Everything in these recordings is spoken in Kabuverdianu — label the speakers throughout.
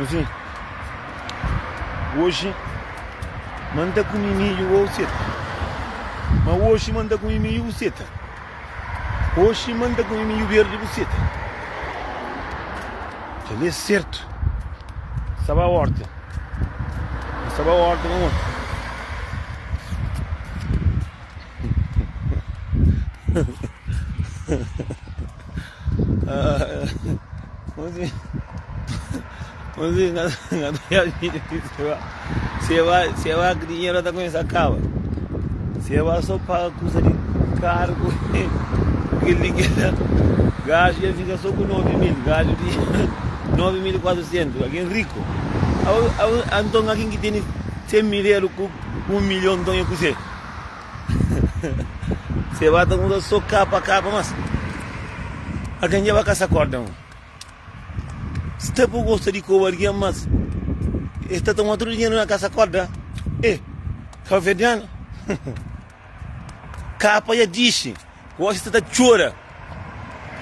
Speaker 1: Assim, oxi ma N ta kume midju bo seta Ma oxi ma N ta kume midju bu seta Oxi ma N ta kume midju berdi bu seta Kel-li é sertu N sta ba orta N sta ba orta pamodi Dinheru ta kumesa kaba Se ba so paga kusa di karu ku kel li kel la Gaju dja fika so ku 9000 Gaju di 9400 Algen riku Anton algen ki tene 100 mil eru ku 1 milhon nton é kuzê? Se ba ta muda so kapa kapa mas algen dja ba ka sa korda un sta pa gosta di koba algen mas es ta toma tudu dinheru na kasa korda e kabuverdianu kapa dja dixi gosi sta ta txora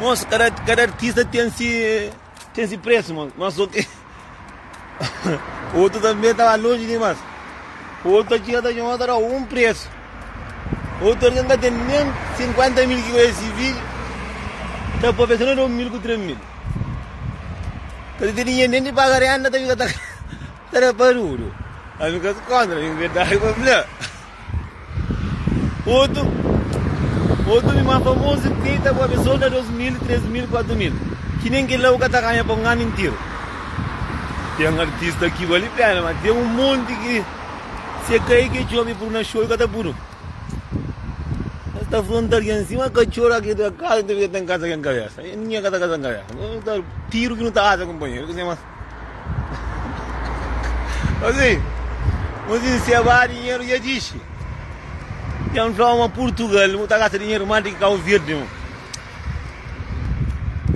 Speaker 1: mos kada kada artista ten si ten si presu mas so ki Outro também tava longe demais. Outro tinha ta txoma ta da um preço. Outro alguém ka tem nem 50 mil ki esse vídeo. Ta pô pensando 2 mil ku 3 mil. Ka tem dinheiro nem de pagar renda, ta fica ta ta da barulho. Aí fica contra, em verdade, pa fla. Outro, outro mi más famoso que ta pô pessoa da 2 mil, 3 mil, 4 mil. Que nem que lá o ka ta ganha pa um ano inteiro. Tem artista que vale pena, mas tem um monte que se cai que chove por na show ka ta puro. Mas ta afronta alguém assim, mas cachorro aqui da casa, tem que estar em casa aqui em cabeça. Ninguém ka ta casa em cabeça. Tiro que não tá asa, companheiro. Assim, mas se ba dinheiro já disse. Tem fla uma Portugal, não tá gasta dinheiro mais de que Cabo Verde. Não.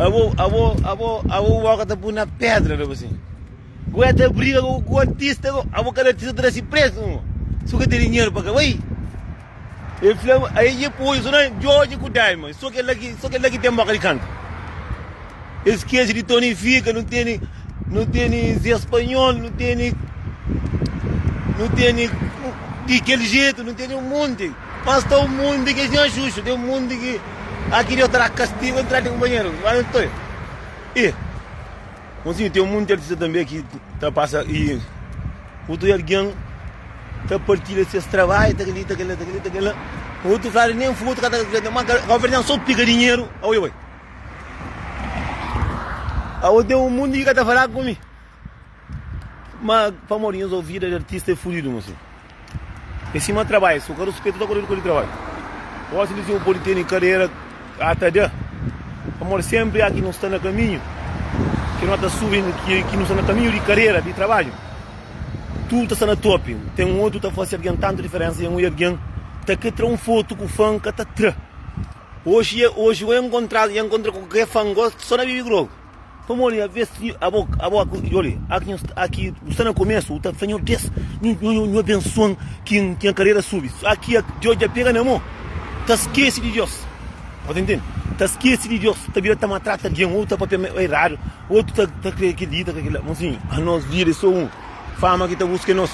Speaker 1: Abo, abo, abo, abo boca tá pôr na pedra, tipo assim. Goeta briga com o artista, abo cada artista traz preço. Não. Só que tem dinheiro para cá, El fla-m, Aí dja poi so na Djodje ku Diamond, so kel la ki, so kel la ki ten boka di kanta. El skese di Tony Fika, nu tene, nu tene Zé Spanhol, nu tene, nu tene di kel jetu, nu tene un monti. Mas sta un monti ki é sin axuxu, ten un monti ki aki Deus ta da kastigu entra di kunpanheru. Mas nu ta E, mosinhu, ten un monti artista tanbe ki ta pasa i otu algen. Ta partilha ses trabadju, ta kel-li, ta kel-la, ta kel-li, ta kel-la. Otu fladu nen fotu ka ta ma kabuverdianu so pika dinheru. Aoi oi. Aoi ten un mundu ki ka ta fala ku mi. Ma pamodi nhos obi vida di artista é fudidu mosi. É sima trabadju, si bu ka ruspeta ta kore di trabadju. Gosi li si bu podi tene karera ata da. Pamodi senpri a ki nu sta na kaminhu, ki no ta subi, ki nu sta na kaminhu di karera, di trabadju. Tudu ta sta na top. Ten un otu ta fase algen tantu diferensa i un algen ta kre tra un fotu ku fan ka ta tra. Oxi oxi oi nkontra nha nkontra ku ke fan gosta so na bibi grogu. Pamodi aves abo abo oli aki aki bu sta na komesu bu ta fla nho des nho nho abensuan ki nha karera subi. Aki Deus dja pega na mo ta skese di Deus. Bu ta intende? Ta skese di Deus ta bira ta maltrata algen ou ta papia eradu. Otu ta ta kre kel-li, ta kre kel-la. Mosinhu, anos vida é sô un. Fama ki ta buska é nos.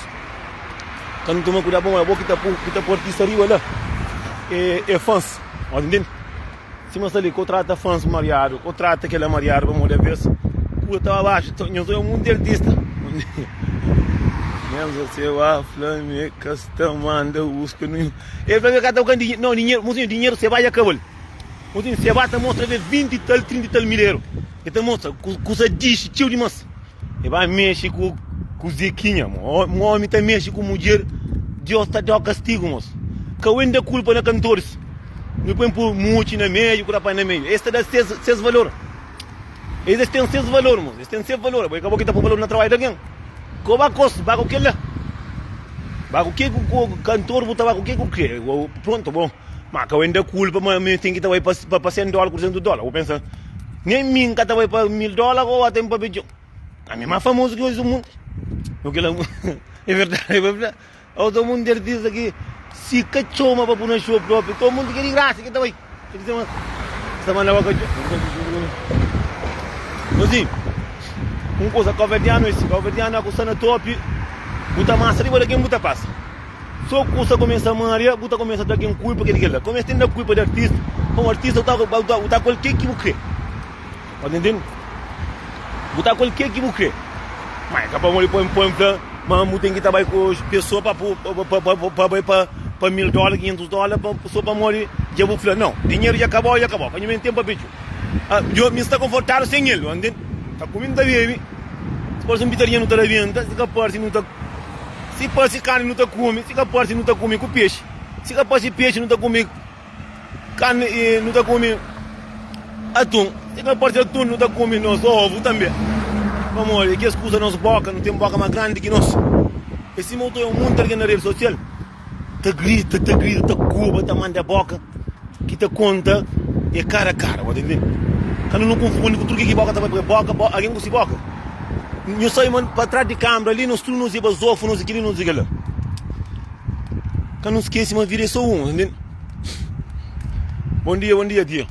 Speaker 1: Ka nu toma kuidadu pamodi abo ki ta pô, ki ta pô artista riba la é, é fãs. Ó, ta intende? Sima sta li, ko trata fãs mariadu, ko trata kel-la mariadu pamodi aves kuza ta ba baxu. Nhos odja munti artista. Nhos se ba fla mi ka sta manda buska ninhun. El fla mi ka ta buska dinheru. Não, dinheru, mosinhu, dinheru se ba dja kaba-l. Mosinhu, se ba ta mostra aves 20 i tal, 30 i tal mil eru. E ta mostra kusa dixi txeu dimas. E ba mexe ku ku Zequinha. Um omi ta mexe ku mudjer, Deus ta dau kastigu, mos. Ka wen da kulpa na kantoris. Nu poi pui mutxi na meiu, ku rapaz na meiu. Es ta da ses ses valor. Es es ten ses valor, mos. Es ten ses valor. Bo e ka bo ki ta poi valor na trabadju di algen. Ko ba kos, ba ku kel la. Ba ku ke ku kantor bu ta ba ku ke ku kre. Pronto, bo. Ma ka wen da kulpa ma mi ten ki ta bai pa pa 100 dóla ku 200 dóla. Bu pensa, nen mi N ka ta bai pa 1000 dóla ku ota N papia txeu. Ami é más famozu ki oji mundu. No kila é verdadi, é verdadi. Otu mundu di artista ki si ka txoma pa pui na show propi, todo mundu ki é di grasa ki ta bai. Ki ta sta manda ba ka txoma. Mozinho. Un kuza kauverdianu é si, kauverdianu ku sta na topi, bu ta masa riba di algen bu ta pasa. So kusa kumesa maria, bu ta kumesa da algen kulpa kel kel la. Kumesa ten da kulpa di artista, pamodi artista bu ta bu ta ku el ke ki bu kre. Bu ta ntende? Bu ta ku el ke ki bu kre. Ma é ka pamodi poi poi fla ma bu ten ki ta bai ku pesoa pa pa pa pa bai pa pa 1000 dóla, 500 dóla pa so pamodi dja bu fla. Nau, dinheru dja kabau dja kabau, ka nhu ben ten pa petxu. Ah, yo, mi sta konfortadu sen el, ntende? Ta kume, nu ta bebe. Si parse un pitadinha nu ta rabenta, si ka parse nu ta Si parse karni nu ta kume, si ka parse nu ta kume ku pexi. Si ka parse pexi nu ta kume karni e nu ta kume atun. Si ka parse atun nu ta kume nos ovu tanbe. Pamodi kes kuza nos boka, nu ten boka más grandi ki nos. É sima bu ta oja monti algen na redi sosial ta grita, ta grita, ta kuba, ta manda boka ki ta konta é kara kara, bu ta ntende? Ka nu konfundi ku tudu ke ki boka ta bai, pabia boka, algen ku si boka. Nhu sai ma pa tras di kambra li nos tudu nos e bazofu, nos e kili, nos e kila. Ka nu skese ma vida é so un, ntende? Bon dia, bon dia tia.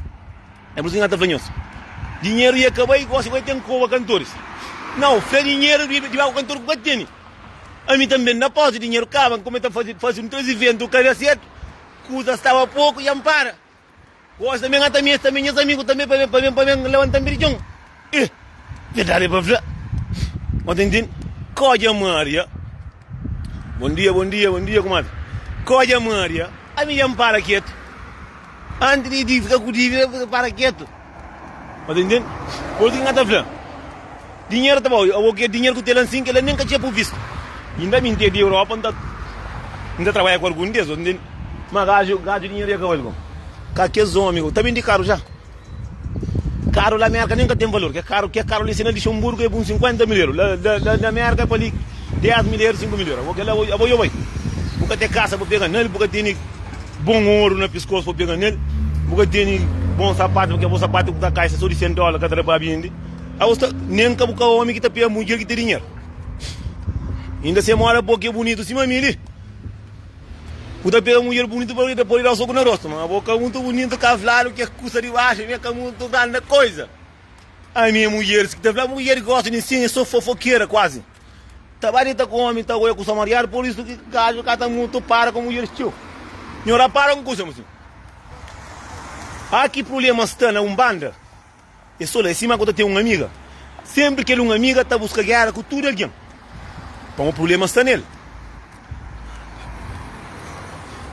Speaker 1: É pur isu ki N ka ta fla nhos, dinheru ia kaba i gosi bai ten koba kantoris. Nau, fla dinheru di ba ku kantor ku ka tene. Ami tanbe N da pausa, dinheru kaba, N kumesa ta fase un tres iventu ka da sertu, kuza staba poku, dja N para. Gosi tanbe N ka ta meste tanbe nhas amigu tanbe pa ben pa ben pa ben labanta-m di txon. Ih, verdadi é pa fla. Bo ta ntende? Kodja Maria. Bon dia, bon dia, bon dia, kumadri. Kodja Maria, ami dja N para ketu. Antis di di fika ku dívida, bu ta para ketu. Bo ta ntende? Por isu ki N ka ta fla. Dinheru ta bau, abo ke dinheru ku ten la nsin, kila nen ka txia pa bu vistu. Inda mi N ten di Europa, N ta N ta trabadja ku algun des, bo ta ntende? Ma gaju, gaju dinheru ya ka bali bon. Ka kes omi ta bindi karu ja. Karu la Merka nen ka ten valor. Ke karu, ke karu li si na Lixemburgu é bu un 50 mil eru. La, la, la na Merka é pa li 10 mil eru, 5 mil eru. Abo kila, abo yo bai. Bu ka ten kasa pa pega nel, bu ka tene bon oru na piskos pa pega nel, bu ka tene bon sapatu, purke bo sapatu ku ta kai so di 100 dola ka ta da pa bindi. Abo sta, nen ka bu ka omi ki ta pega mudjer ki ten dinheru. Inda se mora bo ki é bunitu sima mi li. Bu ta pega mudjer bunitu pa ta pode da soku na rostu, ma bo ka mutu bunitu, ka fladu ke kusa di baxu, mi ka mutu granda koisa. Ami é mudjeris ki ta fla, mudjer gosta di nsina, é so fofokera kuazi. Ta ba dita ku omi ta oia kusa mariadu, por isu ki gaju ka ta mutu para ku mudjeris txeu. Nho rapara un kusa, mosinhu. Aki prublema sta na un banda. É so la, é sima ku ta ten un amiga. Senpri kel un amiga ta buska géra ku tudu algen, pamodi prubléma sta nel.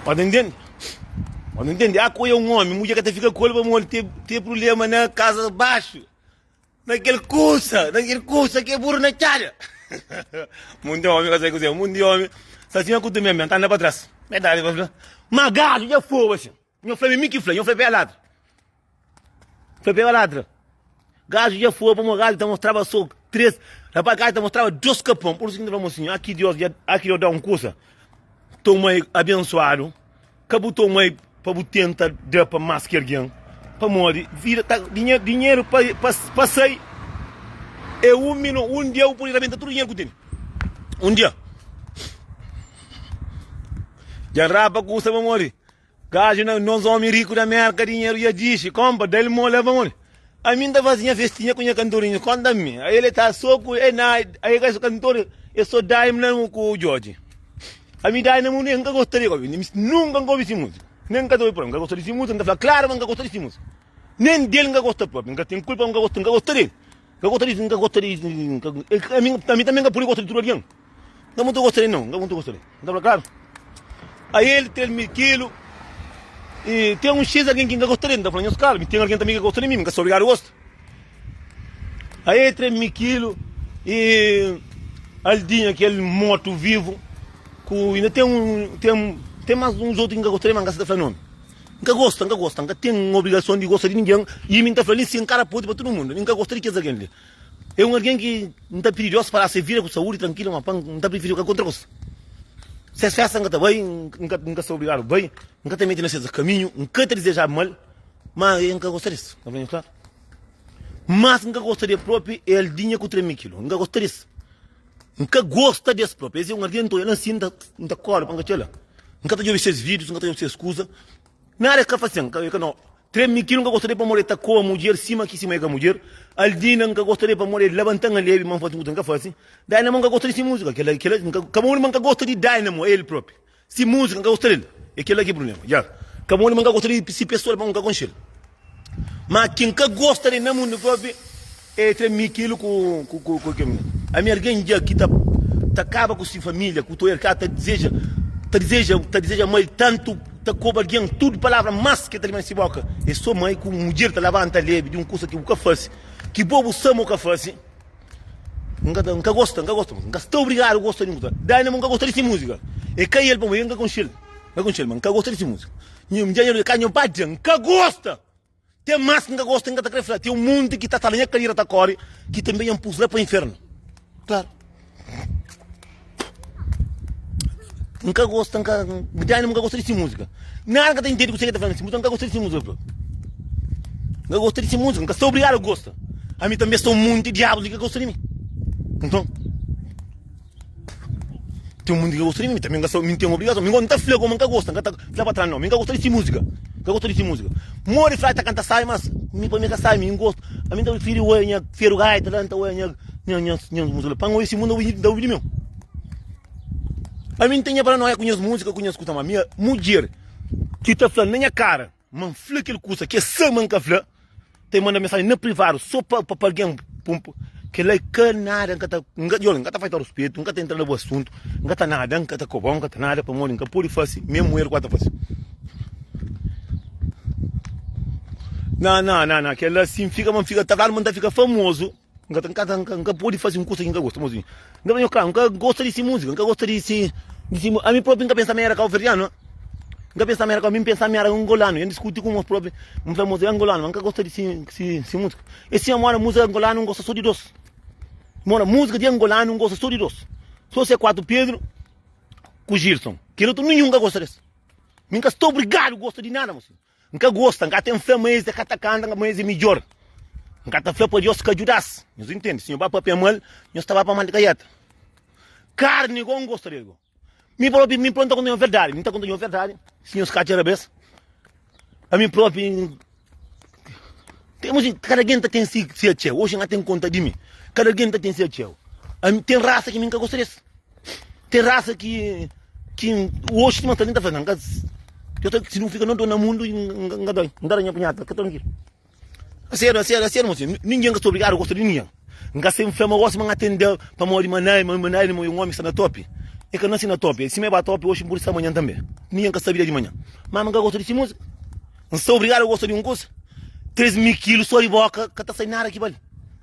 Speaker 1: Pa ta ntende? Pa ta ntende? A ku é un ómi, mudjer ka ta fika ku el pamodi ten, ten prubléma na kaza baxu, na kel kusa, na kel kusa ki é buru na txada. Munti ómi ka sabe kuzê, munti ómi sta sima ku tu mesmu, ta anda pa tras. Verdadi pa fla. Ma gaju dja foba sin. Nho fla-m é mi ki fla, nho fla pa el ladra. Fla pa el ladra. Gaju dja foi pamodi gaju ta mostraba so 3, rapaz gaju ta mostraba 2 kapon. Por isso ki N ta fla mosinhu, aki Deus dja, aki Deus da un kusa, toma e abensuadu, ka bu toma e pa bu tenta da pa mas ki algen, pamodi vida ta, dinheru, dinheru pa, pa, pa sai é un minu, un dia bu pode rabenta tudu dinheru ku tene. Un dia. Dja rapa kusa pamodi Gaju na nos omi riku da merka dinheru ya dixi kompa da el mo leba moli ami nta fazi nha festinha ku nha kantorinho konta mi aí ele ta so ku e na aí ka kantor e so daim na ku Jorge ami daim na nka gosta de obi nunka nka obi si música nem nka ta obi propi nka gosta di si música nta fla claro ma nka gosta di si música nem del nka gosta propi nka ten kulpa nka gosta nka gosta del nka gosta di nka gosta di ami ami também nka pudi gosta di tudu algen. Nka mutu gosta del nau, nka mutu gosta del. Nta fla klaru. A el ten mi kilu i ten un xis algen ki nka gosta del. Nta fla nhos klaru, mi ten algen tanbe ki ka gosta di mi, mi nka sta obrigadu gosta. A el ten mi kilu i Aldinha kel mortu vivu ku inda ten un ten ten mas uns otu ki nka gosta del, ma nka sa ta fla nomi. Nka gosta, nka gosta, nka ten obrigason di gosta di ningen i mi nta fla li sin kara podi pa tudu mundu. Mi nka gosta di kes algen li. É un algen ki N ta pidi Deus pa da se vida ku saúdi trankilu, ma pa N ta prifiri ka kontra kos. Ses festa N ka ta bai, N ka N ka sta obrigadu bai, N ka ta mete na ses kaminhu, N ka ta dizeja mal, ma N ka gosta des. Ka fla klaru? Mas N ka gosta de propi é aldinha ku tremi kilu. N ka gosta des. N ka gosta des propi. Es é un algen, N ta odja la nsin, N ta kore pa N ka txeu la. N ka ta djobe ses vídius, N ka ta djobe ses kuza. Nada es ka fase-m, ka no. Treme Kilo N ka gosta del pamodi el ta koa mudjer sima ki sima el ka mudjer. Aldina N ka gosta del pamodi el labanta-m alebi ma N fase un kuza N ka fase. Dynamo N ka gosta di si múzika. Kela kela N ka pamodi ma N ka gosta di Dynamo el propi. Si múzika N ka gosta del. É kela ki é prubléma. Ya. Ka pamodi ma N ka gosta di si pesoa pamodi N ka konxe-l. Ma ki N ka gosta del na mundu propi é Treme Kilo ku ku ku kel minina. Ami algen dja ki ta ta kaba ku si família ku toer ka ta dizeja ta dizeja ta dizeja mal tantu ta koba algen tudu palavra más ke ta leba na si boka é so mai ku mudjer ta labanta lebi di un kusa ki bu ka fase ki bo bu sa ma bu ka fase N ka ta N ka gosta N ka gosta N ka sta obrigadu gosta di un kusa Dynamo N ka gosta di si múzika é ka el pamodi N ka konxe-l N ka konxe-l ma N ka gosta di si múzika Nhu dja nhu ka nhu ba dja N ka gosta Ten más ki N ka gosta N ka ta kre fla Ten un monti ki ta sta na nha kadera ta kore ki tanbe nha N pus la pa infernu Klaru N ka gosta N ka Dynamo N ka gosta di si múzika Nada N ka ta intende kuse ki el ta fla na si múzika N ka gosta di si múzika fla N ka gosta di si múzika N ka sta obrigadu gosta Ami tanbe sta un monti diabus li ka gosta di mi Nton Ten un monti ki ka gosta di mi Mi tanbe N ka sta mi N ten obrigason Mi N ta fla kuma N ka gosta N ka ta fla pa tras nau Mi N ka gosta di si múzika N ka gosta di si múzika Modi fla el ta kanta sabi mas mi pa mi ka sabi Mi N gosta Ami N ta prifiri oia nha feru gaita la N ta oia nha nha nha nha múzika la Pa N oia si mundu N ta obi di meu Ami N ten nha paranoia ku nhas múzika ku nhas kusa Ma mi mudjer ki ta fla na nha kara Ma N fla kel kusa ki es sa ma N ka fla, ta manda mensajen na privadu so pa pa algen pun kel-la é ka nada, N ka ta N ka N ka ta falta ruspetu, N ka ta entra na bu asuntu, N ka ta nada, N ka ta koba-u, N ka ta nada pamodi N ka pode fase mesmu eru ku el ta fase. Na na na na kel-la si N fika ma N fika ta fladu ma N ta fika famozu, N ka ta N ka ta N ka pode fase un kusa ki N ka gosta. Mozinhu, N ta fla nho klaru, N ka gosta di si múzika, N ka gosta di si di si ami propi N ka pensa ma era kauverdianu. N ka pensa ma era mi N pensa ma era angolanu. N diskuti ku mos propi, N fla mos é angolanu, ma N ka gosta di si si si múzika. E si amora múzika angolanu N gosta so di dos. Mora múzika di angolanu N gosta so di dos. So se 4 Pedro ku Gilson. Kel otu ninhun ka gosta des. Mi N ka sta obrigadu gosta di nada mosinhu. N ka gosta, N ka ten fé ma es é ka ta kanta, ma es é midjór. N ka ta fla pa Deus ka djuda-s. Nhos intende? Si nhos ba papia mal, nhos ta ba pa mal di kaieta. Karni go N gosta del go. Mi propi, mi propi N ta konta nho verdadi, mi ta konta nho verdadi, si nhos ka atxa rabes. Ami propi, temos, kada algen ta ten si, si atxeu. Oxi N ka ten konta di mi. Kada algen ta ten si atxeu. Ami, ten rasa ki mi N ka gosta des. Ten rasa ki, ki oxi sima N sta li N ta fla, N ka, yo ta, si nu fika no do na mundu, N ka doi, N ta da nha punhata, ka trankilu. Aseru, aseru, aseru, mosinhu. Ningen ka sta obrigadu gosta di ningen. N ka sen fla ma gosi ma N atende pamodi ma nai, ma nai ma un omi sta na topi. E ka nasi na topi. Si ma e ba topi oxi, N pudi sta manhan tanbe. Ningen ka sabi dia di manhan. Ma N ka gosta di si musika. N sta obrigadu gosta di un kusa. 3000 kilu so di boka ka ta sai nada ki bali.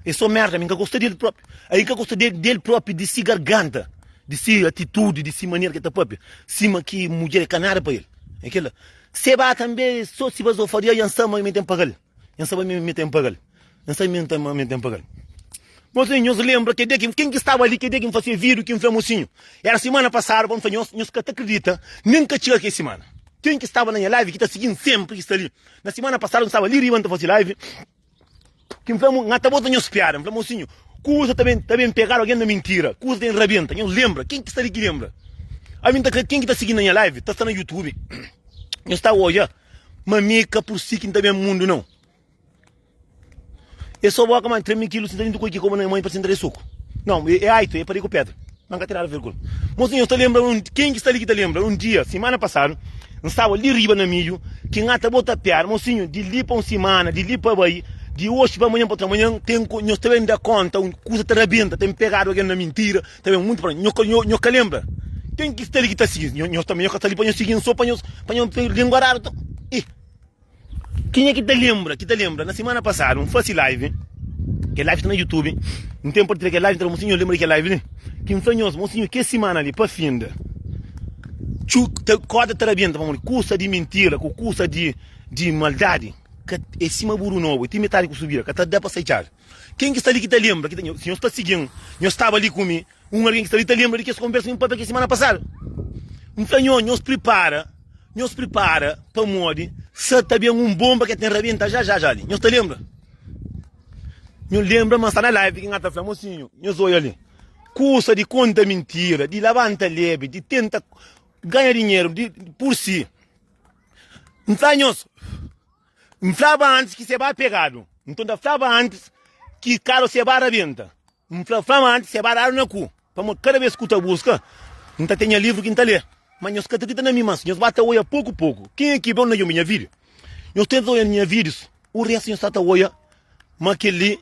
Speaker 1: E so merda, mi N ka gosta del propi. Ai N ka gosta del, del propi, di si garganta, di si atitudi, di si manera ki e ta papia. Sima ki mudjer e ka nada pa el. E kila. Seba tanbe so si bazofaria N sa ma mi ten paga-l N sa ma mi ten paga-l N sa ma mi ten paga-l Mosinhu, nhos lenbra ke dia ki Ken ki staba li ke dia ki N fase vídiu ki N fla mosinhu Era simana pasadu pa N fla nhos Nhos ka ta kridita Nen ka txiga ke simana Ken ki staba na nha live ki ta sigi-m senpri ki sta li Na simana pasadu N staba li riba N ta fase live Ki N fla N ata bota nhos piada N fla mosinhu Kuza ta ben ta ben pegadu algen na mintira Kuza ta ben rabenta Nhos lenbra Ken ki sta li ki lenbra Ami N ta kre ken ki ta sigi na nha live ta sta na youtube Nhos ta odja ma mi ka pur si ki N ta ben mundu nau E so boka ma 3000 kilu sinta dintu koi ki koba na nha mãe pa sinta de suku Nau e aitu e padi ku pedra Ma N ka ten nada ver ku el Mosinhu nhos ta lenbra un ken ki sta li ki ta lenbra un dia simana pasadu N staba li riba na midju ki N ata bota piada Mosinhu di li pa un simana di li pa bai di oxi pa manhan pa otu manhan ten ku nhos ta ben da konta un kuza ta rabenta ten pegadu algen na mintira ta ben muntu pa nho nho ka lenbra ken ki sta li ki ta sigi nho nhos tanbe nho ka sta li pa nhos sigi-m so pa nhos pa nhos ten lingua raru ih. Kenha ki ta lenbra, ki ta lenbra, na simana pasadu N fase live, kel live sta na youtube, N ten partilha kel live, N ta fla, mosinhu, lenbra di kel live li? Ki N fla nhos, mosinhu, kes simana li pa finda, txu, ta, korda ta rabenta, pamodi kusa di mintira ku kusa di, di maldadi ka, é sima buru nobu, é ti metadi ku subida, ka ta da pa sai txadu. Ken ki sta li ki ta lenbra, ki ta, si nhos ta sigi-m, nhos staba li ku mi, Un algen ki sta li ta lenbra di kes konbérsa ki N pâpia kes simana pasadu. N fla nho, Nhos pripara, nhos pripara, pamodi sa ta ben un bonba ki ten rabenta já já já li. Nhos ta lenbra? Nho lenbra ma N sta na live ki N ta fla, Mosinhu, nhos odja li, kusa di konta mintira, di labanta lebi, di tenta ganha dinheru di pur si. N fla nhos. N flaba antis ki seba pegadu. Nton ta flaba antis ki karu seba rabenta. N fla flaba antis seba dadu na ku. Pamodi kada bes ku ta buska, N ta ten nha livru ki N ta lé. Ma nhos ka ta kridita na mi, mas nhos ba ta oia poku poku. Kenha ki ben na djobe nha vídiu? Nhos tenta oia nha vídius, u restu nhos sta ta oia ma kel-li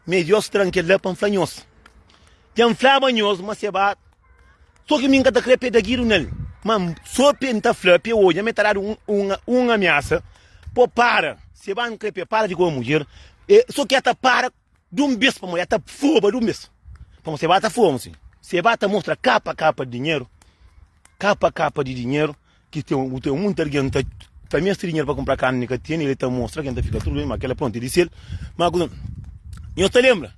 Speaker 1: ma é Deus tra-m kel-la pa N fla nhos. Dja N flaba nhos ma se ba, so ki mi N ka ta krê pa e da giru nel, ma so pa N ta fla pa e odja ma e ta dadu un amiasa pa para. Se ba N krê pa e para di ku un mudjer, so ki e ta para. Dun bes pamodi el ta foba dun bes pamodi se ba ta foba si se ba ta mostra kapa kapa di dinheru kapa kapa di dinheru ki ten bu ten munti algen ta ta meste dinheru pa kunpra karni ka tene el ta mostra algen ta fika tudu ben ma kila prontu é di sel ma kuza nhos ta lenbra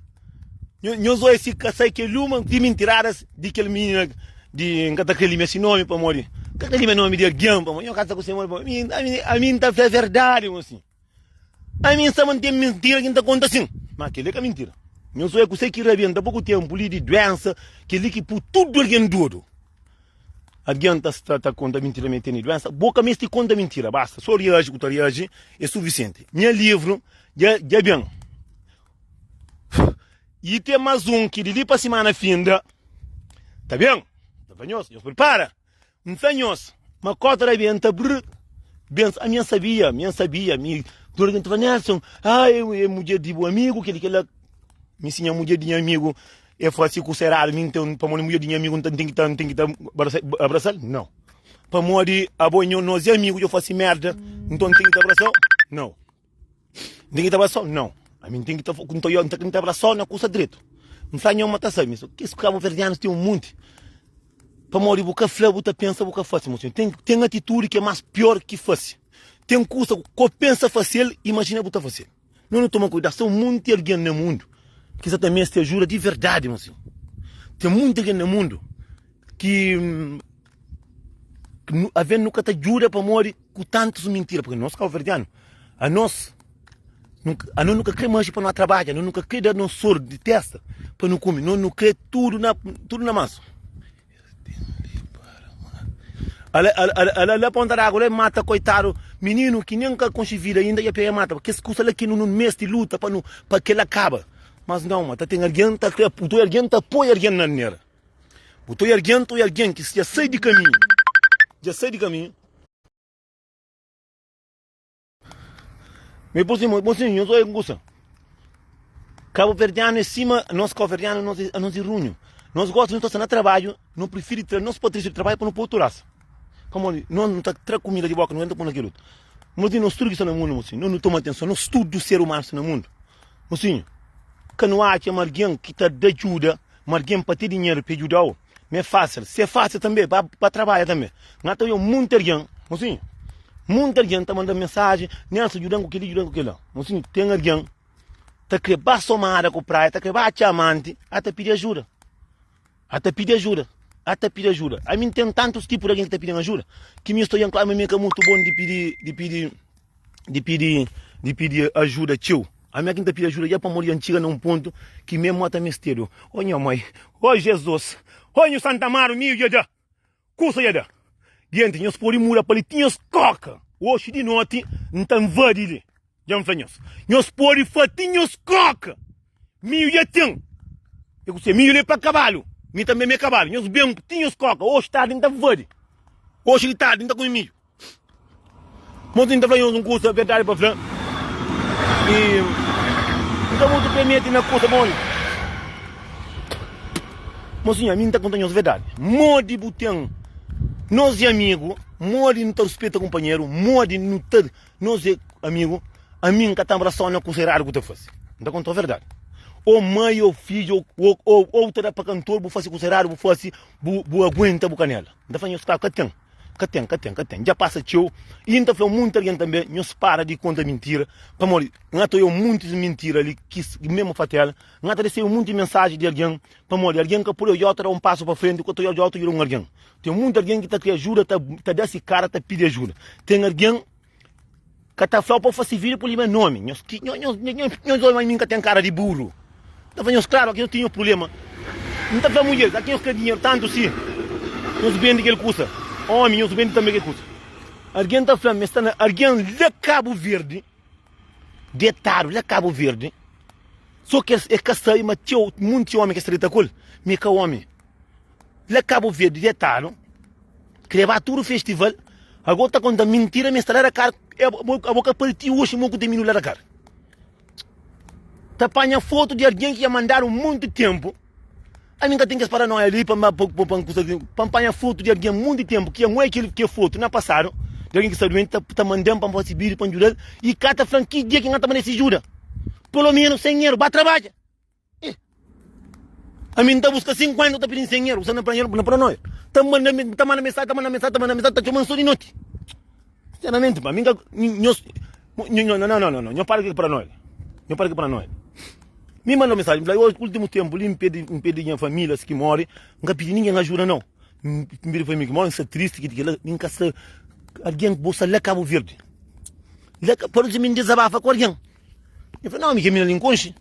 Speaker 1: nhos oia si ka sai kel uma di mintiradas di kel minina di N ka ta kre limia si nomi pamodi N ka kre limia nomi di algen pamodi nho ka sta ku se ami ami N ta fla verdadi mosi. Ami N sta mante mintira ki N ta konta sin. Ma kel-li é ka mintira. Nhos odja kuzê ki rabenta poku ténpu li di duénsa, kel-li ki pui tudu algen dodu. Algen ta sta ta konta mintira ma el tene duénsa. Bo ka meste konta mintira, basta sô reaji ku ta reaji é sufisienti. Nha livru dja dja ben. I ten más un ki di li pa simana finda ta ben. Ta fla nhos, nhos pripara. N fla nhos ma kota rabenta brr bensa ami N sabia mi N sabia mi tudu algen ta fla Nelson ah é mudjer di bu amigu keli kela mi si nha mudjer di nha amigu e fasi kusa eradu mi N ten pamodi mudjer di nha amigu N ten ki ta N ten ki ta abrasal nau pamodi abo nho nos é amigu djo fasi merda nton N ten ki ta abrasau nau. N ten ki ta abrasau? Nau. Ami N ten ki ta N ta N ta abrasau na kusa dretu. N fla nho ma ta sabe, mi kes kabuverdianus ten un munti. Pamodi bu ka fla, bu ta pensa, bu ka fase. Mo ten ten atitudi ki é mas pior ki fase. Ten kusa ku ko pensa fasel, imajina bu ta fasel. No nu toma kuidadu, sta un munti algen na mundu ki sa ta meste ajuda di verdadi, mo Ten munti algen na mundu ki Aven nu ka ta djuda pamodi ku tantus mintira, porque nos kabuverdianu, anos anos nu ka kre manxi pa no trabadja, anos nu ka kre da nos sor di testa pa nu kume, nos nu kre tudu na tudu na mansu. Ala ala ala la ponta d'água la mata koitadu mininu ki nen ka konxe vida inda ya pega mata, kes kusa la ki nu nu mesti luta pa nu pa kila kaba, mas nau ma ta ten algen ta kre algen ta poi algen na nera. Bu ta oi algen, ta oi algen ki dja sai di kaminhu, dja sai di kaminhu. Mi por sima, por sima, nhos oi un kusa. Kabuverdianu é sima nos kabuverdianu, nos é, nos é runhu. Nos gosta, nos ta sta na trabadju, no prifiri tra nos patrísiu di trabadju pa no poi otu rasa. Pamodi nos nu ta tra kumida di boka, nu entra poi na kel otu. Mosinhu, nos tudu ki sta na mundu, mosinhu, nos nu toma atenson, nos tudu ser umanu sta na mundu. Mosinhu, ka nu atxa ma algen ki ta da djuda, ma algen pa ten dinheru pa e djuda-u, ma é fásil. Si é fásil tanbe, ba, ba trabadja tanbe. N ata odja monti algen, mosinhu, monti algen ta manda-m mensajen, Nelson, djuda-m ku kel-li, djuda-m ku kel-la. Mosinhu, ten algen ta kre ba somada ku praia, ta kre ba atxa amanti, ata pidi ajuda. Ata pidi ajuda, ata pidi ajuda. Ami N ten tantus tipu di algen ki ta pidi-m ajuda, ki mi sta odja-m klaru ma mi é ka mutu bon di pidi, di pidi, di pidi, di pidi ajuda txeu. Ami é ki N ta pidi ajuda dja pamodi dja N txiga na un pontu ki mi é ta mestedu. Ô nha mai, ô Jezus, ô nhu Santa Amaru, mi dja da, kusa dja da. Genti, nhos pode muda pa li ti nhos koka. Oxi di noti N ta nvadi li. Dja N fla nhos, nhos pode fla ti nhos koka. Miu dja ten. E ku se miu li é pa kabalu. Mi tanbe mi é kabalu. Nhos ben ti nhos koka. Oxi tardi N ta vadi. Oxi di tardi N ta kume miu. Mos N ta fla nhos un kusa, verdadi pa fla. I N ka mutu kre mete na kusa pamodi. Mosinhu, ami N ta konta nhos verdadi. Modi bu ten nos é amigu, modi nu ta ruspeta kunpanheru, modi nu ta Nos é amigu, ami N ka ta abrasau na kusa eradu ku ta fase. N ta kontau verdadi. Ô mai, ô fidju, ô, ô, ô bu ta da pa kantor, bu fase kusa eradu, bu fase, bu, bu aguenta bu kanela. N ta fla nhos klaru, ka ten, ka ten, ka ten, ka ten. Dja pasa txeu. I N ta fla munti algen tanbe, nhos para di konta mintira, pamodi N ata oiu muntis mintira li ki mesmu fatela. N ata resebe munti mensaji di algen, pamodi algen ka pode odja-u ta da un pasu pa frenti, ku ta odja-u ta djuda un algen. Ten munti algen ki ta kre ajuda, ta, ta da si kara, ta pidi ajuda. Ten algen ka ta fla-u pa fase vida pa lima nomi. Nhos ki, nhos, nhos, nhos, nhos odja ma mi N ka ten kara di buru. N ta fla nhos klaru, aki nhos tinha prublema. N ta fla mudjeris, aki nhos kre dinheru tantu si, nhos bende kel kusa. Omi, nhos bende tanbe kel kusa. Algen ta fla-m, es sta na, algen la Kabu Verdi. Detadu la Cabo Verde, so ki es ka sabe ma txeu, munti omi ki sta deta ku el, ma e ka omi. La Cabo Verde detadu, kre ba tudu festival, ago ta konta mintira ma e sta la Dakar, abo ka pari ti oxi mo ku ten binu la Dakar. Ta panha fotu di algen ki dja mandadu monti tenpu, ami nka ten kes paranoia li pa pa N kusa pa N panha fotu di algen monti tenpu ki N oia kel fotu na pasadu di algen ki sta duenti ta manda-m pa N fasi vídiu pa N djuda-l i ka ta fla-m ki dia ki N ta manda-l si djuda pelo menu 100 eru ba trabadja eh ami N ta buska 50 ta pidi-m 100 eru bu sta na paranoia ta manda ta manda mensaji ta manda mensaji ta manda mensaji ta txoma-m so di noti. Sinceramente, pa mim, nhos, nho, não, não, não, não, nho para que paranoia. Nho para que paranoia. Me mandou mensagem, falei, hoje, último tempo, li, impede, impede minha família, se que morre, nunca pedi ninguém ajuda, não. Impede família que morre, está triste, que que nunca se, alguém, bolsa lá Cabo Verde. Lá, para de me desabafa com alguém. Eu falei, não, me que mina ali conche.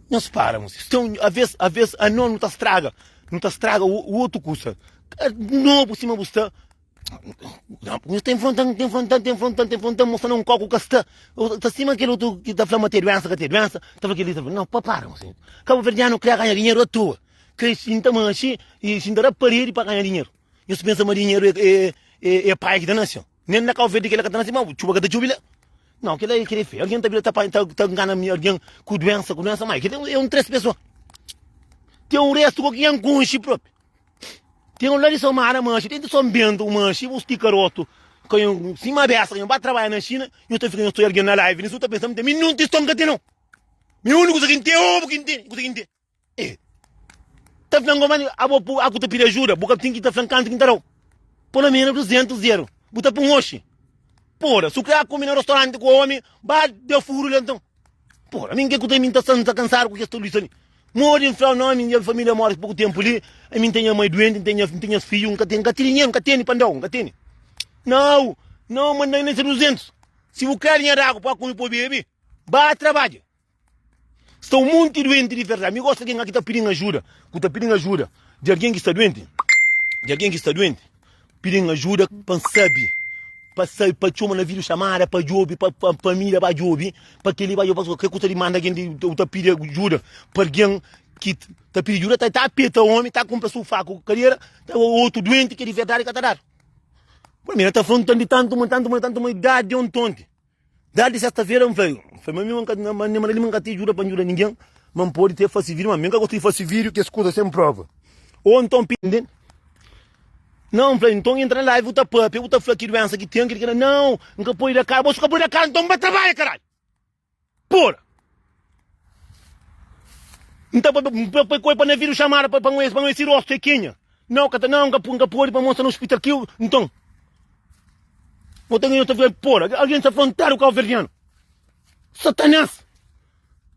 Speaker 1: Nós paramos. Então, a vez, a vez, a não, não tá estraga, não tá estraga o, o outro custa. Novo, cima você Nhos ta infronta-m, ta infronta-m, ta infronta-m, ta infronta-m, mostra na un koku ka sta. Ta sima kel otu ki ta fla ma ten duensa, ka ten duensa, ta fla kel-li, ta fla. Nau, pa para, mosinhu. Kabuverdianu kre ganha dinheru atoa. Kre xinta manxi i xinta da paredi pa ganha dinheru. Nhos pensa ma dinheru é, é, é pai ki ta nase? Nen na Kau Verdi kel-la ka ta nase, ma txuba ka ta txubi la. Nau, kel-la é kel-la é fé. Algen ta bira ta ta, ta ngana algen ku duensa, ku duensa, ma kel-la é un tres pesoa. Ten un restu ku ki N konxe propi. Ten un la di Somada manxi, ten di Son Bento manxi, bu stika rotu, ka nhu sima besta, ka nhu ba trabadja na Xina, nhu ta fika nhu sta algen na live, nisu ta pensa, mi nun tiston ka ten nau. Mi uniku kusa ki N ten, obu ki N ten, kusa ki N ten. E ta flan goma abo pu aku ta pidi ajuda, bu ka ten ki ta flan kantu ki N ta dau. Polo menu 200 euro, bu ta pun oxi. Pora, su kre kume na restaurante ku omi, ba da furu la nton. Pora, mi ke ku ta mi ta sta kansadu ku kes tolisa li. Modi N fla-u nomi, nha família móre poku ténpu li, ami N ten nha mai duenti, N ten nha, N ten nhas fidju, N ka ten, N ka tene dinheru, N ka tene pa N da-u, N ka tene. Nau, nau, ma N da-u nen 200. Si bu krê dinheru di agu pa kume, pa bebe, ba trabadja. Sta un monti duenti di verdadi. Mi gosta di algen ki ta pidi-m ajuda, ku ta pidi-m ajuda di algen ki sta duenti, di algen ki sta duenti. Pidi-m ajuda pa N sabe, pa sabe, pa txoma na vídeo chamada, pa djobe, pa pa família ba djobe, pa kel-li ba djobe, pa ke ku ta di manda algen di u ta pidi ajuda pa algen ki ta pidi ajuda, ta ta peta omi, ta kunpra sufá ku kadera, ta otu duenti ki di verdadi ka ta dadu. Pa mi, na ta frontan di tantu ma tantu ma tantu ma idadi ontonti. Dal di sesta-fera N fla, N fla ma mi ma N ma ma N ka ten ajuda pa N djuda ningen, ma N pode te fase vídiu, ma mi N ka gosta di fase vídiu kes kuza sen prova. Ô nton pi ntende? Nau, N fla, nton entra na live bu ta papia, bu ta fla ki duensa ki ten, ki kel-la. Nau, N ka pode da kara. Bo si ka pode da kara, nton ba trabadja, karalhu! Pora! N ta poi koi pa na vídiu xamada pa pa N pa N oja si rostu é kenha. Nau, ka ta, nau, N ka N ka pode pa mostra na ospital ki nton. Bo ta ganha ta fla, pora, algen sta frontadu kauverdianu. Satanás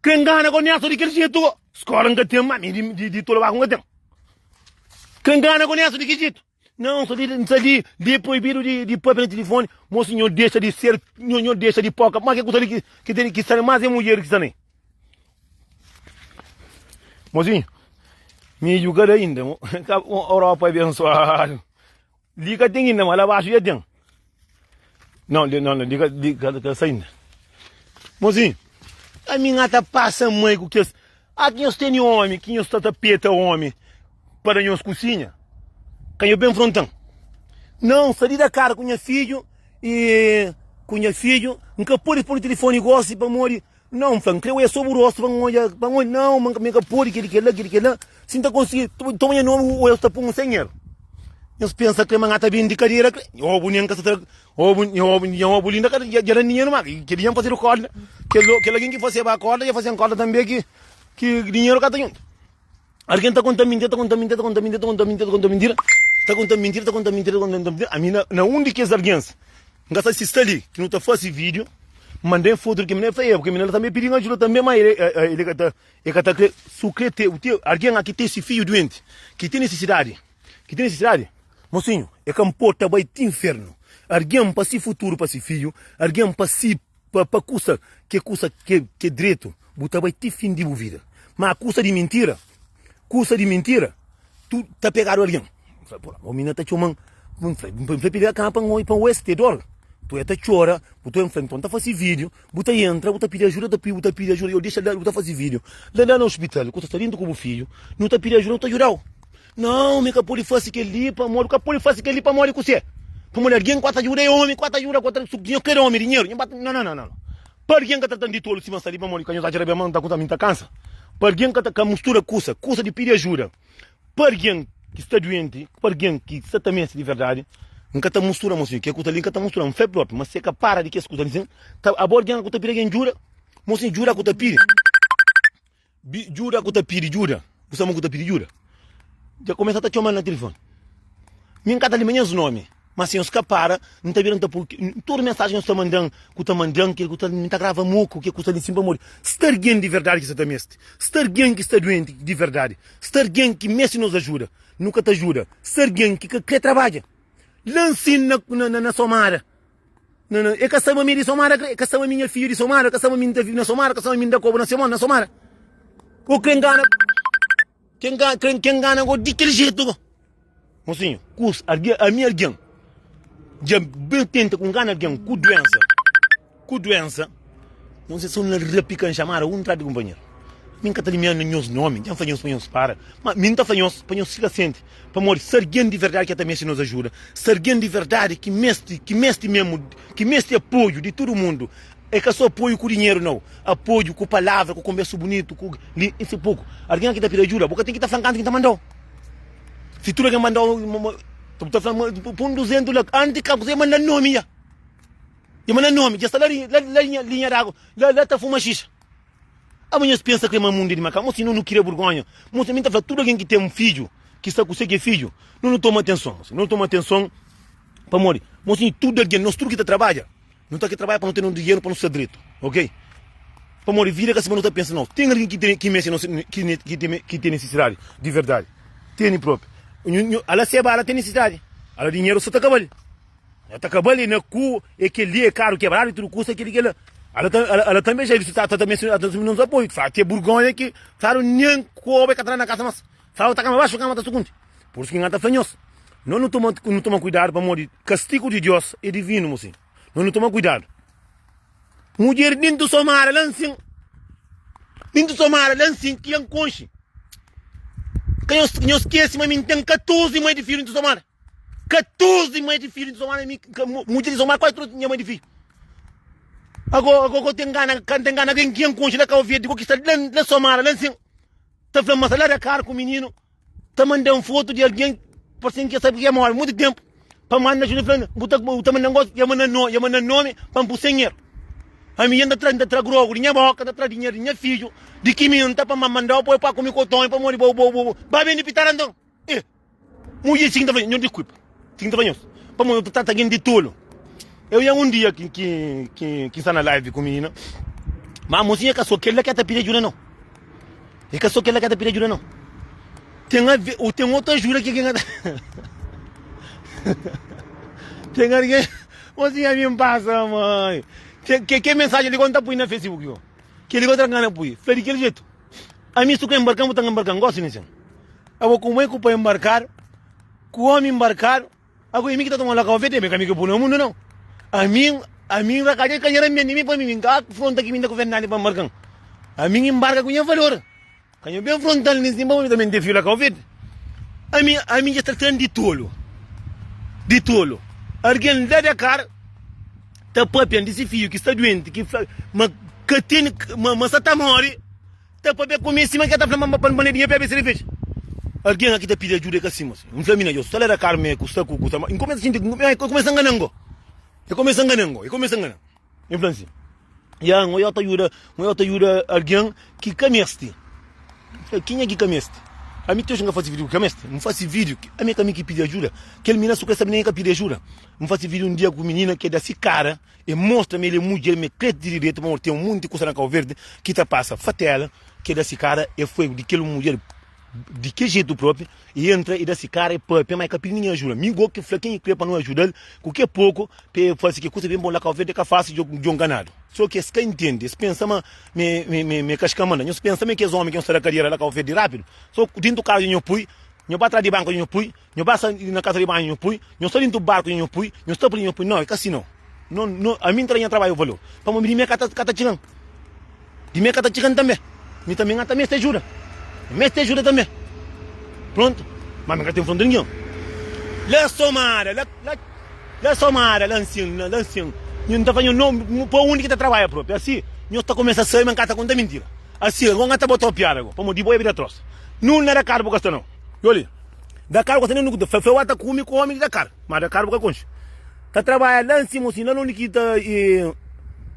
Speaker 1: kre ngana ku Nelson di kel jetu. Skola nka ten, ma mi di, di, di tolobaku nka ten. Kre ngana ku Nelson di ki jetu? Não, só di, só di, di proibido di, di papia na telefone. Moço, nho deixa de ser, nho, nho deixa de poca. Mas que kusa li que, que tem que estar, mais é mulher que está nem. Mocinho, milho cada ainda. Europa abençoado. Li ka ten inda, ma la baxu dja ten. Não, li, não, li ka, li ka, ka sai inda. Mozinho, ami nha ta pasa mai ku kes. Ah, ki nhos tene omi, ki nhos ta ta peta omi pa da nhos kusinha. Ka nho ben frontan. Não, sta li da kara ku nha fidju e ku nha fidju, N ka pode poi telefoni gosi pamodi Não, fla, N kre oia so bu rostu pa N odja, pa N odja, não, ma mi ka pode kel-li, kel-la, kel-li, kel-la. Si N ta konsigi, toma nha nomi, oia sta pun sen eru. Nhos pensa kre ma N ta bende kadera kre? Obu nen ka sa tra, obu, nha obu, nha obu li inda ka dja da dinheru ma kel-li dja N fazedu korda. Kel, kel algen ki faseba korda dja fazen korda tanbe ki, ki dinheru ka ta junta. Algen ta konta mintira, ta konta mintira, ta konta mintira, ta konta mintira, ta konta mintira, ta konta mintira, ta konta mintira, ta konta mintira. Ami na, na un di kes algens, N ka sabe si sta li, ki nu ta fase vídiu, N manda-m fotu di kel minina, el fla, e, kel minina la tanbe pidi-m ajuda tanbe, ma el, el ka ta, el ka ta kre. Su kre te, te, algen aki ten si fidju duenti, ki ten nisisidadi, ki ten nisisidadi, mosinhu, e ka nporta bai ti infernu. Algen pa si futuru, pa si fidju, algen pa si Pa pa kusa ke kusa ke ke dretu bu ta bai ti fin di bu vida ma kusa di mintira kusa di mintira tu ta pegadu algen N fla pora bo mina ta txoman N fla N fla pidi kama pa N oi pa N oia si te dor. Tu e ta txora, bu ta fla, nton ta fasi vídiu, bu ta entra, bu ta pidi ajuda, ta bu ta pidi ajuda, yo dexa la, bu ta fasi vídiu. La la na ospital, ku ta sta dentu ku bu fidju, nu ta pidi ajuda, nu ta judau. Nau, mi ka pudi fasi kel-li pamodi, bu ka pudi fasi kel-li pamodi kusé? Pamodi algen ku ta juda é omi, ku ta juda, ku ta dinheru ka é di omi, dinheru, nhu ba, nau, nau, nau, pa algen ka ta tan di tolu sima sta li pamodi ka nhos atxa rabia ma N ta kusa, mi N ta kansa. Pa algen ka ta ka mustura kusa, kusa di pidi ajuda. Pa algen ki sta duenti, pa algen ki sta ta meste di verdadi, N ka ta mustura, mosinhu, ke kusa li N ka ta mustura, N fla propi, ma si e ka para di kes kusa li sin, ta, abo algen ku ta pidi algen djuda, mosinhu, djuda ku ta pidi, bi, djuda ku ta pidi djuda, bu sabe ma ku ta pidi djuda? Dja kumesa ta txoman na tilifoni, mi N ka ta lembra nhas nomi. Ma si nhos ka para, N ta bira N ta pui tudu mensajen ki nhos ta manda-m, ku ta manda-m, kel ku ta, N ta grava moku ke ku sta li sin pamodi sta algen di verdadi ki sta ta meste, sta algen ki sta duenti di verdadi, sta algen ki meste nos ajuda, nu ka ta ajuda, sta algen ki ka kre trabadja la nsin na, na, na Somada. Na, na, e ka sabe ma mi é di Somada kre, e ka sabe ma mi nha fidju é di Somada, ka sabe ma mi N ta vive na Somada, ka sabe ma mi N da koba na se mon na Somada. Ô kre ngana, ke ngana, kre, ke ngana go di kel jetu go. Mosinhu, kus, algen, ami algen dja ben tenta ku ngana algen ku duensa, ku duensa, mosinhu so na rapika nxamada un tras di kunpanheru. Mi nka ta limia na nhos nomi, dja N fla nhos pa nhos para, ma mi nta fla nhos pa nhos fika sienti, pamodi si algen di verdadi ki ta meste nos ajuda, si algen di verdadi ki meste, ki meste mesmu, ki meste apoiu di tudu mundu, É ka só apoiu ku dinheru nau, apoiu ku palavra, ku konbersu bunitu, ku li insi poku. Algen ki ta pidi ajuda, bu ka ten ki ta fla kantu ki ta mandau. Si tudu algen mandau, bu ta fla pun 200 la, anti ka kuzê manda nomi dja. Dja manda nomi, dja sta la la linha d'agu, la la ta fuma xixa. Abo nhos pensa kre ma mundu é di maka, mosi nu kria burgonha. Mosi mi ta fla tudu algen ki ten fidju, ki sta ku se ki é fidju, nu nu toma atenson, mosi, nu toma atenson pamodi, mosi tudu algen, nos tudu ki ta trabadja, Nu ta ki trabadja pa nu ten un dinheru pa nu sta dretu, ok? Pamodi vida ka sima nu ta pensa nau. Ten algen ki ten ki meste nos ki ki ten ki ten nisisidadi di verdadi. Tene propi. Nhu nhu ala seba ala ten nisisidadi. Ala dinheru sa ta kabal. Ya ta kabal e na ku e kel-li e karu kebradu e tudu kusa kel-li kel-la. Ala ta ala ala tanbe ja ta ta ta meste ta ta nos apoiu. Fla te burgonha ki fladu nen koba e ka ta da na kasa mas. Fladu ta kama baxu kama ta sukundi. Pur isu ki N ta fla nhos, no nu toma nu toma kuidadu pamodi kastigu di Dios é divinu, mosin. No nu toma kuidadu. Mudjer dintu somada la nsin, dintu somada la nsin ki N konxe. Ka nhos nhos skese ma mi N ten 14 mai di fidju dintu somada. 14 mai di fidju dintu somada mi mudjer di somada kuazi tudu nha mai di fidju. Ago ago ko ten gana ka N ten gana gen ki N konxe la Kau Verdi ko ki sta la la somada la nsin ta fla ma sta la da kar ku mininu. Ta manda-m fotu di algen parse-m ki el sabe ki é móre mutu ténpu pa manda ajuda fla-m bu ta bu ta manda-m gósi dja manda no dja manda nómi pa N pui sen eru ami dja N ta tra N ta tra grogu di nha bóka N ta tra dinheru di nha fidju di ki mi N ta pa N manda-u pa pa kume koton pamodi bo bo bo ba bende pitara nton eh mudjer si ki N ta fla nhos diskulpa si ki N ta fla nhos pamodi nu ta trata algen di tolu eu ia un dia ki ki ki ki N sta na live ku minina ma mosinha ka so kel-la ki el ta pidi ajuda nau. É ka só kel-la ka ta pidi ajuda, nau. Ten a ve, ou ten otu ajuda ki algen ka ta. Ten algen, mosinha mi N pasa, mãe. Ke, ke, ke mensajen li ku N ta pui na Facebook yo? Kel-li ku ta ngana pui. Fla di kel jetu. Ami su ka embarka, bu ta embarka gosi, ne sin? Abo ku mãe ku pai embarkadu, ku omi embarkadu. Ago é mi ki ta toma la kau fete, ka mi ki pui na mundu nau. Ami, ami rakadja ka nhara mi pa mi, mi ka fronta ki mi ta governadi pa markan. Ami ngi mbarka ku nha valor. Ka nho ben frontal nin sin pa mi também defio la kau fete. Ami, ami dja tratan di tolu. Di tolu. Argen la Dakar ta papia di si fiju ki sta duenti, ki fla ma ka ten, ma, ma sa ta mori. Ta papia ku mi sima ke ta fla ma pa N manda dinheru pa bebe serveja. Algen aki ta pidi ajuda e ka sima si. N fla mina, yo sta la da karme ku sta ku ku sta ma. N kumesa sinti e kumesa nganan go. E kumesa nganan go, e kumesa nganan. E fla si, Ya, N oiau ta juda, N oiau ta juda algen ki ka mesti. N fla, kenha ki ka mesti? Ami ti oji N ka fasi video ki ka mesti. N fasi video, ami e ka mi ki pidi ajuda. Kel mina su ka sabi nen e ka pidi ajuda. N fasi video un dia ku minina ke da si kara. E mostra ma el é mudjer, ma el krê di diretu, pamodi ten munti kusa na Kau Verdi ki ta pasa fatela, ki e da si kara, e foi di kel mudjer di kel jetu propi, e entra e da si kara, e papia, ma e ka pidi ningen ajuda. Mi go ki fla ken ki krê pa nu ajuda-l ku ke poku pa e fasi ke kusa ben bon la Kau Verdi, e ka fasi djo nganadu. So ki es ka intende, es pensa ma ma e ka xka manda. Nhos pensa ma e kes omi ki nhos ta da kadiera la Kau Verdi rapidu, so dintu kaza nho pui, nho ba tras di banku nho pui, Nho ba sa na kasa di banhu nho pui, nho sta dintu barku nho pui, nho sta pudi nho pui. Nau, e ka si nau. No, no, ami N ta da nha trabadju valor, pamodi di mi ka ta, ka ta txiga-m. Di mi ka ta txiga-m tanbe. Mi tanbe N ta meste ajuda. N meste ajuda tanbe. Prontu. Ma mi ka ten fronta ningen. La Somada, la, la, la Somada, la nsin, la nsin. N ta fla nho no, pa undi ki ta trabadja propi. Asi, nho ta kumesa sabe ma N ka ta konta mintira. Asi, ago N ka ta bota-u piada ago, pamodi di bo é bida trosa. Nun na Dakar bu ka sta nau. Oli, Dakar bu ka sta nen nu ku ta fla, fla wa ta kume ku omi di Dakar, ma Dakar bu ka konxe. Ta trabadja la nsima osi, la undi ki ta e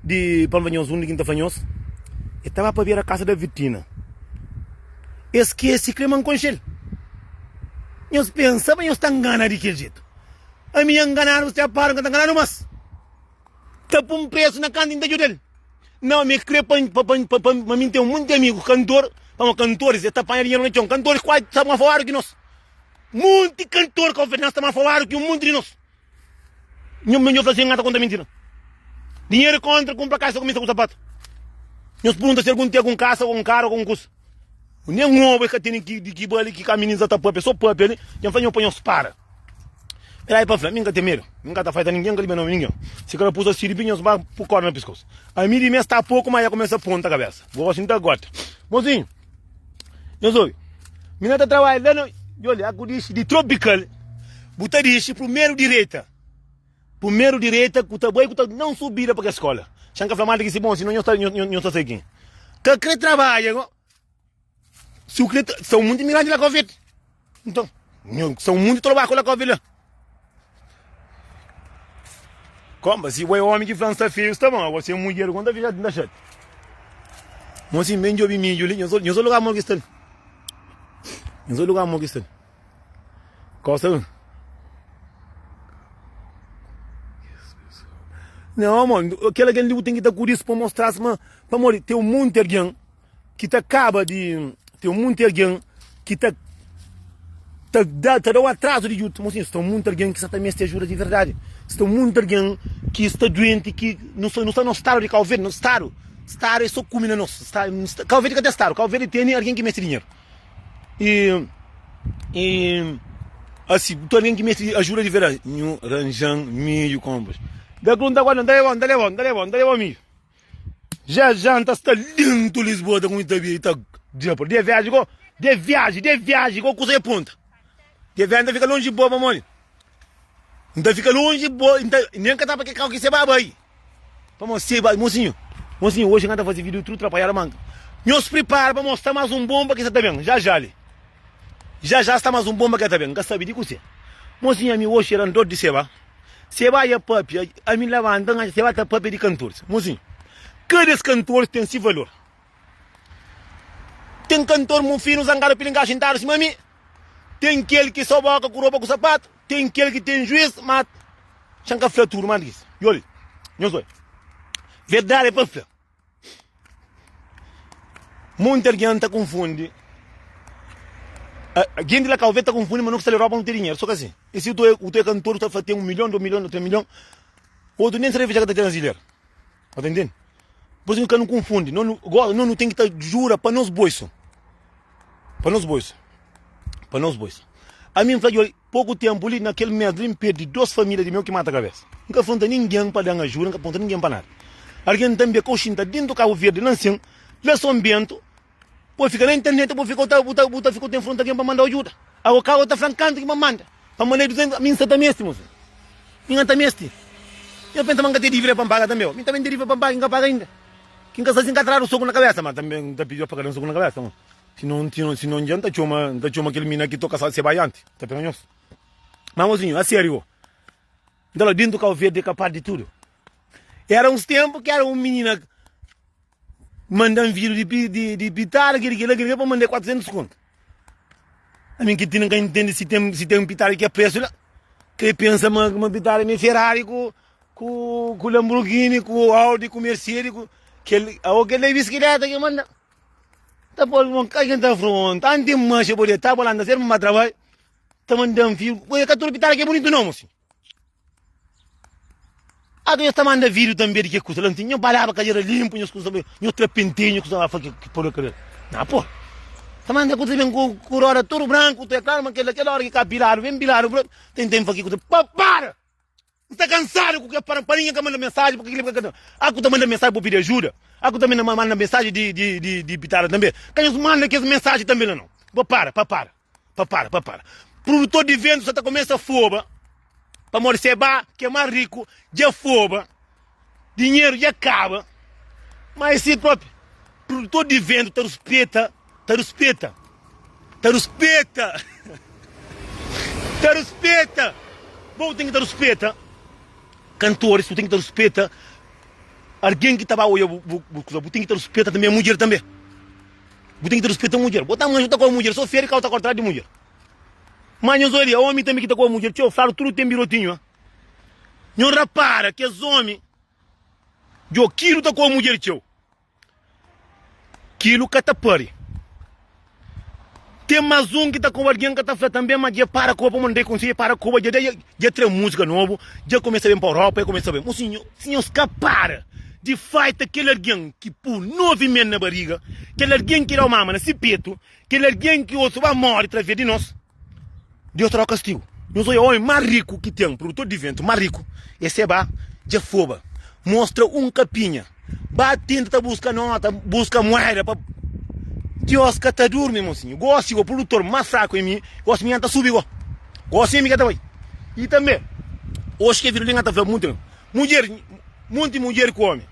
Speaker 1: di pa N fla nhos undi ki N ta fla nhos, e ta ba pa bera kasa da Vitina. E skese kre ma N konxe-l. Nhos pensa ma nhos ta ngana di kel jetu. Ami nha nganadu, bu sta para, N ka ta nganadu mas. Ta pun presu na kantu N ta djuda-l. Nau, mi kre pa pa pa pa ma mi N ten munti amigu kantor, pamodi kantoris e ta panha dinheru na txon. Kantoris kuazi ta más fawadu ki nos. Munti kantor konfidans ta más fawadu ki un munti di nos. Nho nho fla si N ka ta konta mintira. Dinheru kontra kunpra kasa ku misa ku sapatu. Nhos pergunta si algun ten algun kasa o un karu o algun kusa. Nen obu e ka tene ki di ki bali ki ka minins ta papia, so papia li. Dja N fla nho pa nhos para. El ai pa fla, Mi N ka ten medu, mi N ka ta faita ningen, N ka libia nomi ningen. Si karapusa sirbi, nhos ba pu korda na piskos. Ami di mes sta poku, ma ya kumesa ponta kabesa. Gosi N ta gota. Mosinhu, nhos obi, mi na ta trabadja la na, djoli, aku dixi di Tropical, bu ta dixi primeru direita, primeru direita ku ta bai ku ta na un subida pa kel skola. Xa N ka fla mal di ki si bon, sinon nhos ta, nhos ta sai kin. Ka kre trabadja go. Si u kre, sta un munti migrante la Covid. Nton, sta un munti trobaku la Covid la. Komba, si bo é omi ki fla nsta feiu, sta bon. Agora si é mudjer, ku nta fika, nta xati. Mosinhu, ben djobi midju li, nhos nhos lugar mo ki sta li. Nhos lugar mo ki sta li. Kosta li. Não, mano, kel algen li bu ten ki ta ku disso pa mostra-s ma pamodi ten un monti algen ki ta kaba di ten un monti algen ki ta ta da ta da-u atrazu di djuda mo sin sta un monti algen ki sa ta meste ajuda di verdadi sta un monti algen ki sta duenti ki nu sta nu sta na stadu di Kau Verdi no stadu stadu é so kume na nos stadu Kau Verdi ka ten stadu Kau Verdi tene algen ki meste dinheru i i asi tudu algen ki meste ajuda di verdadi nhu ranjan midju konpras da ku nta guarda nta leba nta leba nta leba nta leba midju. Já já nta sta dentu Lisboa ta kumi ta bia ta dja de viaji go de viaji de viaji go kusa e ponta de viaji nta fika lonji bo pamodi nta fika lonji bo nta nem ka ta pa ke kau ki se ba bai pamodi se bai mosinhu mosinhu hoje nta fazi video tudu trapalhadu ma nhos pripara pa mostra mas um bomba ki sa ta ben já já li já já sta mas um bomba ki ta ben nka sabi di kuse mosinhu ami hoje era dor di seba. Seba ia papia, ami labanta n atxa seba ta papia di kantoris. Mozinhu, kada es kantoris ten si valor. Ten kantor mufinu, zangadu, pilingadu, xintadu sima mi. Ten kel ki so boka ku ropa ku sapatu. Ten kel ki ten juiz, ma xa n ka fla tudu, ma dise, Yoli, nhos oi, verdadi é pa fla. Monti algen ta konfundi Algen di la Kau Verde ta konfundi ma no ki sta la Europa no ten dinheru So ka si E si u ta kantor u ta fla ten un milhon, dos milhon, tres milhon Otu nen serveja ka ta ten ziler Ba ta intende? Pur isu ka nu konfundi No nu ten ki ta jura pa nos boisu Pa nos boisu Pa nos boisu Ami N fla djoli Poku ténpu li, na kel mês li, N perde dôs família di meu ki mata kabésa. N ka afronta ningen pa da-m ajuda, N ka aponta ningen pa nada. Algen tanbê ka oxinta déntu Kabu Verdi, la nsin, la Son Bentu, bo fika na internet, bo fika bu ta bu ta fika bu ta infronta algen pa manda-u ajuda. Ago ka bo ta fla-m kantu ki pa manda, pa manda-i 200, mi N sa ta meste, mosinhu. Mi N ka ta meste. Nha pensa ma N ka ten dívida pa N paga tanbê. Mi tanbê N ten dívida pa N paga ki N ka paga inda. Ki N ka sa si N ka tradu soku na kabésa, ma tanbê N ta pidi-u pa ka da-m soku na kabésa. Si non si non dja N ta txoma N ta txoma kel mina ki toka sal se bai anti ta pega nhos Ma mozinhu a sériu go N ta fla dintu Kau Verdi é kapaz di tudu Era uns tenpu ki era un minina manda-m vídiu di di di pitada kel kel kel pa manda 400 kontu Ami ki ti N ka intende si ten si ten pitada ki é presu la Ke pensa ma ma pitada mi é Ferrari ku ku ku Lamborghini ku Audi ku Mercedes ku kel aô kel la é bisikileta ki manda Ta pol mon ka gen ta afronta Anti manxa bo de ta bo lanta ser ma trabalho Ta mandan fio Bo ka tudo pitara ke bonito não mocinho Ah nhos ta manda vídeo tambe di ke kusa la nho balaba kadera limpo nhos kusa nho tra pentinho kusa fa ke polo kadera na pô ta manda kusa ben ku ku roda tudo branco tu é claro ma kel kel hora ki ka pilado bem pilado tem tem fa ke kusa pa para. N sta kansadu ku ke para pa ninguém ka manda mensagem pa kila pa a ku ta manda mensagem pa pidi ajuda a ku ta manda mensagem di di di di pitada tambe ka nhos manda kes mensagem tambe la não bo para pa para pa para pa para produtor di vento sa ta começa foba pamodi se ba ke mais rico dja foba dinheiro dja kaba mas si propi produtor di vento ta ruspeta Ta ruspeta Ta ruspeta Ta ruspeta Bo ten ki ta ruspeta Kantoris bu ten ki ta ruspeta Argen ki ta ba oia bu bu kuza Bu ten ki ta ruspeta tanbe mudjer tanbe Bu ten ki ta ruspeta mudjer Bo ta manja bu ta koba mudjer So feri kau ta korta di mudjer Ma nhos olia omi tanbe ki ta koba mudjer Txeu fladu tudu ten birotinhu Nho rapara kes omi Djo kilu ta koba mudjer txeu. Kilu ka ta pari. Ten mas un ki ta koba algen ka ta fla tanbe ma dja para koba pamodi N da-i konsedju para koba dja dja tra musika nobu dja kumesa ben pa Europa dja kumesa ben. Mosinhu si nhos ka para di faita kel algen ki pu 9 mes na bariga kel algen ki da-u mama na si petu kel algen ki otu ba mori traves di nos Deus ta da-u kastigu. Nhos odja omi más riku ki ten, produtor di ventu más riku, é Seba dja foba. Mostra un kapinha. Ba tenta ta buska nota, buska mueda pa. Deus ka ta durmi, mosinhu. Gosi go, produtor más fraku é mi, gosi mi ta subi go. Gosi mi ka ta bai. I tanbe, oxi ke vida li, N ta fla munti mudjer, munti mudjer ku omi,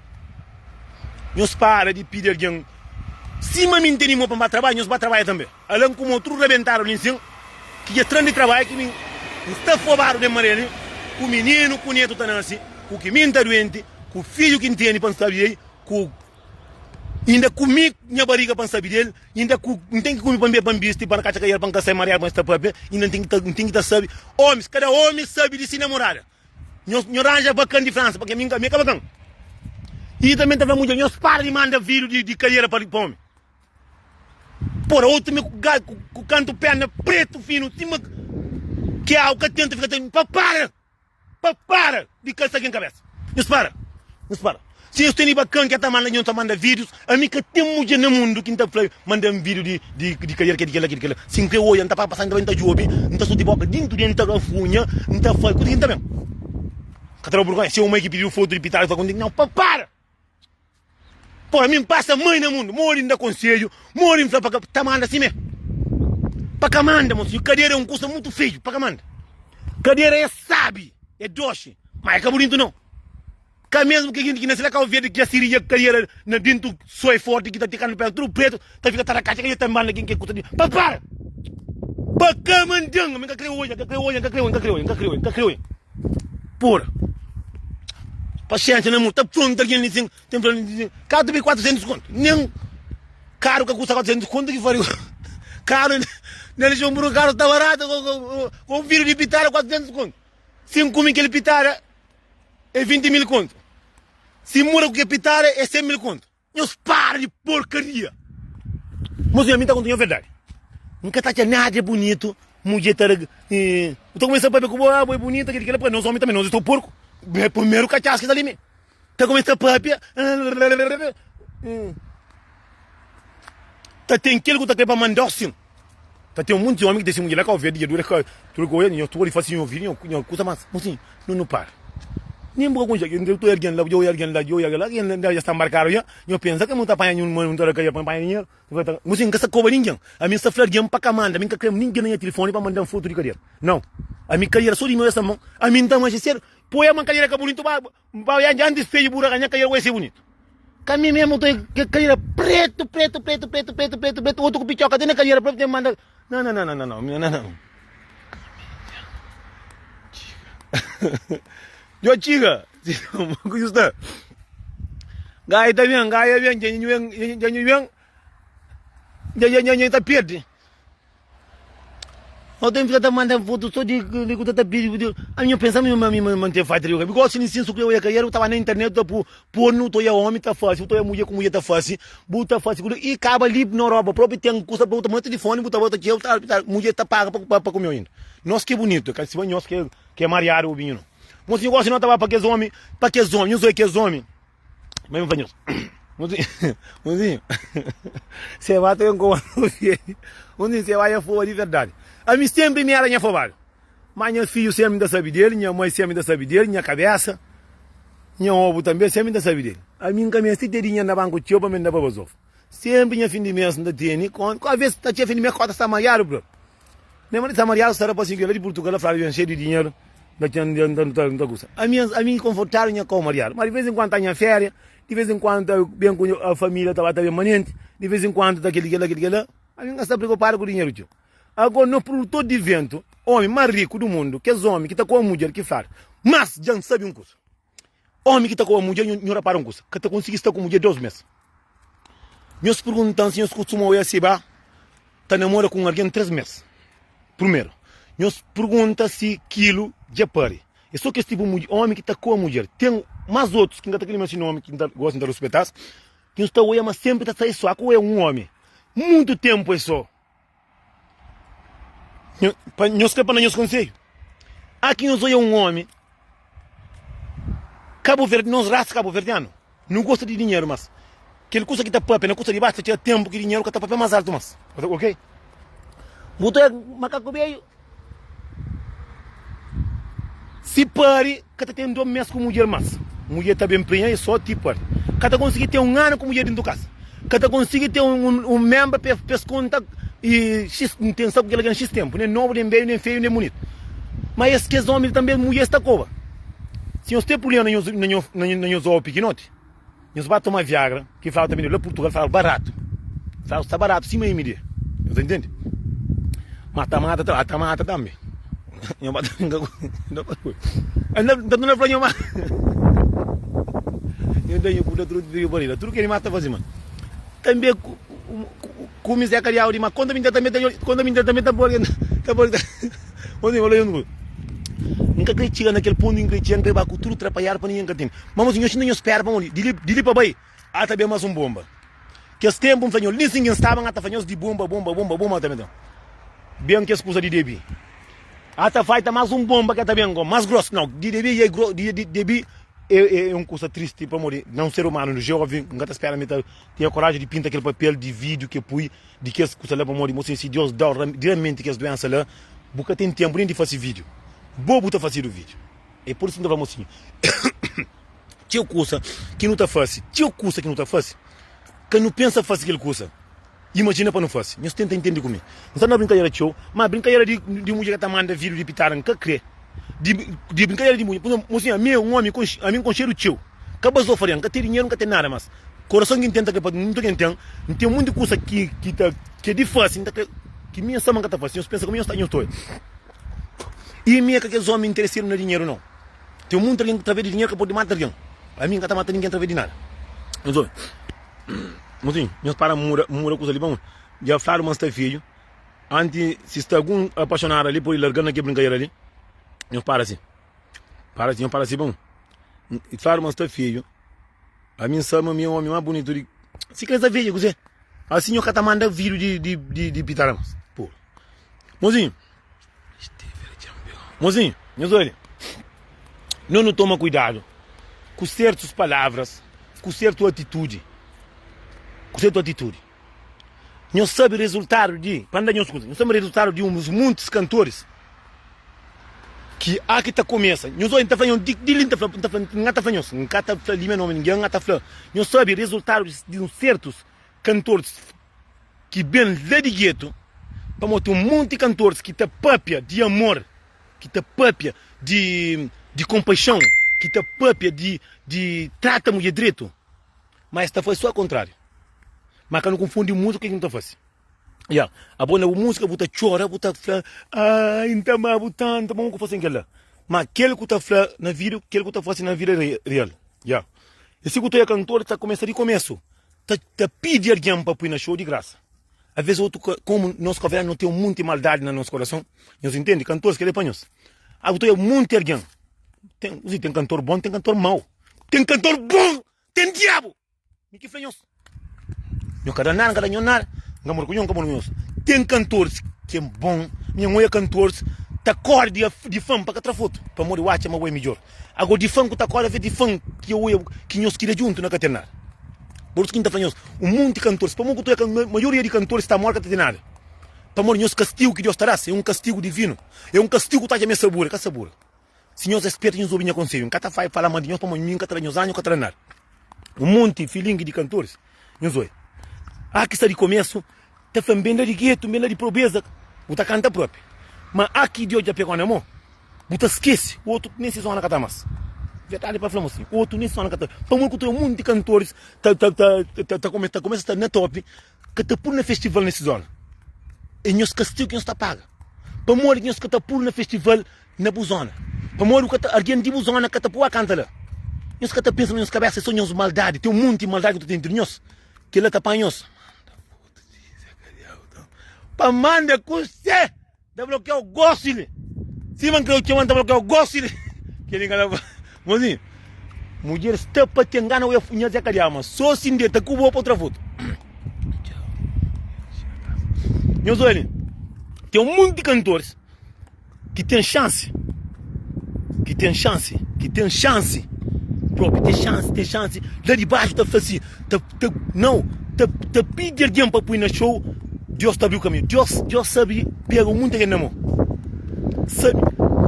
Speaker 1: nhos para di pidi algen sima mi N tene mo pa N ba trabadja, nhos ba trabadja tanbe. Ala-m ku mo tudu rabentadu li nsin, ki dja tra-m di trabadju, ki mi N sta fobadu den maré li, ku mininu ku netu ta nase, ku ki mi N ta duenti, ku fidju ki N tene pa N sabe di el, ku inda ku mi nha bariga pa N sabe di el, inda ku N ten ki kume pa N bebe pa N bisti, pa N katxa kaiera pa N ka sai mariadu pa N sta papia, inda N ten ki ta N ten ki ta sabe. Omis, kada omi sabe di si namorada. Nhos nho ranja bakan di Fransa, pake mi N ka mi é ka bakan. I tanbe N ta fla mudjer, nhos para di manda vidiu di di kaiera pa pa omi. Pora otu mi ku kantu perna pretu finu sima ki au ka tenta fika ta pa para pa para di kalsa algen kabesa nhos para nhos para si nhos tene bakan ke ta manda nhos ta manda videos ami ka ten mudjer na mundu ki nta fla mandan video di di di kariera ke di kela ke di kela si nkre oia nta pasa nta bai nta djobi nta suti boka dintu di nta rafunha nta fai kusa ki nta ben ka ta da burgonha si uma ki pidiu fotu di pitadu fla nau pa para. Pora mi n'pasa mãe na mundu modi n'da konsedju modi n'fla pa ka ta manda si me pa ka manda mosinhu kadera é un kusa mutu feiu pa ka manda kadera é sabi é doxi ma é ka bunitu nau ka mesmu ki jinti ki nasi la Kau Verdi ki asirinha kadera na dintu soi forti ki ta tikanu pé tudu pretu ta fika ta rakatxa ka ta manda kin ke kusa di pa para pa ka mandan mi ka kre odja ka kre odja ka kre odja ka kre odja ka kre odja ka kre odja pora Paxénxa na mu ta pronta algen li sin ten fla karu ta bai 400 kontu nen karu ka kusta 400 kontu ki fari karu na Luxemburgo karu sta baratu ku un filhu di pitada 400 kontu si N kume kel pitada é 20 mil kontu si N mura ku kel pitada é 100 mil kontu. Nhos para di porcaria. Mozinho, ami ta conta nho verdade. N ka ta atxa nada bonito mudjer ta eh, ta começa a papia ku bo, ah, bo é bonita, kel kela, nos homem também, nos é só porco. Primeiro cachaça que tá ali mesmo. Ta começa a papia, ta tem kel ku ta kre pa mandau sim. Ta ten munti omi ki ta si mudjer la Kau Verdi dja dura ka tudu ku oja nho tudu fasi nho vida nho kusa mas mosinhu no no para nin bu ka konxe algin tu algin la dja oja algin la dja oja algin la algin la dja sta mbarkadu dja nho pensa ke mu ta panha nhu mu ta da ka pa panha dinheru mosinhu nka sta koba ningen ami nsta fla algin pa ka manda ami nka kre ningen na nha tilifoni pa mandan fotu di kadera nau ami kadera so di mi oja sta mon ami nta manxe sedu poi ama kadera ka bunitu ba ba oja antis fedju bu raga nha kadera oja si bunitu. Ka mi mesmo to ke kadera preto preto preto preto preto preto preto outro ku pichoca te na kadera preto te manda não não não não não não não não Yo txiga ku sta gai ta ben gai ben dja nhu ben dja nhu ben dja dja nhu ta perde Nau ten fika ta manda fotu so di di ku ta ta pidi di ami nho pensa mi ma mi ma ten fai triu because si sin su kre oia kariera bu ta ba na internet ta pu pornu ta oia omi ta fasi bu ta oia mudjer ku mudjer ta fasi bu ta fasi ku i kaba li na Europa propi ten kusa bu ta manda tilifoni bu ta bota txeu ta ta mudjer ta paga pa pa kumeu inda nos ke bunitu ka sima nhos ke ke mariadu obi nho no mosinhu gosi no ta ba pa kes omi pa kes omi nhos oia kes omi. Mas eu falei, Mozinho, você vai ter um comando. Mozinho, você vai afobar de verdade. A mim sempre me era afobado. Ma nha fidju sénpri N ta sabe di el, nha mai sénpri ta sabe di el, nha kabésa, nha obu tanbê sénpri N ta sabe di el. Ami N ka meste ten dinheru na banku txeu pa mi N da pa bazofa. Sénpri nha fin di mês N ta tene kónta. Alvês ta txega fin di mês kónta sta mariadu bro. Mesmu di sta mariadu sta rapasinhu ki la di Purtugal la fladu ben xeiu di dinheru N ta N ta N ta kusa. Ami ami N konfortadu nha kau mariadu. Ma di vês en kuandu ta nha féria, di vês en kuandu ta ben ku família ta ba ta ben manenti, di vês en kuandu ta kel-li kel-la kel-li kel-la. Ami N ka sta preokupadu ku dinheru txeu. Agora no produtor di ventu, omi mas riku du mundu, kes omi ki ta koba mudjer ki fladu. Mas dja N sabi un kusa, omi ki ta koba mudjer, nho rapara un kusa, ka ta konsigi sta ku mudjer dos mes. Nhos pergunta-m si nhos kustuma oia si ba ta namora ku un algen 3 mes. Primeru, nhos pergunta si kilu dja pari. É so kes tipu omi ki ta koba mudjer. Ten mas otus ki N ka ta kre lembra si nomi, ki N ta gosta, N ta ruspeta-s, ki nhos ta oia ma senpri ta sai so. Aku oia un omi muntu tenpu é so. Nhos krê pa N da nhos konsedju? A ki nhos odja un ómi kabuverdi, nos rasa kabuverdianu, nu gosta di dinheru, mas kel kusa ki ta papia na kusa di baxu ta txega tenpu ki dinheru ka ta papia más altu más. Ok? Bu ta odja makaku bedju si pari ka ta ten 2 mes ku mudjer más. Mudjer ta ben prenha i só ti pari. Ka ta konsigi ten un anu ku mudjer dintu kasa. Ka ta konsigi ten un menbra pa es konta i xis N ten sta ku kel algen xis tenpu. Nen nobu, nen bedju, nen feiu, nen bunitu. Ma es kes omi li tanbe mudjer sta koba. Si nhos ten prublema na nhos obu pikinoti, Nhos ba toma viagra ki fladu ta bendedu la Purtugal fladu baratu fladu sta baratu sima MD nhos ta intende ma ta mata ta ta mata tambi nhos ba ta brinka ku nta torna fla nho ma nho da nho puta tudu tudu barida tudu keli mas ta fazi mal tambi kumi zé kadiau di ma konta mi tambi ta konta mi tambi ta poi ta poi N ka kre txiga na kel pontu ki N kre txiga, N kre ba ku tudu trapaiadu pa ningen ka tene. Ma mosi, nhos xinta nhos spera pamodi di li, di li pa bai, a ta ben mas un bonba. Kes tenpu N fla nhos, li sin ki N staba N a ta fla nhos di bonba, bonba, bonba, bonba ta ben ta ben kes kusa di debi. A ta faita mas un bonba ki a ta ben go mas gros. Nau, di debi e gros, di debi e un kusa tristi pamodi na un ser umanu joven N ka ta spera mi ta tinha koraji di pinta kel papel di vidiu ke pui di kes kusa la pamodi mosi si Deus dau realmenti kes duensa la bu ka ten tenpu nen di fasi video bo bu ta fasidu video e por isu ki N ta fla mosinhu txeu kusa ki nu ta fasi txeu kusa ki nu ta fasi ka nu pensa fasi kel kusa imajina pa nu fasi nhos tenta intende ku mi N sta na brinkadera txeu ma brinkadera di di mudjer ka ta manda video di pitada N ka kre di di brinkadera di mudjer mosinhu ami é un omi ami N konxedu txeu ka bazofaria N ka ten dinheru N ka ten nada mas Korason ki N ten ta kre pa nunta ki N ten. N ten monti kusa ki ki ta ki é di fase, N ta kre ki mi sama N ka ta fase. Nhos pensa kuma nhos ta nhos ta oja. I mi é ka kes omi interesedu na dinheru nau. Ten monti algen ki traves di dinheru ka pode mata algen. Ami N ka ta mata ningen traves di nada. Nhos obi. Mosinhu, nhos para muda muda kusa li pa un. Dja fladu ma N sta fidju. Anti si sta algun apaxonadu ali pode larga-l na kel brinkadera li. Nhos para si. Para si, nhos para si pa un. Fladu ma N sta fidju. Ami N sabe ma mi é omi más bunitu di. Si kre sta fidju kuzê? Asi nho ka ta manda vidu di di di di pitara mas. Pô. Mozinho. Mozinho, nhos olha. Nós nu toma cuidado ku certos palavras, ku certo atitude. Ku certo atitude. Nhos sabe resultado di, pa N da nhos kuza, nhos sabe resultado di uns muntis cantores ki a ki ta kumesa, nhos oi, N ta fla nhos, di, di li N ta fla, N ta fla, N ka ta fla nhos, N ka ta fla limia nomi ningen, N ka ta fla, nhos sabe resultado di, di uns sertus cantores ki ben la di getu, pamodi ten un monti cantores ki ta papia di amor, ki ta papia di, di compaixão, ki ta papia di, di trata mudjer dretu, ma es ta fase so akontrariu. Ma ka nu konfundi múzika ku ke ki nu ta fase. Ya, abo na bu múzika bu ta txora, bu ta fla, ai, N ta ama-bu tantu, pamodi ku fasen kel-la? Ma kel ku ta fla na vídiu, kel ku ta fase na vida real. Ya, e si ku ta oja kantor ta kumesa di komesu ta ta pidi algen pa pui na xou di grasa. Aves otu komu nos kabuverdianu no ten un monti maldadi na nos korason, nhos intendi? Kantores kel-la é pa nhos. Abo ta oja monti algen, ten, ten kantor bon, ten kantor mau, ten kantor bon, ten diabu! Mi ki fla nhos. Nho ka da nada, N ka da nho nada. N ka mora ku nho, N ka mora ku nhos. Ten kantoris ki é bon. Mi N oia kantoris ta kore di di fan pa ka tra fotu, pamodi bu atxa ma bo é midjor. Ago di fan ku ta kore aves di fan ki oia ki nhos kria djuntu na ka ten nada. Por isu ki N ta fla nhos, un monti kantoris, pamodi ku ta oia maioria di kantoris ta mora ka ta ten nada. Pamodi nhos kastigu ki Deus ta da-s é un kastigu divinu, é un kastigu ku ta atxa ma é sabura, é ka sabura. Si nhos é spertu nhos obi nha konsedju. N ka ta fai fala mal di nhos pamodi mi N ka ta da nhos anju, N ka ta da nada. Un monti filingi di kantoris, nhos oi. A ki sta di komesu ta fla, N ben la di getu, N ben la di pobreza. Bu ta kanta propi. Ma a ki Deus dja pegau na mon, bu ta skese, otu nen si zona ka ta mas. Verdadi pa fla mo si, otu nen si zona ka ta. Pamodi ku ta un monti kantoris ta ta ta ta ta ta komesa sta na topi, ka ta pul na festival na si zona. É nhos kastigu ki nhos ta paga. Pamodi ki nhos ka ta pul na festival na bu zona? Pamodi bu ka ta, algen di bu zona ka ta pua kanta la. Nhos ka ta pensa na nhos kabesa, é so nhos maldadi. Ten un monti maldadi ki ta ten entri nhos. Kila ta panha nhos. Pa manda kuse da blokiau gosi li. Sima N kreu txoma N ta blokiau gosi li. Keli ka ta Mozinho, mudjer sta pa ten gana oia nha Zé Kadiaba ma so si N deta ku bo pa tra foto. Nhos oia li, ten un monti kantoris ki ten xansi, ki ten xansi, ki ten xansi propi, ten xansi, ten xansi, la di baxu ta fla si, ta, ta, nau, ta, ta pidi algen pa pui na xou, Deus ta abriu kaminhu. Deus, Deus sabi pega un munti algen na mon. Sabi,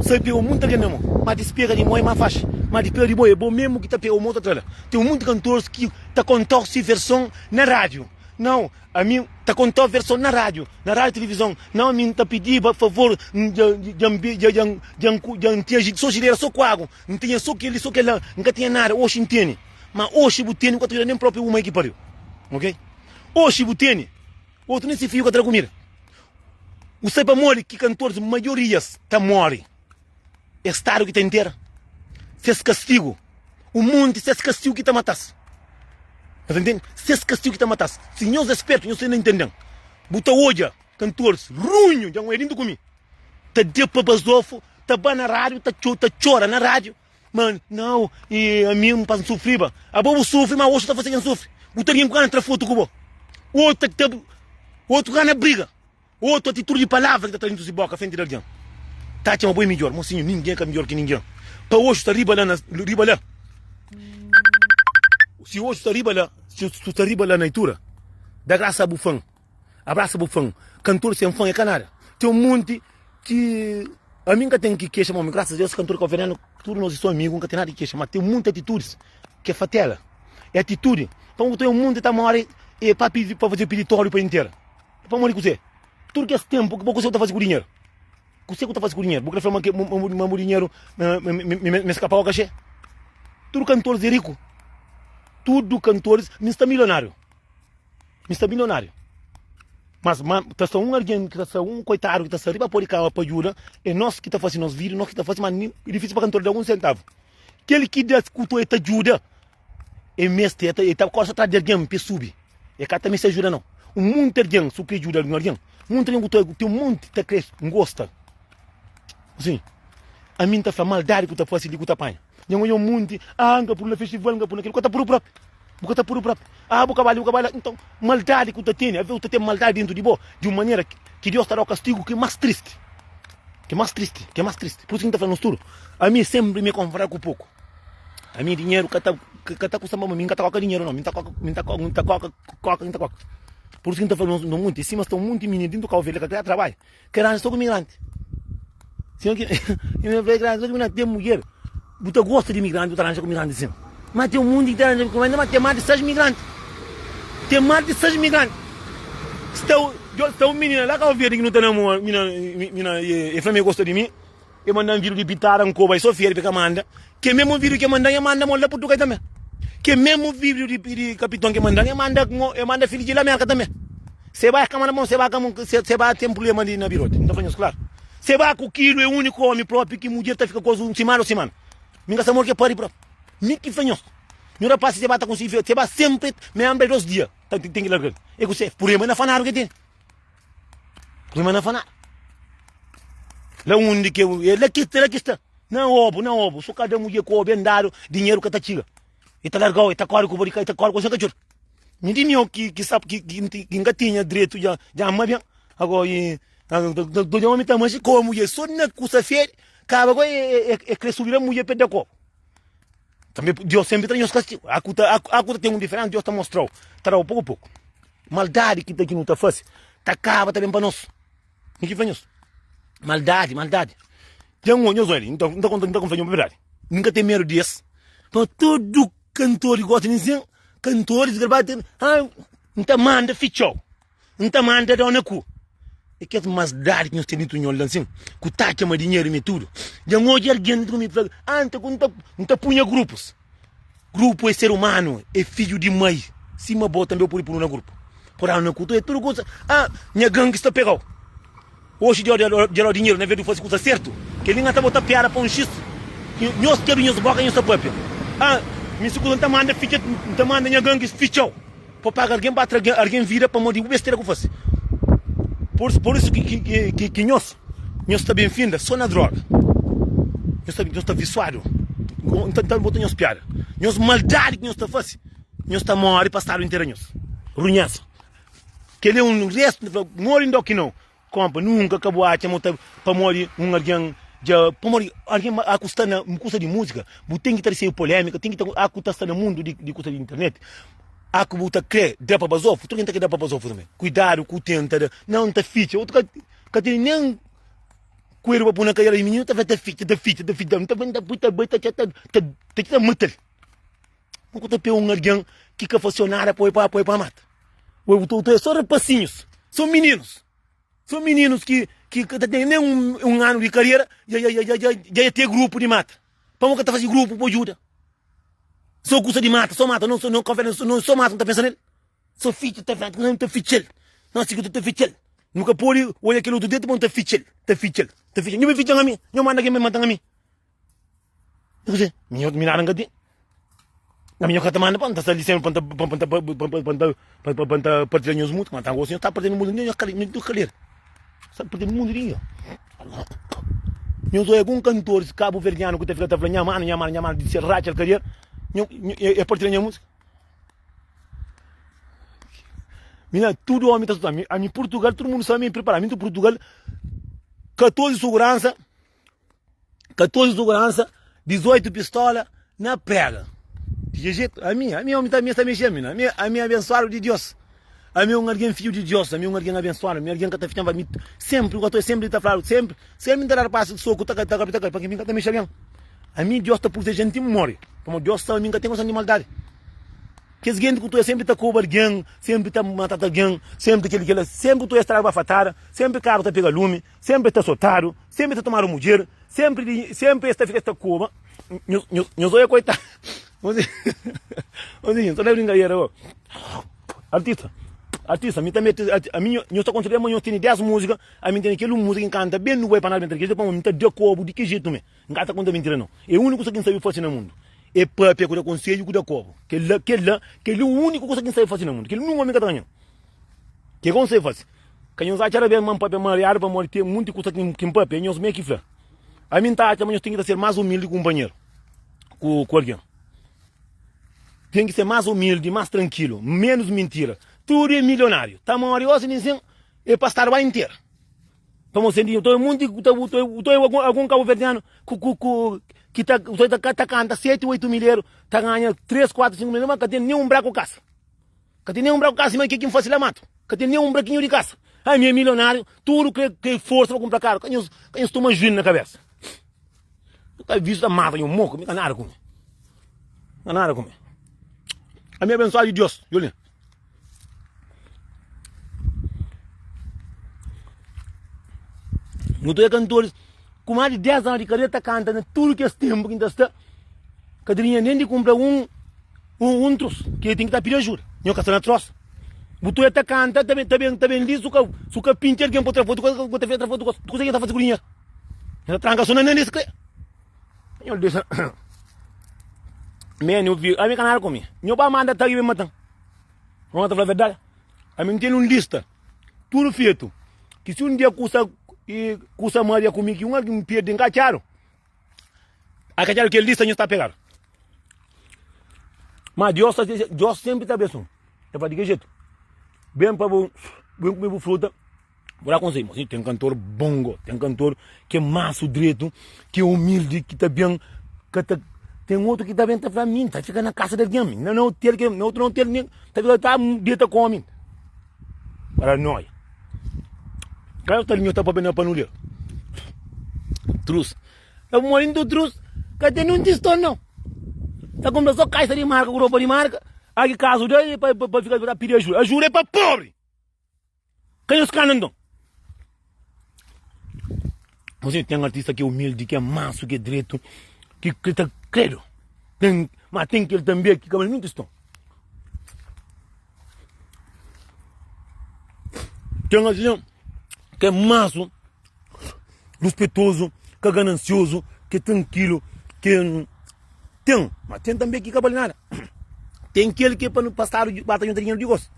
Speaker 1: sabi pega un munti algen na mon. Ma dispega di mon é más faxi. Ma dispega di bo é bo mesmu ki ta pega un mon ta tra la. Ten un munti kantoris ki ta kontau si verson na rádiu. Nau, Ami ta kontau verson na rádiu, na rádiu tilivizon. Nau, ami N ta pidiba favor, N dja, dja N dja, dja N, dja N ku, dja N tinha so jilera, so ku agu, N tinha so kel-li, so kel-la, N ka tinha nada. Oxi N tene. Ma oxi bu tene, bu ka ta djuda nen propi bu mai ki pariu. Ok? Oxi bu tene, otu nen si fiju ka ta da kumida. Bu sabe pamodi ki kantoris, maiorias, ta móre? É stadu ki ta intera ses kastigu. Un monti ses kastigu ki ta mata-s. Nhos ta ntende? Ses kastigu ki ta mata-s. Si nhos é spertu, nhos ta ntende-m. Bu ta odja kantoris runhu, dja N oja dintu ku mi, ta da pa bazofu, ta ba na rádiu, ta txora na rádiu, ma nau, i ami N pa N sufriba. Abo bu sufri, ma oxi ta fase ken sufri. Bu ta algen ku gana tra fotu ku bo. Otu ta, otu gana briga. Otu atitudi di palavra ki ta tra dintu si boka frenti di algen ta atxa ma bo é midjor. Mosinhu, ningen ka midjor ki ningen. Pa oxu sta riba la na riba la. Si oxu sta riba la, si su sta riba la na itura, da grasa a bu fan. Abrasa bu fan. Kantor sen fan é ka nada. Ten un monti ki ami N ka ten ki kexa ma grasas a Deus kantor kabuverdianu tudu nos é so amigu N ka ten nada ki kexa ma ten monti atitudis ki é fatela. É atitudi. Pamodi ku ten un monti ta mori e pa pidi pa faze peditóriu pa intera. Pamodi kuzê? Tudu kes ténpu ki bo kuzê ku ta faze ku dinheru? Kuzê ku ta faze ku dinheru? Bu krê fla ma ke ma bu dinheru ma es ka paga kaxê? Tudu kantoris é riku. Tudu kantoris, mi sta milionáriu. Mi sta milionáriu. Mas ma ta sta un algen ki ta sta un koitadu ki ta sta riba pó di kama pa djuda, é nos ki ta fase nos vida, nos ki ta fase, ma é difísil pa kantor da un sentavu. Kel ki da ku ta ta djuda. E meste, e ta, e ta korsa atrás di algen pa e subi. E ka ta meste ajuda nau. Un monti algen, su kre djuda algun algen, monti algen ku ta, ten un monti ta kre ngosta. Sin, ami N ta fla maldadi ku ta fase li ku ta panha. Nha oja un monti, ah, N ka puru na festival, N ka puru na kel, bu ka ta puru propi. Bu ka ta puru propi. Ah, bu ka bai li, bu ka bai la. Nton, maldadi ku ta tene, aves bu ta ten maldadi dentu di bo, di un manera ki Deus ta dau kastigu ki mas tristi. Ki mas tristi, ki mas tristi. Pur isu ki N ta fla nos tudu, ami senpri mi konfra ku poku. Ami dinheru ka ta ka ta kusta-m pa mi, N ka ta koka dinheru nau, mi ta koka mi ta koka mi ta koka koka mi ta koka. Pur isu ki N ta fla nos no munti, sima sta un munti mininu dintu Kau Verdi ka kria trabadju, ka ranja so ku imigranti. Sima ki mi fla ranja so ku imigranti, ten mudjer bu ta gosta di imigranti bu ta ranja ku imigranti sin. Ma ten un munti ki ta ranja ku imigranti, ma ten mas di 6 imigranti. Ten mas di 6 imigranti. Sta sta un minina la Kau Verdi ki nu ta namora, minina minina e fla ma e gosta di mi. E mandan vidu di pitara N koba e so fia di ka manda Ke memu vidu ke mandan e manda mon la Purtugal tanbe Ke memu vidu di di kapiton ke mandan e manda e manda fidju di la Merka tanbe Se ba e ka manda mon se ba ka se ba ten prublema di na biroti N ta fla nhos klaru Se ba ku kilu e uniku omi propi ki mudjer ta fika kos un simana o simana Mi ka sa modi ke pari propi Mi ki fla nhos Nhu rapasi se ba ta konsigi se ba senpri me anbra e dos dia ta ten ki largal E ku se purema na fanadu ke tene. Prima na fana. La undi ke é la ki la ki sta. Na obu, na obu. So kada mulher ku obu é andadu, dinheru ka ta txiga. E ta largau, e ta kori ku bo di ka, e ta kori ku sen katxor. Mi di meu ki ki sab ki ki ki nka tinha dretu dja dja ama ben. Ago i dja omi ta manxi ko mulher so na kusa fedi, kaba go e e e kre subi la mulher pa e da kobu. Tanbe Deus senpri ta da nhos kastigu. A ku ta a ku ta ten un diferensa, Deus ta mostrau, ta dau poku poku. Maldadi ki ta ki nu ta fase ta kaba ta ben pa nos. Mi ki fla nhos. Maldadi, maldadi. Ten un, nhos oi li, N ta konta, N ta konfia nhos verdadi. N ka ten medu di es. Pa tudu kantor di gosta di mi, kantoris grabadu ten, ah, N ta manda fitxau, N ta manda dau na ku. É kes maldadi ki nhos ten ditu nho la nsin, ku ta atxa ma dinheru mi tudu. Dja N odja algen ku mi fla, ah, N ta, N ta, N ta punha grupus. Grupu é ser umanu, é fidju di mai. Sima bo tanbe bu pode punu na grupu. Puranu na kutu é tudu kusa. Ah, nha gangi sta pegau. Oxi dja dau dinheru na vez di fasi kusa sertu. Kel-li nha ta bota piada pa un xis. Nhos ki abri nhos boka nhos ta papia. Ah, mi si kusa N ta manda fitxa, N ta manda nha gangi fitxau pa paga algen pa tra algen vida pamodi bu bestera ku fasi. Por por isu ki ki ki nhos nhos ta ben finda so na droga. Nhos ta nhos ta visuadu. N ta bota nhos piada. Nhos maldadi ki nhos ta fasi. Nhos ta móre pa stadu intera nhos. Runhesa. Kel-li é un restu, N ta fla, móre inda ki nau. Konpa, nunka ka bu atxa ma bu ta pamodi un algen dja pamodi algen a ku sta na kusa di múzika, bu ten ki ta resebe polémika, ten ki ta a ku ta sta na mundu di kusa di internet, a ku bu ta kre da pa bazofu, tudu algen ta kre da pa bazofu tanbe. Kuidadu ku tenta da, nau N ta fitxa, otu ka ka tene nen kueru pa pui na kadera di mininu ta fla ta fitxa, ta fitxa, ta fitxa, ta ta pui ta bai ta txa ta ta txa ta mata-l. Bu ka ta pega un algen ki ka fase nada pa pa pa mata. Bu ta ta só rapasinhus, só mininus, só mininus ki ki ka ta ten nen un, un anu di karera dja dja dja dja dja ten grupu di mata. Pamodi ka ta fase grupu pa ajuda? Só kusa di mata, só mata, não não não só mata, não ta pensa nel. Só fitxa ta fitxa, não ta fitxa-l. Não si ta fitxa-l. Nu ka pode olha kel outro dedo, mas ta fitxa-l, ta fitxa-l, ta fitxa-l. Nhu ben fitxa-m ami, nhu manda ken ben mata-m ami. Kuzê? Mi mi nada N ka ten. Na mi nho ka ta manda pa N ta sta li senpri pa N ta pa N ta pa N ta pa N ta partilha nhos múzika. Ma ta gosi nho ta partilha múzika di nho kal nho kaler. Sta partilha mundu di nho. Nhos oia algun kantoris kabuverdianu ku ta fika ta fla nha manu, nha manu, nha manu di se ratxa el kader, nho e partilha nha múzika? Mi na tudu omi ta suta mi. Ami Purtugal tudu mundu sabe mi pripara. Mi nta Purtugal 14 suguransa. 14 suguransa, 18 pistola na prega. Di ki jetu? Ami, ami omi ta mesta mexe ami, ami, ami abensuadu di Dios. Ami é un algen fidju di Dios, ami é un algen abensuadu, ami é algen ka ta fitxa mi sempri, ku ato sempri ta fladu, sempri, sempri ta dadu pasu di soku, ta ta ta ta, pa mi ka ta mexe algen. Ami Dios ta protejen ti N mori, pamodi Dios sabe mi ka ten korason di maldadi. Kes genti ku tu é sempri ta koba algen, sempri ta matata algen, sempri kel kila, sempri tu é straga bafatada, sempri karu ta pega lumi. Senpri es ta sotadu, senpri es ta tomadu mudjer, senpri di, senpri es ta fika es ta koba. Nhos, nhos, nhos oia koitadu. Mozinho, ta da brinkadera go. Artista, artista, mi ta mete, ami nhos ta konsidera ma nhos tene 10 múzika, ami tene kel un múzika ki N kanta ben nu bai pa nada ben ta ki pamodi mi ta da kobu di ki jetu me. N ka ta konta mintira nau. É úniku kusa ki N sabe fase na mundu é papia ku da konsedju ku da kobu. Kel la, kel la, kel úniku kusa ki N sabe fase na mundu. Kel nunka mi ka ta ganha. Ke ki N sabe fase? Ka nhos atxa rabia ma N papia mariadu pamodi ten munti kusa ki N papia, é nhos mê ki fla. Ami N ta atxa ma nhos ten ki ta ser más umildi ku kunpanheru, ku ku algen. Ten ki ser más umildi, más trankilu, ménus mintira. Tudu é milionáriu, ta móre gósi nin sen é pa stadu ba intera. Pamodi sen dinheru, ten munti ten algun kabuverdianu ku ku ku ki ta ta kanta seti, oitu mil eru, ta ganha três, kuatu, sinku mil eru, ma ka ten nen un braku kasa. Ka ten nen un braku kasa sima ke ki N fase la matu. Ka ten nen un brakinhu di kasa. Ami é milionáriu, tudu kre kre forsa pa kunpra karu. Ka nhos ka nhos toma juínu na kabesa. N ta vistu ta mata nho moku, mi ka nada ku mi. Ka nada ku mi. Ami é abensuadu di Dios. Djobe li. Nu ta oja kantoris ku más di 10 anu di karera ta kanta na tudu kes tenpu ki N ta sta. Ka ten dinheru nen di kunpra un Un utrus ki ten ki ta pidi ajuda. Nho ka sta na trosa. Bu tuia ta kanta, ta ben, ta ben, ta ben li, su ka, su ka pintxi algen pa tra fotu, ku ta tra fotu, kusa ki ta fasi ku dinheru. Nho ta tranka so na nariz kre. Nho dexa. Me nho vi, ami ka nada ku mi. Nho ba manda tagi ben matan. Nho ta fla verdadi. Ami n ten un lista tudu fetu ki si un dia kusa kusa maria ku mi ki un algin pirdi n ka atxadu. Akatxadu kel lista nhos ta pegadu. Ma Dios ta Dios sempri ta abensoa. Ta fla di ki jetu? Ben pa bu ben kume bu fruta. Bu da konselho, mosinho, ten kantor bon go, ten kantor ki é mansu dretu, ki é humildi, ki ta ben ka ta ten otu ki ta ben ta fla mi ta fika na kasa di algen, mi na hotel ke na otu na hotel mi ta fika ta deta ku omi. Paranoia. Ka ta nho ta papia na panulia. Trus. Ta mori ntu trus. Ka ten nun tiston nau. Ta kumpra so kaisa di marka ku ropa di marka. Aki kazu da pa pa fika ta pidi ajuda. Ajuda é pa pobri. Ka nhos kana nton. Você tem artista que é humilde, que é manso, que é direito, que, que tá credo. Tem, mas tem que ele também que cabelo muito estão. Tem artista que é manso, respeitoso, que é ganancioso, que é tranquilo, que tem, mas tem também que cabelo nada. Tem aquele que é para no passado bata junta dinheiro de gosto.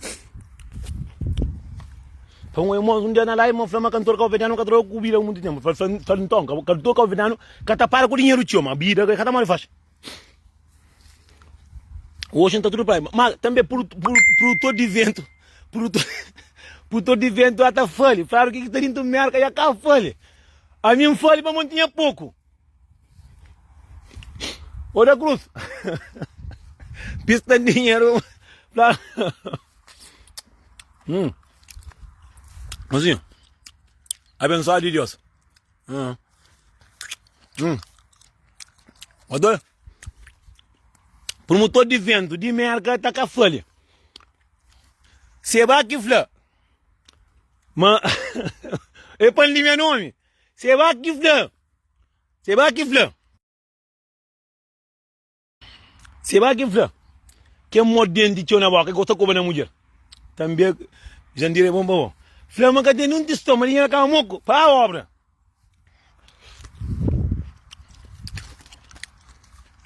Speaker 1: Então, um irmão, um dia na live, fala, mas cantor cabo-verdiano ka troca ku bida muito tempo. Fala, fala, fala, então, cantor cabo-verdiano ka ta para ku dinheiro tio, mas bida ka ta mole fácil. Hoje está tudo para Mas também produtor de vento, produtor, produtor de vento até fale. Claro que está dentro merda já cá fale. A mim fale para montinha pouco. Ô da Cruz, pista dinheiro. Claro. Hum. Assim, abençoado de Deus. Hum. Hum. Odor. Promotor de vento de merca tá com a folha. Seba que fla. Ma é para meu nome. Seba que fla. Seba que fla. Seba ki fla, Ken mó denti txeu na boka e gosta koba na mudjer. Tanbe Jandira é bon pa bo. Fla ma ka ten nun tiston, ma dinheru kaba moku pa obra.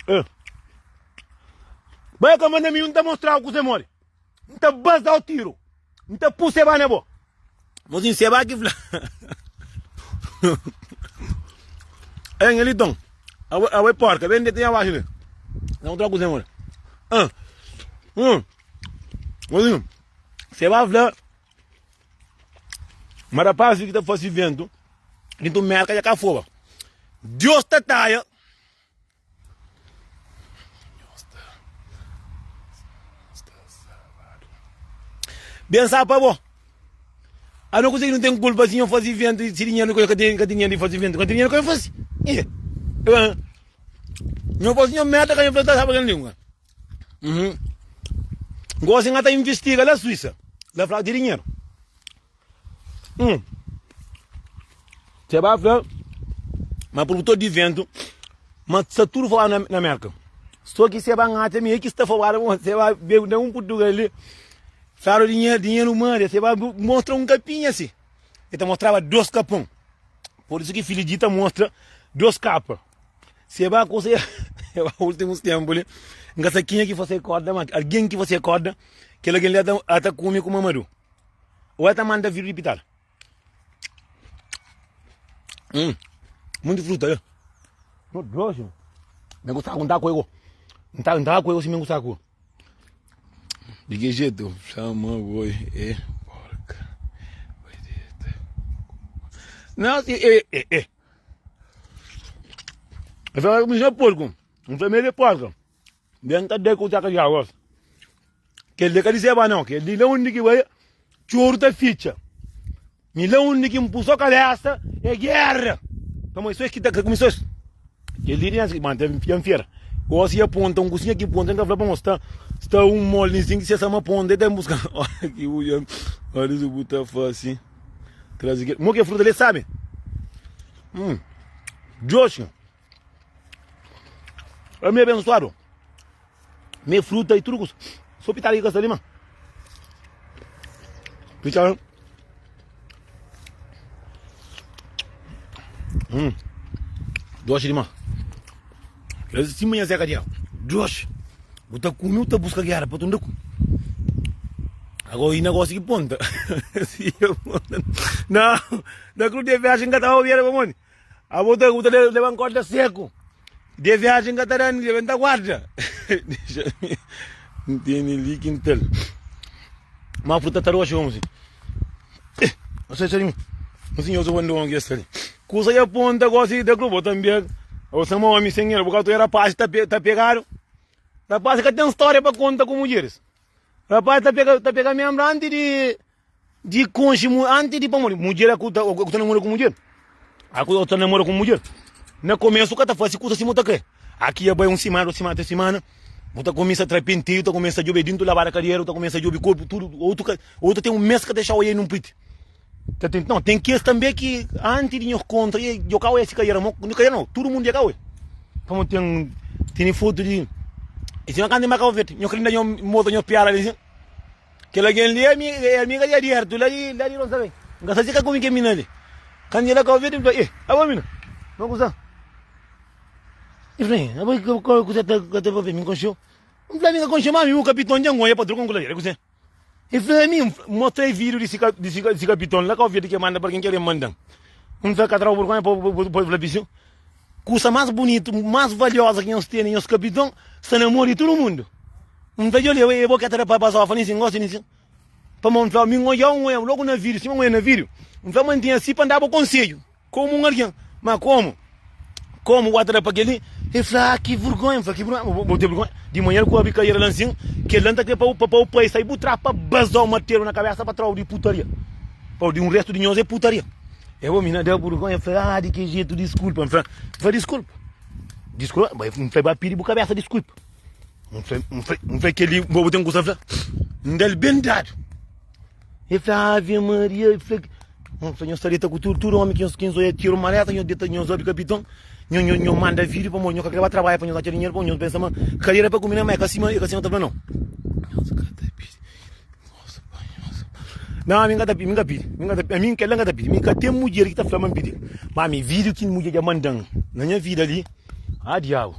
Speaker 1: Eh. Bai ka manda mi, N ta mostrau kuzê modi. N ta bazau tiru. N ta pu seba na bo. Mozinho, seba ki fla. Ei, Ngeliton, abo, abo é porca, vem de tem abaixo ali. Não troca o Zé Ah. Hum. Mozinho, seba fla. Mas rapaz que tá fazendo vento, então merca já cá fora. Deus tá taia. Ben sabe pa bo. A não consegue não tem culpa se eu fazer vento se dinheiro que eu tenho que dinheiro de fazer vento, que dinheiro que eu faço. E. Não posso não merda que eu plantar sabe que língua. Uhum. Gosto de investiga lá Suíça. Lá fala de dinheiro. Hum. Você vai fla, mas produtor de vento, mas está tudo falando na, na América. Só que você vai acha meio que está falando, você vai ver um Portugal ali, fala dinheiro, dinheiro manda, você vai mostrar um capinha assim. Ele mostrava dois capão. Por isso que filho dita mostra dois capas. Você vai conseguir, últimos tempos ali, não quem que você acorda, mas alguém que você acorda, que alguém ali até come com mamadu. Ou el ta manda vir di pital? Hum, muito fruta, eh? No doce. Me gusta com taco ego. Não tá com ego se me gusta com. De que jeito? Chama boi é porca. Não, é, é, é. Eu falo que é porco. Não foi meio de porca. Ben ta dai ku ta ka jawas. Kel li ka diseba nau, kel li la undi ki bai txoru ta fitxa. Mi la undi ki N pu so kabesa é géra. Pamodi so es ki ta ka kumi so es. Kel li di ma ta fia nfera. Gosi e ponta un kusinha ki ponta, N ta fla pa mos sta sta un moldi sin ki se sama ponta e ta buska. Ora ki bu ora ki bu ta fasi trazi kel. Mo ke fruta li sabi? Hum. Djoxi. Ami abençoado. Me fruta e tudo kusa. Só pitada que ali, mano. Pitada. Hum. Doce demais. Quer dizer, manhã Zé Cadiel. Doce. Bu ta kume, bu ta busca guerra pa tu kume. Agora e negócio que ponta. Não, da cruz de viagem que tava vendo como Abo ta bu ta leba korda seku De viajen ka ta da ni leba ta guarda Dexa mi N tene li kintal Ma fruta ta roxi omi Eh Ose ose mi Osi nhoso bandon ki esta li Kusa ya ponta gosi da klu bo tambi Abo sama omi sen el bu ka ta rapaz ta ta pegadu Rapaz ka ten storia pa konta ku mudjeris Rapaz ta pega ta pega membru anti di. Di konxe mu anti di pamodi mudjer a ku ta ku ta namora ku mudjer a ku ta namora ku mudjer na komesu ka ta fasi kusa sima bu ta kre aki ya bai un simana dos simana tres simana bu ta kumisa tra penteio ta kumesa djobe dintu labada kadiera bu ta kumesa djobe korpu tudu otu ka otu ten un mes ka dexau oia nun priti ta ten no ten kes tanbe ki anti di nhos kontra e djo ka oia si kadiera mo kadiera no tudu mundu ya ka oia pamodi ten tene fotu di e sima kantu e maka nho kre da nho mostra nho piada li sin. Kel algen li é amiga di Adiertu la di la di Ronsaben. N ka sa si ka kumi kel mina li. Kandu el kaba verde, N fla, Eh, abo mina, ma kusa? El fla, Eh, abo ki ka kusa ta ka ta papia, mi N konxeu. N fla, Mi ka konxeu, ma ami bu kapiton dja N oja pa troka N kula el kuse. El fla, Mi, N mostra el video di si di si di si kapiton la Kau Verde ke manda pa algen ke algen mandan. N fla, Ka trau burgonha pa bu pa bu fla bisiu. Kusa más bunitu, más valioza ki nhos tene, nhos kapiton, sta na mô di tudu mundu. N ta djobe, e bo ke ta da pa bazofa nin sin gosi nin sin. Pamodi N fla, mi N odja un logu na vídiu, sima N odja na vídiu, N fla ma N tinha si pa N daba konsedju, komu un algen. Ma komu? Komu bu ta da pa kel-li? El fla, ah, ki vergonha! N fla, ki vergonha? Bu ten vergonha? Di manera ku abri kaiera la nsin, kel-la N ta kre pa bu pai sai bu tra pa bazau martelu na kabesa pa trau di putaria. Pa di un restu di nhos é putaria. E bo mina da burgonha, fla, ah, di ki jetu, diskulpa. N fla, N fla diskulpa. Diskulpa, bai, N fla, ba pidi bu kabesa diskulpa. N fla, N fla, N fla kel-li, bo bu ten kusa fla. N da-l ben dadu. E fla, Ave Maria, e fla, N fla, nhos ta deta ku tudu, tudu omi ki nhos, ki nhos oia tiru maleta, nhos deta, nhos obi kapiton, nho, nho, nho manda vídiu pamodi nho ka kre ba trabadja pa nhos atxa dinheru, pamodi nhos pensa ma kariera é pa kume, ma é ka sima, é ka sima ta fla, nau. Nhos ka ta pidi. Não, ami nka ta pidi, mi nka pidi, mi nka ta pidi, ami kel-la nka ta pidi, mi ka ten mudjer ki ta fla ma N pidi. Ma ami vídiu ki mudjer dja manda-m na nha vida li, ah diabu,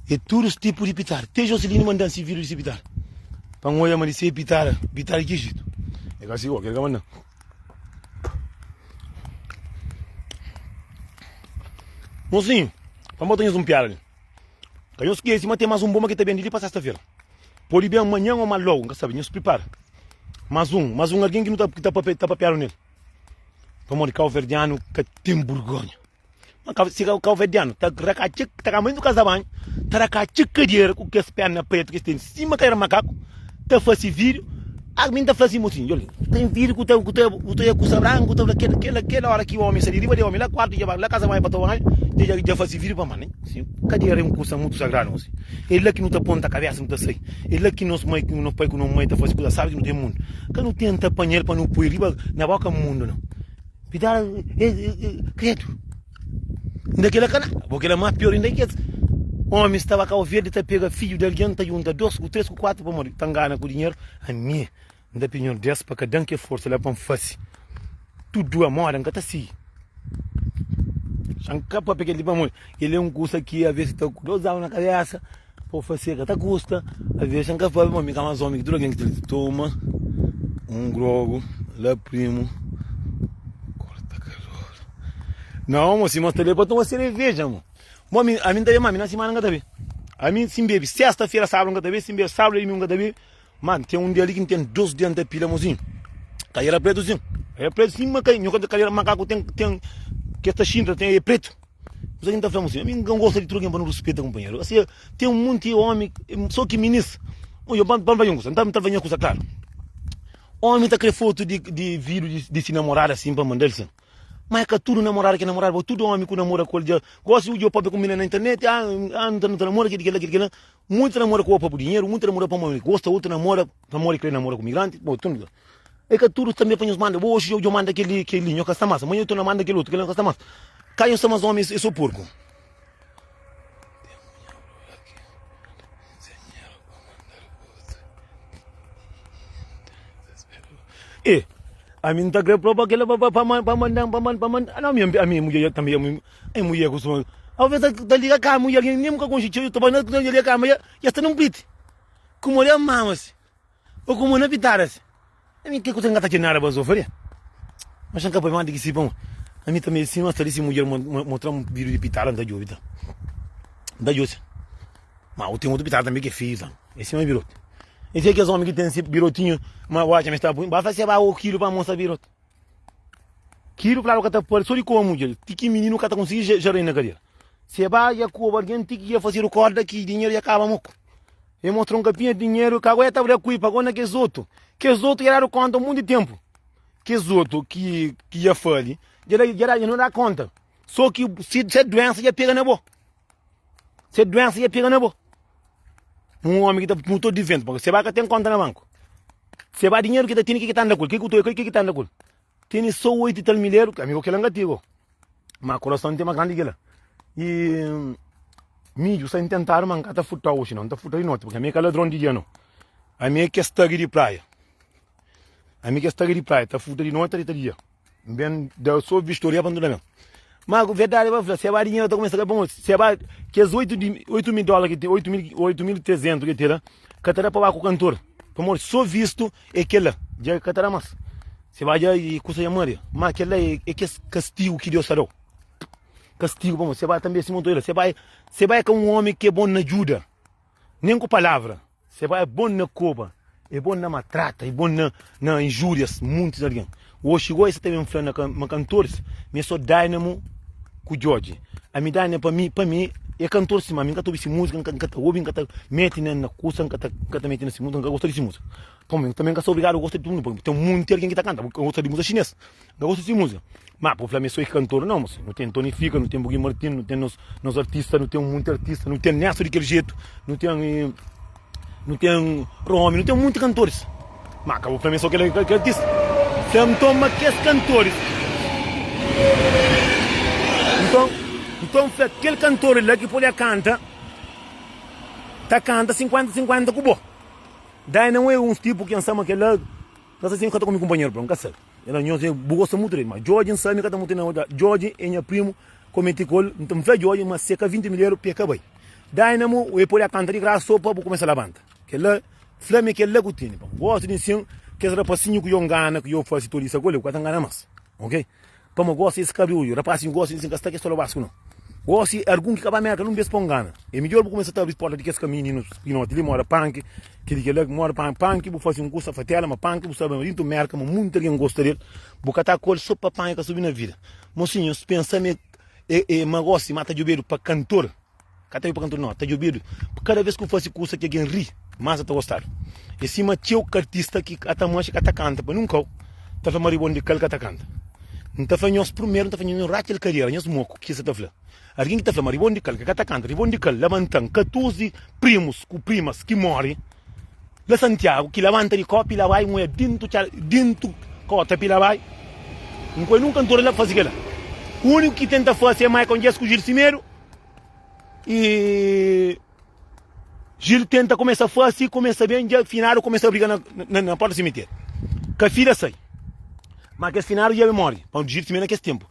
Speaker 1: é tudu tipu di pitada. Te Joseline manda-m si vídiu di si pitada, pa N odja ma di se pitada, pitada di ki jetu? É ka si igual, kel-la ka manda-m. Mosinhu, pa N bota nhos un piada li. Ka nhos skese ma ten más un bonba ki ta ben di li pa sesta-fera. Pode ben manhan ô más lógu, N ka sabe. Nhos pripara. Más un, más un algen ki nu ta, ki ta papia, ta papiadu nel. Pamodi kauverdianu ka ten burgonha. Ma kau, si kauverdianu ta rakatxa, ta kaba dentu kaza banhu, ta rakatxa kadera ku kes perna pretu ki es ten, sima ka era makaku, ta fase vídiu. Ah, mi N ta fla si mosinhu, djobe, ten vídiu ku ta, ku ta, ku ta kusa branku, ta fla kel, kel, kel ora ki omi sai di riba di omi la kuartu dja ba la kaza banhu pa toma banhu, dja, dja fase vídiu pa manda. Si kadera é un kusa mutu sagradu, mosinhu. É la ki nu ta ponta kabesa, nu ta sai. É la ki nos mai, nos pai ku nos mai ta fase kusa sabi ki nu ten mundu. Ka nu tenta panha-l pa nu poi riba na boka mundu, nau. Pidara, e, e, e, kredu. Inda kela ka nada. Bo kela más pior inda ki es omis ta ba Kau Verdi ta pega fidju di algen ta junta dos ku tres ku kuatru pamodi ta ngana ku dinheru. Ami N ta pidi Nhor Deus pa ka da-m ke forsa la pa N fase tudu a moda N ka ta sigi. Xa N ka papia kel-li pamodi kel-li é un kusa ki aves ta ku dos agu na kabesa pa bu fase ka ta kusta. Aves xa N ka papia pamodi mi ka más omi ki tudu algen ki ta li. Toma un grogu la primu. Korta kalor. Não, mo, si mo sta li é pa toma sereveja, mo. Mo, ami, ami N ta bebe, ma ami na simana N ka ta bebe. Ami si N bebe sesta-fera, sábadu N ka ta bebe, si N bebe sábadu, dumingu N ka ta bebe. Ma N ten un dia li ki N ten dos dia N ta pila, mozinhu. Kadera pretu sin. É pretu sin, ma ka, nho ka kadera makaku ten, ten, kes ta xinta ten, é pretu. Kusa ki N ta fla, mozinhu, ami N ka gosta di tudu algen pa nu ruspeta kunpanheru. Asi, ten un monti omi, so ki minis. Odja, pa N fla nho un kusa, N ta fla nho kusa klaru. Omi ta kre fotu di, di vídiu di, di si namorada sin pa manda-l sin. Ma é ka tudu namorada ki é namorada, bo tudu omi ku namora ku el dja. Gosi dja papia ku mina na internet, ah, ah, nu ta, nu ta namora kili, kila, kili, kila. Muitu namora ku bo pa bu dinheru, muitu namora pamodi gosta, otu namora pamodi kre namora ku migranti, bo tudu. É ka tudu tanbe pa nhos manda, bo oxi djo manda kel-li, kel-li, nho ka sta mas, amanha otu na manda kel otu, kel-li nho ka sta mas. Ka nhos sta mas omi é so porku. E ami N ta kre proba kela pa pa pa mandan pa pa manda ah, ami ami mulher tambi ami ai mulher costuma alvez ta ta liga kama mulher nem nunca conxi txeu ta na ta liga kama ya ya sta num priti kuma olha mama si ou kuma na pitada si ami ke kusa N ka ta txeu nada bazofaria mas N ka poi manda ki si pamodi ami tambi si mas ta li si mulher mostra-m vídeo di pitada N ta djobi ta N ta djobi si Ma o ten otu pitada tanbe ki é feiu tan. É sima biroti. Esse é kes omi ki ten si birotinhu, ma bo atxa ma es ta pui. Ba fla se ba o kilu pa mostra biroti. Kilu klaru ka ta pari so di koba mudjer. Ti ki mininu ka ta konsigi jarei na kadera. Se ba ya koba algen ti ki ya fasedu korda ki dinheru ya kaba moku. E mostra un kapinha di dinheru, ka aguenta bra kui, pagou na kes otu. Kes otu ya dadu konta un monti di tempu. Kes otu ki ki dja fali dja da dja da dja no da konta. So ki si se duensa dja pega na bo. Se duensa dja pega na bo. Un omi ki ta mutor di ventu, porque se ba ka ten konta na banku. Se ba dinheru ki ta tene ki ki ta anda ku el, ki ku to ki ki ta anda ku el. Tene so oitu i tal mileru, amigo kila nka tigo. Ma korason ten ma grandi kila. I midju sta intentadu ma nka ta furta oxi no, nta furta di noti, porque ami é ka ladron di dia no. Ami é kes tagi di praia. Ami kes tagi di praia, ta furta di noti ta dita di dia. N ben da so vistoria pa N torna ben. Ma verdadi pa fla, se ba dinheru ta kumesa ka pamodi se ba kes 8 di 8 mil dólar ki ten, 8 mil, 8300 ki ten la, ka ta da pa ba ku kantor. Pamodi so vistu é kel la, dja ka ta da mas. Se ba dja e kusa dja maria. Ma kel la é kes kastigu ki Deus ta dau. Kastigu pamodi se ba tanbe sima N ta oja la, se ba se ba é ka un omi ki é bon na djuda, nen ku palavra. Seba é bon na koba, é bon na matrata, é bon na na injúrias muntis algen. Oxi goi sa ta ben fla na ma kantoris mi é so Dynamo ku Djodje. Ami Dynamo pa mi pa mi é kantor sima mi, n ka ta obi si múzika, n ka ta obi, n ka ta meti na na kusa, n ka ta n ka ta meti na si múzika, n ka gosta di si múzika. Pamodi tanbe n ka sta obrigadu gosta di tudu mundu, pamodi ten munti algen ki ta kanta, n ka gosta di múzika xinês, n ka gosta di si múzika. Ma pa bu fla mi é so e kantor, nau mosi. Nu ten Tony Fika, nu ten Buguinho Martin, nu ten nos nos artista, nu ten munti artista, nu ten Nesto di kel jetu, nu ten nu ten Romi, nu ten munti kantoris. Ma ka bu fla mi é so kel kel artista. Fla nton ma kes kantoris, nton nton fla kel kantor la ki pode kanta, ta kanta 50 50 ku bo. Dai nau é uns tipu ki N sa ma kel la ka sa si N ka ta kume kunpanheru, N ka sabe. El nhos é bu gosta mutu del ma Djodje N sabe mi ka ta mutu na odja Djodje é nha primu kometi kol N fla Djodje ma se ka 20 mil eru pe ka bai Dynamo e pode a kanta di grasa so pa bu kumesa labanta kel-la fla mi kel-la ku tene pa gosta di nsin kes rapasinhu ku yo ngana ku yo fasi tolisa ku el ku ka ta ngana mas ok pamo gosi es ka abri odju rapasinhu gosi di nsin ka sta kes tolobasku no Gosi algun ki ka ba Merka nun bes pa un gana. É midjor bu kumesa ta abri porta di kes ka mininus pinoti li moda panki, keli kela moda panki, panki bu fasi un kusa fatela ma panki bu sabe ma dintu Merka ma munti algen gosta del, bu ka ta kol so pa panha ka subi na vida. Mosinhus pensa ma é é ma gosi ma ta djobedu pa kantor, ka ta djobedu pa kantor no, ta djobedu kada bes ku fasi kusa ki algen ri mas ta gostadu. É sima txeu kartista ki ka ta manxe ka ta kanta pa nun kau ta fla ma ribon di kal ka ta kanta. N ta fla nhos prumeru, N ta fla nhos, nhos ratxa el kadera, nhos moku, ki sa ta fla. Algen ki ta fla ma ribon di kal ka ta kanta, ribon di kal labanta-m 14 primus ku primas ki móre la Santiagu, ki labanta di kó pila bai, mué dintu txal, dintu kota pila bai. N koi nun kantor la fase kela. Úniku ki tenta fase é Maicon Dias ku Gil Simedo i Gil tenta kumesa fase, kumesa ben, dja finadu kumesa briga na, na, na porta simitério. Ka fida sai. Ma kes finadu dja móre, pa Gil Simedo na kes tempu.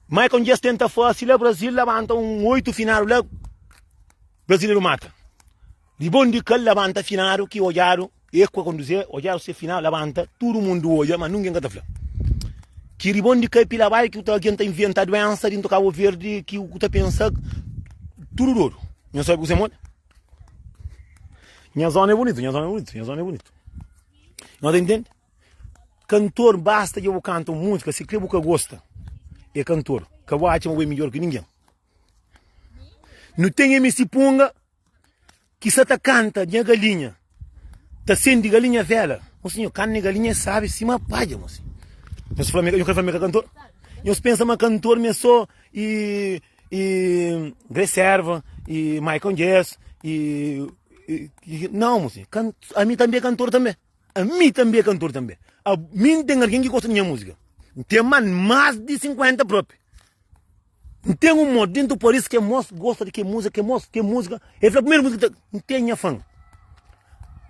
Speaker 1: Maicon Dias tenta fase la Brasil, labanta un 8 finadu la, brasileru mata. Ribon di kal labanta finadu ki odjadu, e ku konduze, odjadu se finadu labanta, tudu mundu odja, ma nungen ka ta fla. Ki ribon di kai pila bai ki ta algen ta inventa duensa dintu Cabo Verde ki ku ta pensa tudu dodu. Nha sabe kuse modi? Nha zona é bonitu, nha zona é bonitu, nha zona é bonitu. Nha ta intende? Kantor basta dja bu kanta un múzika, si kre bu ka gosta, é kantor. Ka bu atxa ma bu é midjor ki ningen. Nu ten MC Punga ki sa ta kanta nha galinha ta sende galinha vela. Mosinhu, karni galinha é sabi sima padja, mosinhu. Nhos fla, nhos kre fla ma é ka kantor? Nhos pensa ma kantor ma é so e e Grace Serva e Michael Jazz e, e, e não, mosinhu. Kan, ami tanbe é kantor tanbe. Ami tanbe é kantor tanbe. Ami N ten algen ki gosta di nha múzika. N ten ma más di 50 propi. N ten un mos dentu Paris ke mos gosta di ke múzika, ke mos, ke múzika. El fla primeru múzika ta, N ten nha fan.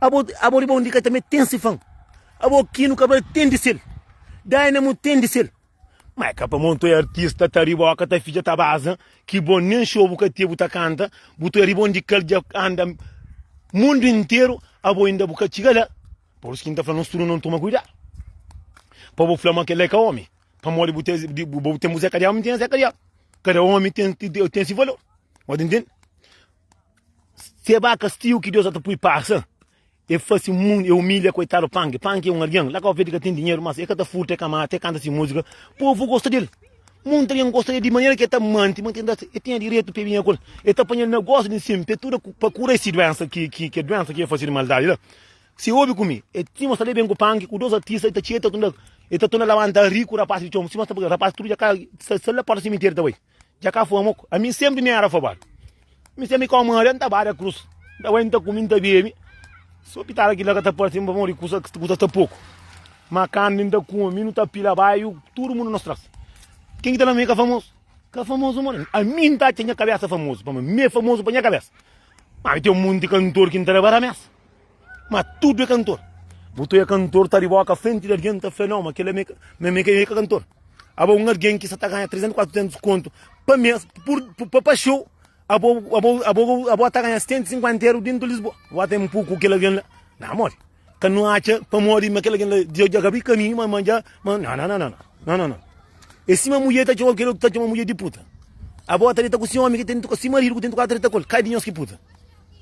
Speaker 1: Abo, abo riba undi ka tanbe ten si fan. Abo Kino Cabral ten di sel. Dynamo ten di sel. Ma é ka pamo nto é artista ta riboka ta fidja ta baza ki bo nen xou bu ka te bu ta kanta bu ta riba undi kal dja anda mundu interu abo inda bu ka txiga la. Por isu ki N ta fla nos tudu no toma kuidadu pa bo fla ma kel la é ka omi. Pamodi bu ten bu ten bu Zé Kadiau, mi ten Zé Kadiau. Kada omi ten ten si valor. Bo ta intende? Se ba kastigu ki Deus ta pui pasa, e fasi mundu, e umilha koitadu Panki. Panki é un algen, la Kau Verdi ka ten dinheru, mas e ka ta furta, e ka mata, e kanta si musika, povu gosta del. Mundu algen gosta del di manera ki e ta manti, manti e tinha direitu pa e binha ku el. E ta panha-l na gosta di nsin pa tudu pa kura esi duensa ki ki duensa ki e fasi di maldadi la. Si obi ku mi, e ti mostra-l ben ku Panki, ku dos artista, e ta txia, e ta tunda. E ta torna labanta riku rapaz di txon sima sta pa rapaz tudu dja ka sta la porta simitério ta bai dja ka fuma moku ami sempri mi era afobadu mi sempri kau maria nta bada krus nta bai nta kumi nta bebe so pitada kila ka ta parse pamodi kusa kusa sta poku ma kandu nta kume mi nu ta pila baiu tudu mundu nos tras ken ki ta fla mi ka famosu ka famosu modi ami nta atxa nha kabesa famosu pamodi mi é famosu pa nha kabesa ma mi ten munti kantor ki nta da baramesa. Ma tudu é kantor. Bu ta oia kantor ta riboka frenti di algen ta fla, Nau, ma kel-la mi é ka kantor. Abo un algen ki sa ta ganha 300, 400 kontu pa mês, pa xou, abo, abo, abo, abo ta ganha 150 eru dentu Lisboa. Bu ta inpu ku kel algen la? Na, modi? Ka nu atxa pamodi ma kel algen la dja ka bi kaminhu, ma, ma dja, ma, nau, nau, nau, nau, nau, nau, nau. É sima mudjer ta txoma kel otu ta txoma mudjer di puta. Abo ta deta ku si omi ki ten, si maridu ku ten ta deta ku el. Kai di nhos ki puta.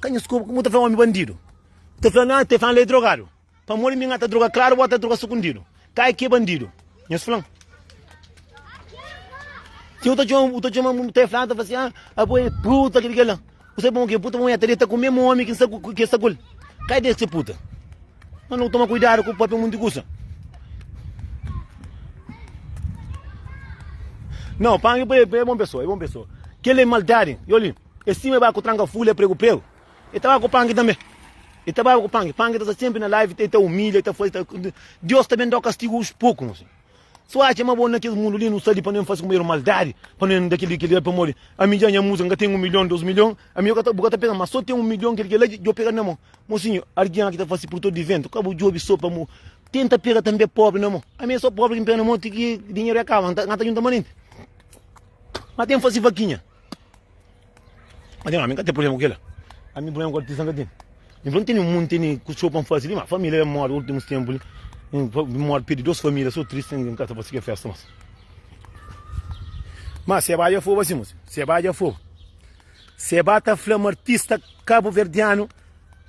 Speaker 1: Ka nhos koba ku ta fla omi bandidu. Ta fla na te fla-m la é drogadu. Pamodi mi nga ta droga klaru, bo ta droga sukundidu. Ka é ki é bandidu? Nhos fla-m. Si u ta txoma, u ta txoma, u ta fla, ta fla si, ah, abo é puta, kel kel la. U sabe pamodi ki é puta? Pamodi ta deta ku mesmu omi ki sta ku, ki sta ku el. Ka é des ki é puta. Mas nu toma kuidadu ku papia munti kusa. Não, Pangue é bom pessoa, é bom pessoa. Kel é maldade. E olha, É sima e ba ku tranka fulha pregu pregu. E ta ba ku pangi tanbe. E ta ba ku pangi. Pangi ta sta senpri na live, e ta umilha, e ta faze, ta Deus ta ben dau kastigu os poku, mosinhu. So atxa ma bo na kes mundu li nu sta li pa nu ben faze kunpanheru maldadi, pa nu ben da kel-li, kel-li, pamodi ami dja nha múzika N ka ten un milhon, dos milhon, ami yo ka ta, bu ka ta pega, ma so ten un milhon kel-li, kel-la djo pega na mon. Mosinhu, algen ki ta fase prutor di ventu, ka bu djobe so pa mu tenta pega tanbe pobri na mon. Ami é so pobri ki N pega na mon ti ki dinheru ya kaba, N ta djunta manenti. Ma ten fase vakinha. Mas ami ka ten problema ku kila. Ami problema ku artista nka ten. Mi fla ntene un ntene ku txeu pa nfasi li, ma familia ben mori ultimus tempu li. Mori perdi dos familia, so tristi nka ta fasi ke festa mas. Ma seba dja foba si mosi, seba dja foba. Seba ta fla ma artista kabuverdianu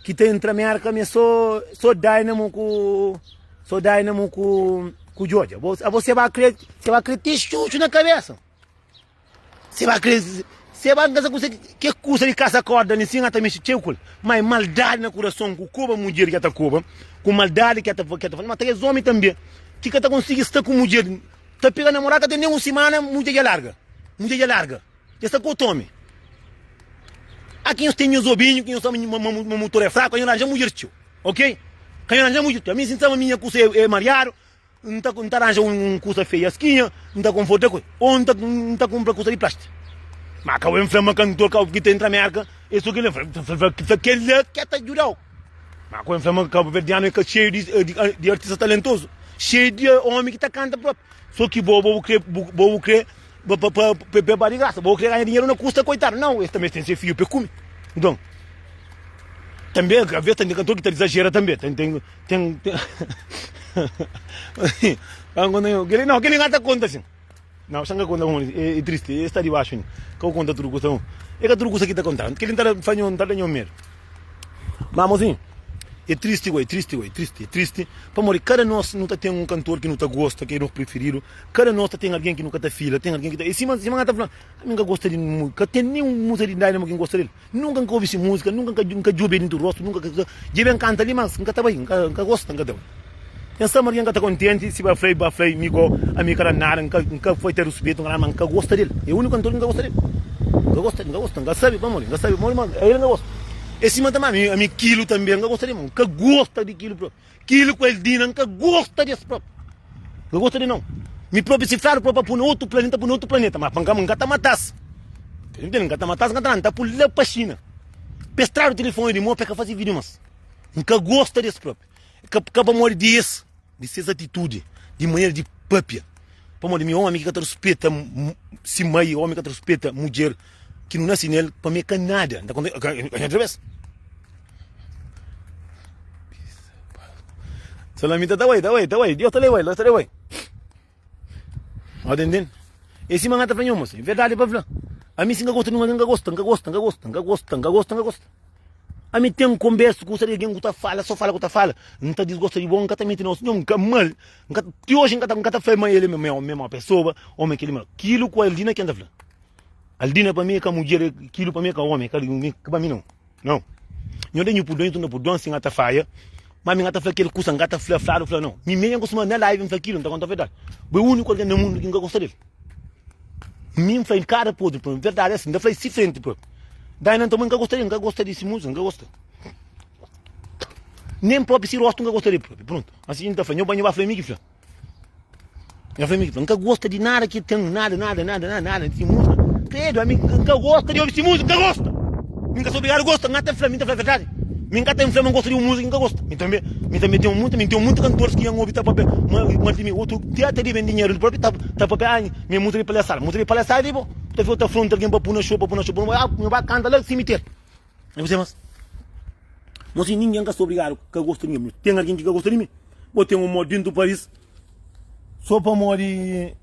Speaker 1: ki ta entra Merka mi so so Dynamo ku so Dynamo ku ku Djodje. Abo seba kre seba kre te xuxu na kabesa. Se ba kre, se ba kasa ku se ke kusa di kasa korda li sin ata mexi txeu ku el. Ma é maldadi na kurason ku koba mudjer ki ata koba, ku maldadi ki ata ki ata fala. Ma ta es omi tanbe ki ka ta konsigi sta ku mudjer, ta pega namoradu ka ten nen un simana mudjer dja larga, mudjer dja larga, dja sta ku otu omi. Aki nhos ten nhos obinhu ki nhos ta ma ma mutor é fraku, ka nhos ranja mudjer txeu, ok? Ka nhos ranja mudjer txeu. Ami sin ta ma minha kusa é mariadu. N ta N ta ranja un kusa feia skinha, N ta konforta ku el, ô N ta N ta kunpra kusa di plástiku. Má ka bu ben fla ma kantor ka ki ta entra Mérka é so kel-la. Fla fla fla kel-la ke ta djuda-u. Má ka bu ben fla ma kabuverdianu é ka xeiu di di artista talentozu, xeiu di ómi ki ta kanta própi. So ki bo bo bu kre bo bu kre pa pa pa pa ba di grasa, bo kre ganha dinheru na kusta koitadu. Nau, es tanbe es ten se fiju pa e kume. Nton, tanbe aves ten kantor ki ta izajera tanbe. Ten ten. Ten, ten. Kel-li, não, kel-li ka ta konta sin. Não, xa ka konta como é, é triste, é sta dibaxu ni. Ka konta tudu kusa não. É ka tudu kusa ki ta konta. Kel-li ta fa nho, ta da nho medu. Ma mozinho, é triste goi, é triste goi, é triste, é triste. Pamodi kada nos nu ta ten un kantor ki nu ta gosta, ki é nos preferidu. Kada nos ta ten algen ki nu ka ta fila, ten algen ki ta, é sima, sima N ta fla, ami N ka gosta di, ka ten nen un múzika di Dynamo ki N gosta del. Nunka N ka obi si múzika, nunka N ka djobe dintu rostu, nunka N ka Dja ben kanta li, mas N ka ta bai, N ka gosta, N ka ta bai. N sta ma algen ka ta kontenti, si ba fla-i, ba fla-i, mi go, ami ka da nada, N ka, N ka foi ta ruspetu, N ka nada, ma N ka gosta del. É úniku kantor ki N ka gosta del. N ka gosta, N ka gosta, N ka sabe pamodi, N ka sabe pamodi, ma el N ka gosta. É sima tanbe ami, ami Kilo tanbe N ka gosta del, N ka gosta di Kilo propi. Kilo ku Eldina N ka gosta des propi. N ka gosta di nau. Mi propi si fladu propi pa pui na otu planeta, pui na otu planeta, ma pa N ka, N ka ta matas. N ka ta matas, N ka ta nada, N ta pui la pa Xina. Pa es tradu tilifoni di mo pa e ka fasi video mas. N ka gosta des propi. Ka, ka pamodi di es, di ses atitudi, di manera di papia. Pamodi mi omi ki ka ta ruspeta si mai, omi ki ka ta ruspeta mudjer ki nu nasi nel, pa mi e ka nada. N ta konta, ka, ka otra bes. Salamita ta bai, ta bai, ta bai. Dios ta leba el, Dios ta leba el. Ó, tenden? É sima N ta fla nho, mosi. Verdadi pa fla. Ami si N ka gosta di un algen, N ka gosta, N ka gosta, N ka gosta, N ka gosta, N ka gosta, N ka gosta. Ami ten konbersu ku sa di algen ku ta fala, so fala ku ta fala. N ta disgosta di bo, N ka ta miti na osu. Nho, N ka mal. N ka, ti oji N ka ta, N ka ta fla ma el é me mau pesoa, ô ma kel-li ma. Kilu ku Aldina ki N ta fla. Aldina pa mi é ka mudjer, kilu pa mi é ka omi, ka pa mi nau. Nau. Nho da nhu purdon, nhu ta purdon, si N ka ta faia. Ma mi ka ta fla kel kusa, N ka ta fla fladu fla nau. Mi mê N kustuma na live N fla kilu, N ta konta verdadi. Bo é úniku algen na mundu ki N ka gosta del. Mi N fla el kada podri pa mi, verdadi é asi, N ta fla el si frenti propi. Daina nton, ma N ka gosta del, N ka gosta di si múzika, N ka gosta. Nen propi si rostu N ka gosta del propi. Prontu. Asi N ta fla, nho ba, nho ba fla mi ki fla. Nho fla mi ki fla. N ka gosta di nada ki ten, nada, nada, nada, nada, nada di si múzika. Credo, ami N ka gosta di obi si múzika, N ka gosta. Mi N ka sta obrigadu gosta, N ka ta fla, mi N ta fla verdadi. Mi N ka ta fla ma N gosta di un múzika ki N ka gosta. Mi tanbe, mi tanbe ten muita, mi ten muita kantoris ki N obi ta papia ma, ma di mi. Otu ti ata di ben dinheru propi ta, ta papia, ah, mi múzika di palhaçada. Múzika di palhaçada di bo. Ta fika ta afronta algen pa pui na xou, pa pui na xou, pa, ah, mi ba kanta la simiteru. É você mas Mosi ninguém ka sta obrigado ka gosta di mi. Ten algen ki ka gosta di mi? Bo ten un mo dintu país so pamodi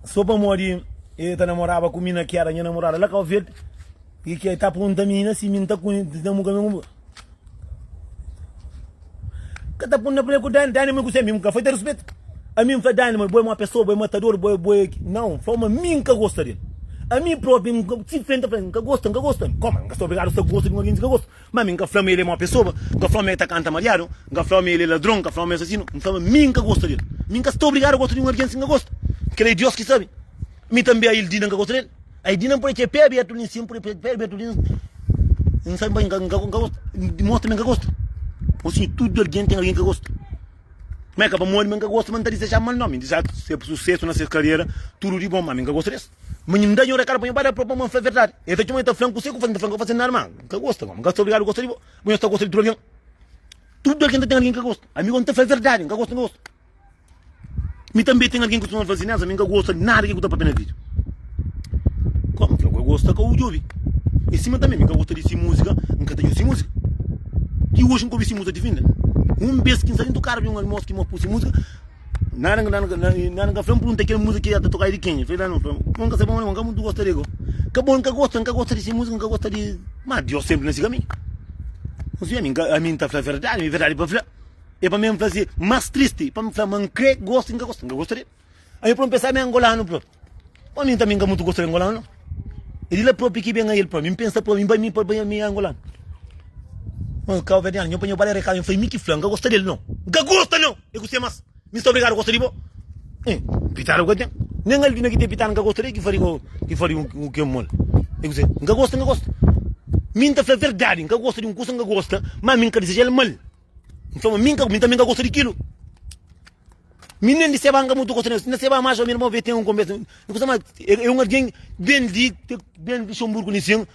Speaker 1: so pamodi e ta namoraba ku mina ki era nha namorada la Cabo Verde e ki ta punta mina si mi ta ku ta muka mi ka ta punta ku Dani Dani mi ku se mi ka foi ta respeito Ami N fla Dani ma bo é mau pesoa, bo é matador, bo é, bo é. Nau, N fla ma mi N ka gosta del. Ami propi, N ka, si frenti ta fla, N ka gosta, N ka gosta. Koma, N ka sta obrigadu sta gosta di un algen ki N ka gosta. Ma mi N ka fla ma el é mau pesoa, N ka fla ma el ta kanta mariadu, N ka fla ma el é ladron, N ka fla ma el é asasinu. N fla ma mi N ka gosta del. Mi N ka sta obrigadu gosta di un algen si N ka gosta. Kel-la é Deus ki sabe. Mi tanbe a Ildina N ka gosta del. A Ildina N pode txê pé abertu li N sin, pode pé abertu li N sabe ma N ka, N ka gosta. Mostra ma N ka gosta. Ô sinhor, tudu algen ten algen ki ka gosta. Ma é ka pamodi ma N ka gosta ma N ta dizeja mal no. Mi N dizeja se susesu na ses karera, tudu di bon, ma mi N ka gosta des. Ma N da nho rekadu pa nho ba da propi pa N fla verdadi. El ta txoma, el ta fla-m kuse ku fase, N ta fla N ka fase nada, ma N ka gosta. N ka sta obrigadu gosta di bo, ma nho sta gosta di tudu algen. Tudu algen ta ten algen ki ka gosta. Ami gosi N ta fla verdadi, N ka gosta, N ka gosta. Mi tanbe ten algen ki kustuma fla si, Nelson, mi N ka gosta di nada ki ku ta papia na video. Komu N fla, ku ka gosta ka u djobe. E sima tanbe mi N ka gosta di si musika, N ka ta djobe si musika. Ti oji N ka obi si musika ti finda. Un bes ki N sta dentu karu di un almos ki mo pui si musika, nada nada nada N ka fla, N pergunta kel musika ki el ta toka é di kenha? El fla, N fla, N ka sabe, N ka mutu gosta del go. Ka bon, N ka gosta, N ka gosta di si musika, N ka gosta di. Ma Deus senpri na si kaminhu. N sibi, ami N ka, ami N ta fla verdadi, mi verdadi pa fla. É pa mi N fla si, mas tristi pa N fla ma N kre gosta, N ka gosta, N ka gosta del. Ami propi N pensa ami é angolanu propi. Ma mi tanbe N ka mutu gosta di angolanu nau. É di la propi ki ben ael propi. Mi N pensa propi, mi bai mi pa mi é angolanu. Ma kauverdianu, nho pa nho bale rekadu, N fla, é mi ki fla, N ka gosta del nau. N ka gosta nau! É kuse mas? Mi sta obrigadu gosta di bo? Hein, pitadu ka ten. Nen algin ki ten pitadu N ka gosta del ki fari ki fari un ken mal. É kuse? N ka gosta, N ka gosta. Mi N ta fla verdadi, N ka gosta di un kusa, N ka gosta, ma mi N ka diseja-l mal. N fla ma mi N ka, mi tanbe N ka gosta di kilu. Mi nen di seba N ka mutu gosta nes. Na seba mas o menus, ten un konbersa. N kusa ma é un algen ben di, ben di Luxemburgo li sin.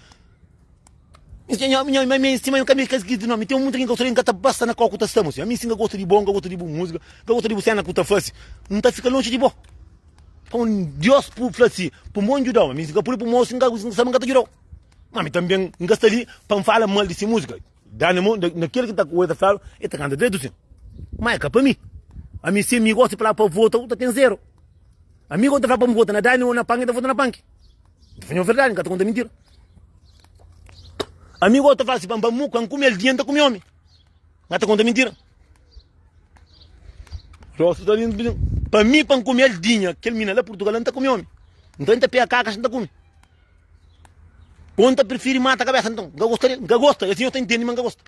Speaker 1: Nha, ma mi sima N ka mi ka skisi no. Mi ten mutu algen ka gosta di, N ka ta basta na kau ku ta sta mo sin. Ami sin N ka gosta di bo, N ka gosta di bu musika, N ka gosta di bu sena ku ta fasi. N ta fika lonji di bo. Pon Dios pu fla si, pu mon djudau. Ma mi si N ka pudi pu mon si N ka saba N ka ta djudau. Ma mi tanben N ka sta li pa N fala mal di si musika. Da na mon, na kel ki ta ku ta fladu, e ta kanta dretu sin. Ma e ka pa mi. Ami si mi gosi fla pa vota, u ta ten zero. Ami gosi ta fla pa mi vota na Dani o na Panki, ta vota na Panki. Ta fla verdadi, ka ta konta mintira. Ami gosi ta fla si pa pa mu, kan kume aldia, ta kume omi. Ka ta konta mintira. Rostu ta lindo, pa mi pa kume aldinha, kel mina la Portugal, ta kume omi. Nton ta pega kakas, ta kume. Ô N ta prifiri mata kabésa nton? N ka gosta del, N ka gosta. Asi nho ta intende ma N ka gosta.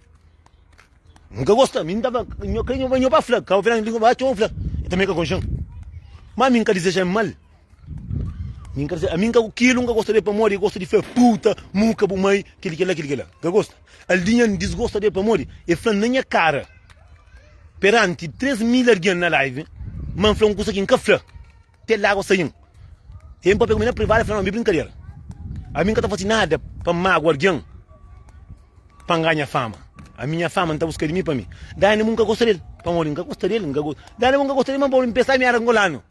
Speaker 1: N ka gosta, mi N ta fla, nho kre nho ba fla, ka fla, nho ba txoma fla, e tanbe ka konxe-m. Má mi N ka dizeja-m mal. Mi N ka dizeja, ami N ka, kilu N ka gosta del pamodi e gosta di fla puta, muka, bu mai, kili kila, kili kila. N ka gosta. Aldinha N disgosta del pamodi e fla-m na nha kara, peranti 3000 algen na live, ma N fla un kusa ki N ka fla. Te lágua sai-m. E N papia ku mi na privadu, el fla, Ami brinkadera. Ami N ka ta fase nada pa mágua algen, pa N ganha fama. Ami nha fama N ta buska di mi pa mi. Dynamo N ka gosta del, pamodi N ka gosta del, N ka gosta. Dynamo N ka gosta del, ma pamodi N pensa ami era angolanu.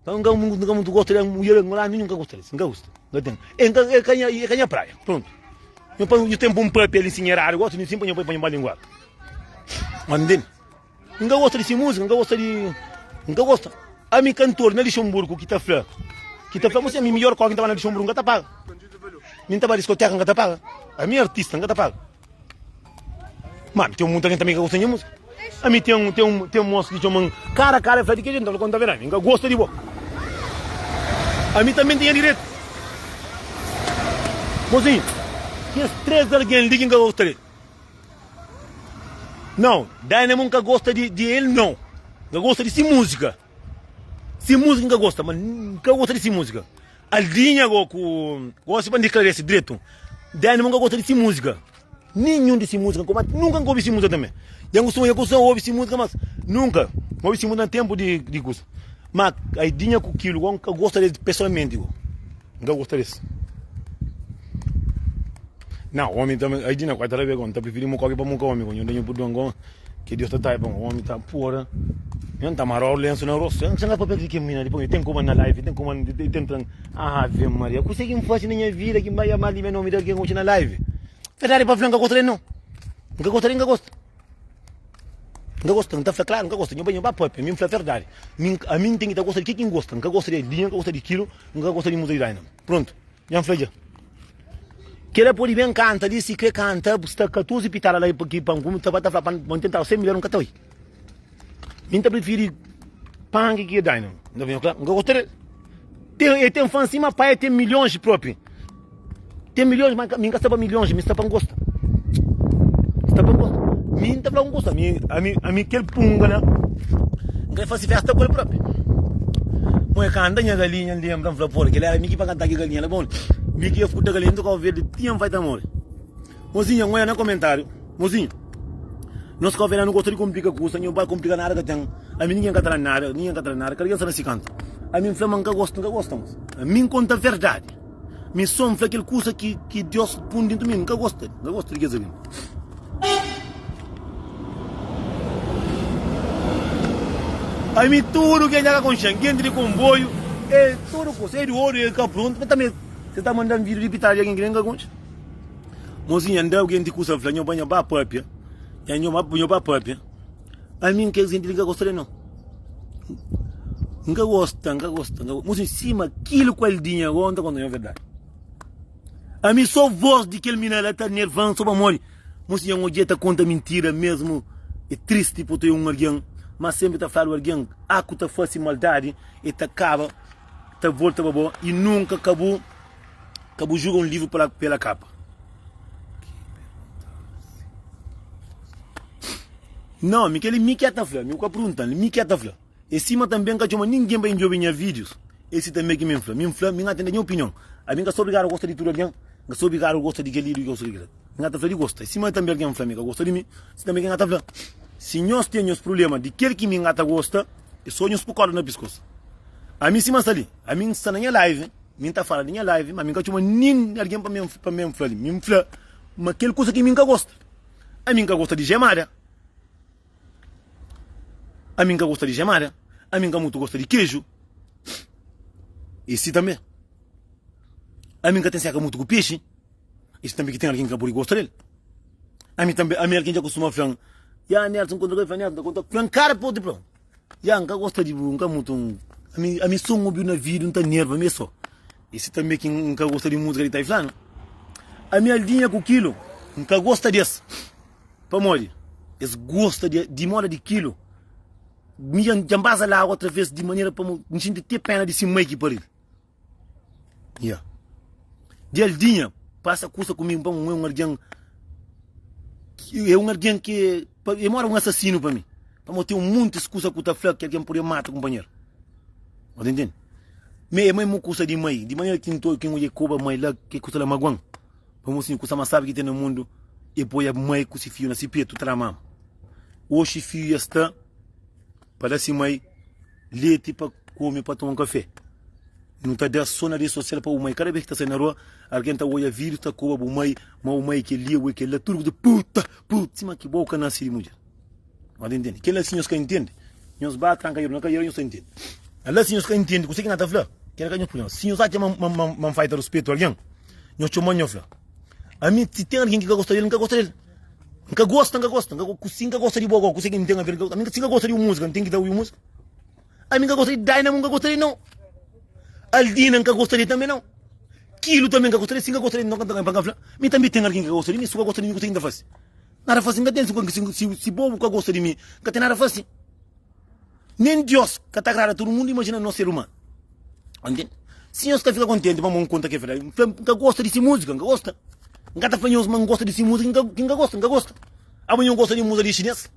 Speaker 1: Pa N ka N ka mutu gosta del, mudjer angolanu ninhun ka gosta des, N ka gosta. N ka ten. E N ka e ka nha e ka nha praia. Prontu. Nhu pa nhu ten pa un papia li sin eradu gosi, nhu sin pa nhu pa nhu ba linguadu. Ma ntende? N ka gosta di si múzika, N ka gosta di. N ka gosta. Ami kantor na Lixonburgu ki ta fla, ki ta fla, Mosé, ami midjór kóki N ta ba na Lixonburgu, N ka ta paga. Mi N ta ba diskoteka, N ka ta paga. Ami é artista, N ka ta paga. Má mi ten munta algen tanbe ki ka gosta di nha múzika. Ami ten, ten, ten mosu ki txoma-m kara a kara, el fla, di ki jetu? N ta fla, konta verdadi, mi N ka gosta di bo. Ami tanbe N ten nha direitu. Mosinhu, kes 3 algen li ki N ka gosta di el. Não, Dynamo nka gosta di, di el não. Nka gosta di si música. Si música nka gosta, mas nka gosta di si música. Aldinha go ku gosi pa ndiklaresi dretu. Dynamo nka gosta di si música. Ninhun di si música nka obi, nunka nka obi si música também. Dja nkustuma, dja kustuma obi si música, mas nunka nka obi si música na tempu di di kusa. Ma Aldinha ku Kilo go nka gosta des pessoalmente go. Nka gosta des. Não, homem também, aí dina quase tá bem, tá preferindo mucoque para muca homem, quando eu perdão com que Deus tá tá bom, homem tá porra. Eu tá marou o lenço na rosto. Eu não sei papel que mina, depois tem como na live, tem como tem tran. Ave Maria, consegui um fazer na minha vida que vai amar meu nome de alguém hoje na live. Verdade para falar, não gosto não. Nunca gosto, nunca gosto. Nunca gosto, não tá falando claro, nunca gosto. Nho banho ba papel, mim fala verdade. Mim a mim tem que tá gosta de quem gosta, nunca gosta de linha, nunca gosta de quilo, nunca gosta de música de Pronto. Dja N fla dja. Kela pode ben kanta li si kre kanta bu sta 14 pitada la ki pa N kume ta ba ta fla pa N tentaba 100 milhon N ka ta oi. Mi N ta prifiri panki ki Dynamo. N ta fla N ka gosta del. Ten e ten fã sima pai e ten milhons propi. Ten milhons ma mi N ka sta pa milhons mi sta pa N gosta. Sta pa N gosta. Mi N ta fla N gosta mi ami ami kel punga la N kre fasi festa ku el propi. Mo e kanta nha galinha N lembra N fla pora kel era mi ki pa kanta ki galinha la bon mi ki ia skuta galinha N toka verde tinha N fai ta more. Mozinha N oia na komentariu Mozinho nos kau veranu gosta di komplika kusa nho ba komplika nada ka ten ami ningen ka ta da nada ningen ka ta da nada kada ken sta na si kantu ami N fla ma N ka gosta N ka gosta mos ami N konta verdadi mi so N fla kel kusa ki ki Dios pun dintu mi N ka gosta N ka gosta di kes algen. Ami tudu ken dja ka konxen genti di konboiu e tudu kusa e di oru e ka prontu ma tanbe se ta mandan video di pitadu di algen ki nen ka konxe. Mozinha nda algen di kusa fla nho ba nho ba papia nha nho ba nho ba papia ami n kes genti li n ka gosta del no n ka gosta n ka gosta mozinha sima kil ku aldinha go n ta konta nho verdadi ami so voz di kel mina la ta nervan so pamodi mozinha n odja ta konta mintira mesmu é tristi pa otu un algen ma senpri ta fladu algen a ku ta fasi maldadi e ta kaba ta volta pa bo i nunka ka bu Ka bu julga un livru pela kapa. Nau, mi kel-li mi ki a ta fla, mi ku ka pergunta-m, mi ki a ta fla. É sima tanbe N ka txoma ningen pa N djobe nha vídius, é si tanbe ki mi N fla. Mi N fla, mi N ka ten da nha opinion. Ami N ka sta obrigadu a gosta di tudu algen, N ka sta obrigadu a gosta di kel-li di gosta di kel-la. Mi N ka ta fla di gosta. É sima tanbe algen fla mi ka gosta di mi, si tanbe ki N ka ta fla. Si nhos ten nhos prubléma di kel ki mi N ka ta gosta, é sô nhos poi kórda na piskôs. Ami sima N sta li, ami N sta na nha live. Mi N ta fala di nha live, ma mi N ka txoma nin algen pa mi pa mi fla li. Mi N fla ma kel kusa ki mi N ka gosta. Ami N ka gosta di gemada. Ami N ka gosta di gemada. Ami N ka mutu gosta di keju. E si tanbe. Ami N ka ten seka mutu ku pexi. E si tanbe ki ten algen ki ka pode gosta del. Ami tanbe, ami algen dja kustuma fla-m, Ya Nelson, N kontra ku el, fla Nelson, N ta konta, fla-m kara pa otu fla-m. Ya N ka gosta di bu, N ka mutu Ami, ami so N obiu na vida N ta nerva mi é so Esse tambe ki N ka gosta di música di Taiflana Ami Aldinha ku Kilo N ka gosta des Pamodi es gosta di, di moda di Kilo Mi dja N baza lagu atraves di manera pamo N xinti te pena di si mai ki paril Ya Di Aldinha pasa kusa ku mi pa un é un algen É un algen ki é moda un asasinu pa mi Pamodi ten muntis kusa ku ta fla ki algen pode mata kunpanheru. Bo ta intende? Mi é mesmu kusa di mai, di manera ki N ta ki N odja koba mai la, ki kusa la maguan. Pamodi sin, kusa más sabi ki ten na mundu é poi mai ku si fiju na si petu ta da mama. Oxi fiju ya sta pa da si mai leti pa kume pa toma un kafé. Nu ta da so na redi sosial pa bu mai. Kada bes ki ta sai na rua, algen ta odja vídiu ta koba bu mai, ma bu mai kel-li, bu kel-la, tudu kusa puta, puta, sima ki bo ka nase di mudjer. Nhos ta intende? Kel-la si nhos ka intende, nhos ba tranka djedu na kadiera nhos ta intende. Ala si nhos ka intende kuse ki N ta fla, kel-la ka nhos prubléma. Si nhos atxa ma ma N falta ruspetu algen, nhos txoma-m nhos fla. Ami, si ten algen ki ka gosta di el, N ka gosta di el. N ka gosta, N ka gosta. N ka, si N ka gosta di bo gosi, kuse ki N ten aver? Ami, si N ka gosta di un múzika, N ten ki ta obi múzika? Ami N ka gosta di Dynamo, N ka gosta di el nau. Aldina, N ka gosta di el tanbe nau. Kilu tanbe N ka gosta di el. Si N ka gosta di el, nton ka N ka fla. Mi tanbe ten algen ki ka gosta di mi. Si bu ka gosta di mi, kuse ki N ta fase? Nada fasi nka ten si si bo bu ka gosta di mi nka ten nada fasi nen Dios ka ta agrada tudu mundu imajina nos ser umanu ntende si nhos ka fika kontenti pamodi n konta ke verdadi n fla nka gosta di si musika nka gosta nka ta fla nhos ma n gosta di si musika ki nka gosta nka gosta. Abo nho gosta di muza di xinês?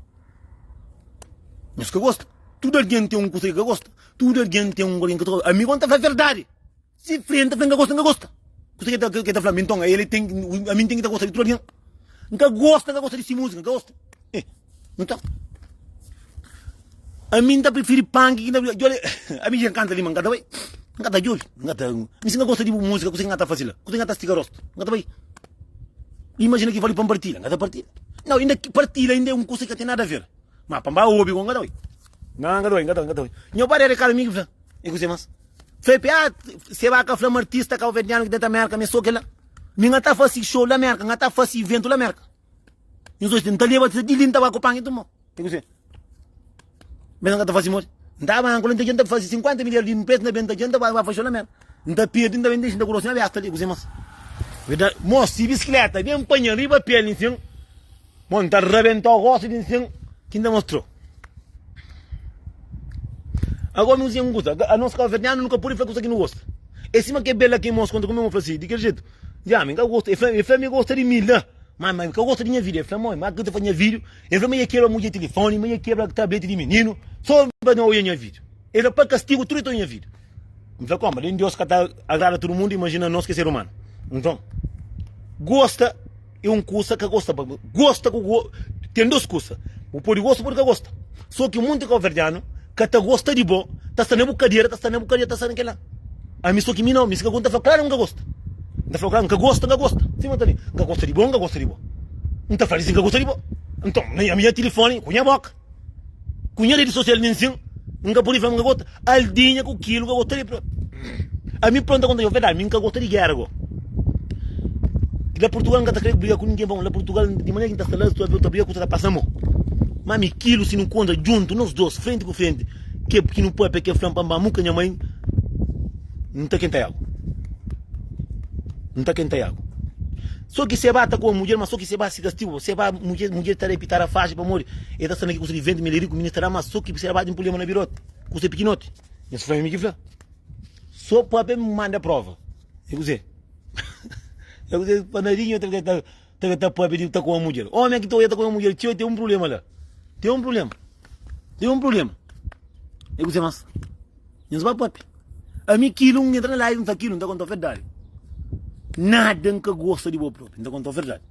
Speaker 1: Nhos ka gosta. Tudu algen ten un kusa ki ka gosta. Tudu algen ten un algen ki ta gosta. Ami gosta, N ta fla verdadi. Si fla, N ta fla N ka gosta, N ka gosta. Kusa ki el ta fla mi, nton, el ten, ami N ten ki ta gosta di tudu algen. N ka gosta, N ka gosta di si múzika, N ka gosta. Eh, nton, ami N ta prifiri punk ki N ta, djobe, ami dja N kanta li ma N ka ta bai, N ka ta djobe, N ka ta, mi si N ka gosta di bu múzika, kusa ki N ka ta fase la? Kusa ki N ka ta stika rostu? N ka ta bai. Imajina ki fali pa N partila, N ka ta partila. Nau, inda ki partila inda é un kusa ki ka ten nada a ver. Ma pa N ba obi ku N ka ta bai. Nau, N ka ta bai, N ka ta bai, N ka ta bai. Nho bai da rekadu mi ki fla, e kuse mas? Fla pe, ah, se ba ka fla ma artista kabuverdianu ki ta ta Merka, mi é so kela. Mi N ka ta fasi show la Merka, N ka ta fasi iventu la Merka. Nhos oji, N ta leba di li N ta ba ku pangi tumo. E kuse? Mes N ka ta fasi modi. N ta banku la, N ta dja N ta fasi 50 mil di inprestu, N ta ben N ta dja N ta ba fasi show la Merka. N ta perdi, N ta ben dexa, N ta kurosi nha besta li, kuse mas? Verdadi, mos, si bisikleta ben panha riba pel nsin, mo N ta rabentau gosi di nsin ki N ta mostrau. Agora mi usa un kusa, anos kabuverdianu nu ka pudi fla kusa ki nu gosta. É sima ke bela ke mos konta ku mi, mo fla si, di kel jetu, ya mi ka gosta, el fla, el fla mi gosta di mi la, ma ma mi ka gosta di nha vida, el fla mo, ma ki ta fla nha video, el fla ma ia kebra mudjer tilifoni, ma ia kebra tableti di mininu, so pa no oia nha video. El fla pa kastigu tudu ta oia nha video. N fla koma, den Deus ka ta agrada tudu mundu, imajina nos ki é ser umanu. Nton, gosta é un kusa, ka gosta pa gosta ku go, ten dos kusa, bu pode gosta, bu pode ka gosta. So ki munti kauverdianu ka ta gosta di bo, ta sta na bu kadera, ta sta na bu kadera, ta sta na kila. Ami so ki mi nau, mi si ka gosta, N ta fla klaru N ka gosta. N ta fla klaru N ka gosta, N ka gosta. Sima N ta di, N ka gosta di bo, N ka gosta di bo. N ta fla di si N ka gosta di bo. Nton, ami nha tilifoni ku nha boka. Ku nha redi sosial nin sin N ka pudi fla ma N ka gosta Aldinha ku kilu ka gosta di propi Ami pronto ta konta nhos verdadi mi N ka gosta di gera go La Purtugal N ka ta kre briga ku ningen pamodi la Purtugal di manera ki N ta sta la ta briga kusa ta pasa mo Ma mi kilu si nu kontra djuntu nos dos frenti ku frenti ke ki nu papia ke fla-m pa N ba muka nha mai N ta kenta agu N ta kenta agu. So ki seba ta ku mudjer, ma so ki seba si kastigu, seba mudjer, mudjer ta repi tara faxi pamodi e ta sta na ki kusa di venti mil riku, minista da, ma so ki seba ten prublema na biroti, kusa pikinoti. Nhos fla mi ki fla. So pape manda prova. E kuzê? E kuzê? Panadinho ta ta ta ta pape di ta ku mudjer. Omi ki ta oia ta ku mudjer txeu ten un prublema la. Ten un prublema. Ten un prublema. E kuzê mas? Nhos ba papia. Ami kilu N entra na live N fla kilu N ta kontau verdadi. Nada N ka gosta di bo propi. N ta kontau verdadi.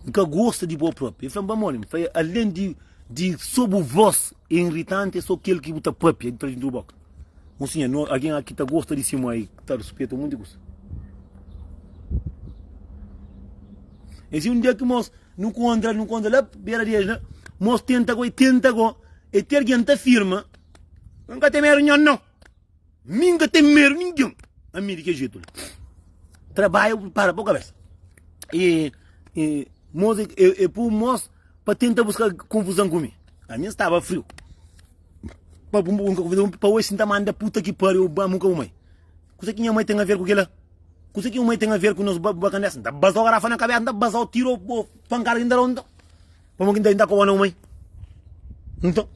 Speaker 1: N ka gosta di bo propi. El fla-m pamodi? N fla alen di di so bu vos é irritanti é so kel ki bu ta papia di tra di bu boka. Mosinha, no algen aki ta gosta di si mai ta rispeta un monti kusa. Esi un dia ki mos nu kontra nu kontra la bera di es la mos tenta go e tenta go e ti algen ta firma N ka ten medu nho nau. Mi N ka ten medu ningen. Ami di kel jetu li. Trabadja bu pripara bo kabesa. E, e, mos, e, e pu mos pa tenta buska konfuzon ku mi. Ami N staba friu. Pa bu buska konfuzon pa oji si N ta manda puta ki pariu ba muka bu mai. Kusa ki nha mai ten aver ku kila? Kusa ki nha mai ten aver ku nos bakandesa? N ta bazau garafa na kabesa, N ta bazau tiro bo pankada ki N ta dau nton. Pamodi ki N ta koba na bu mai? Nton.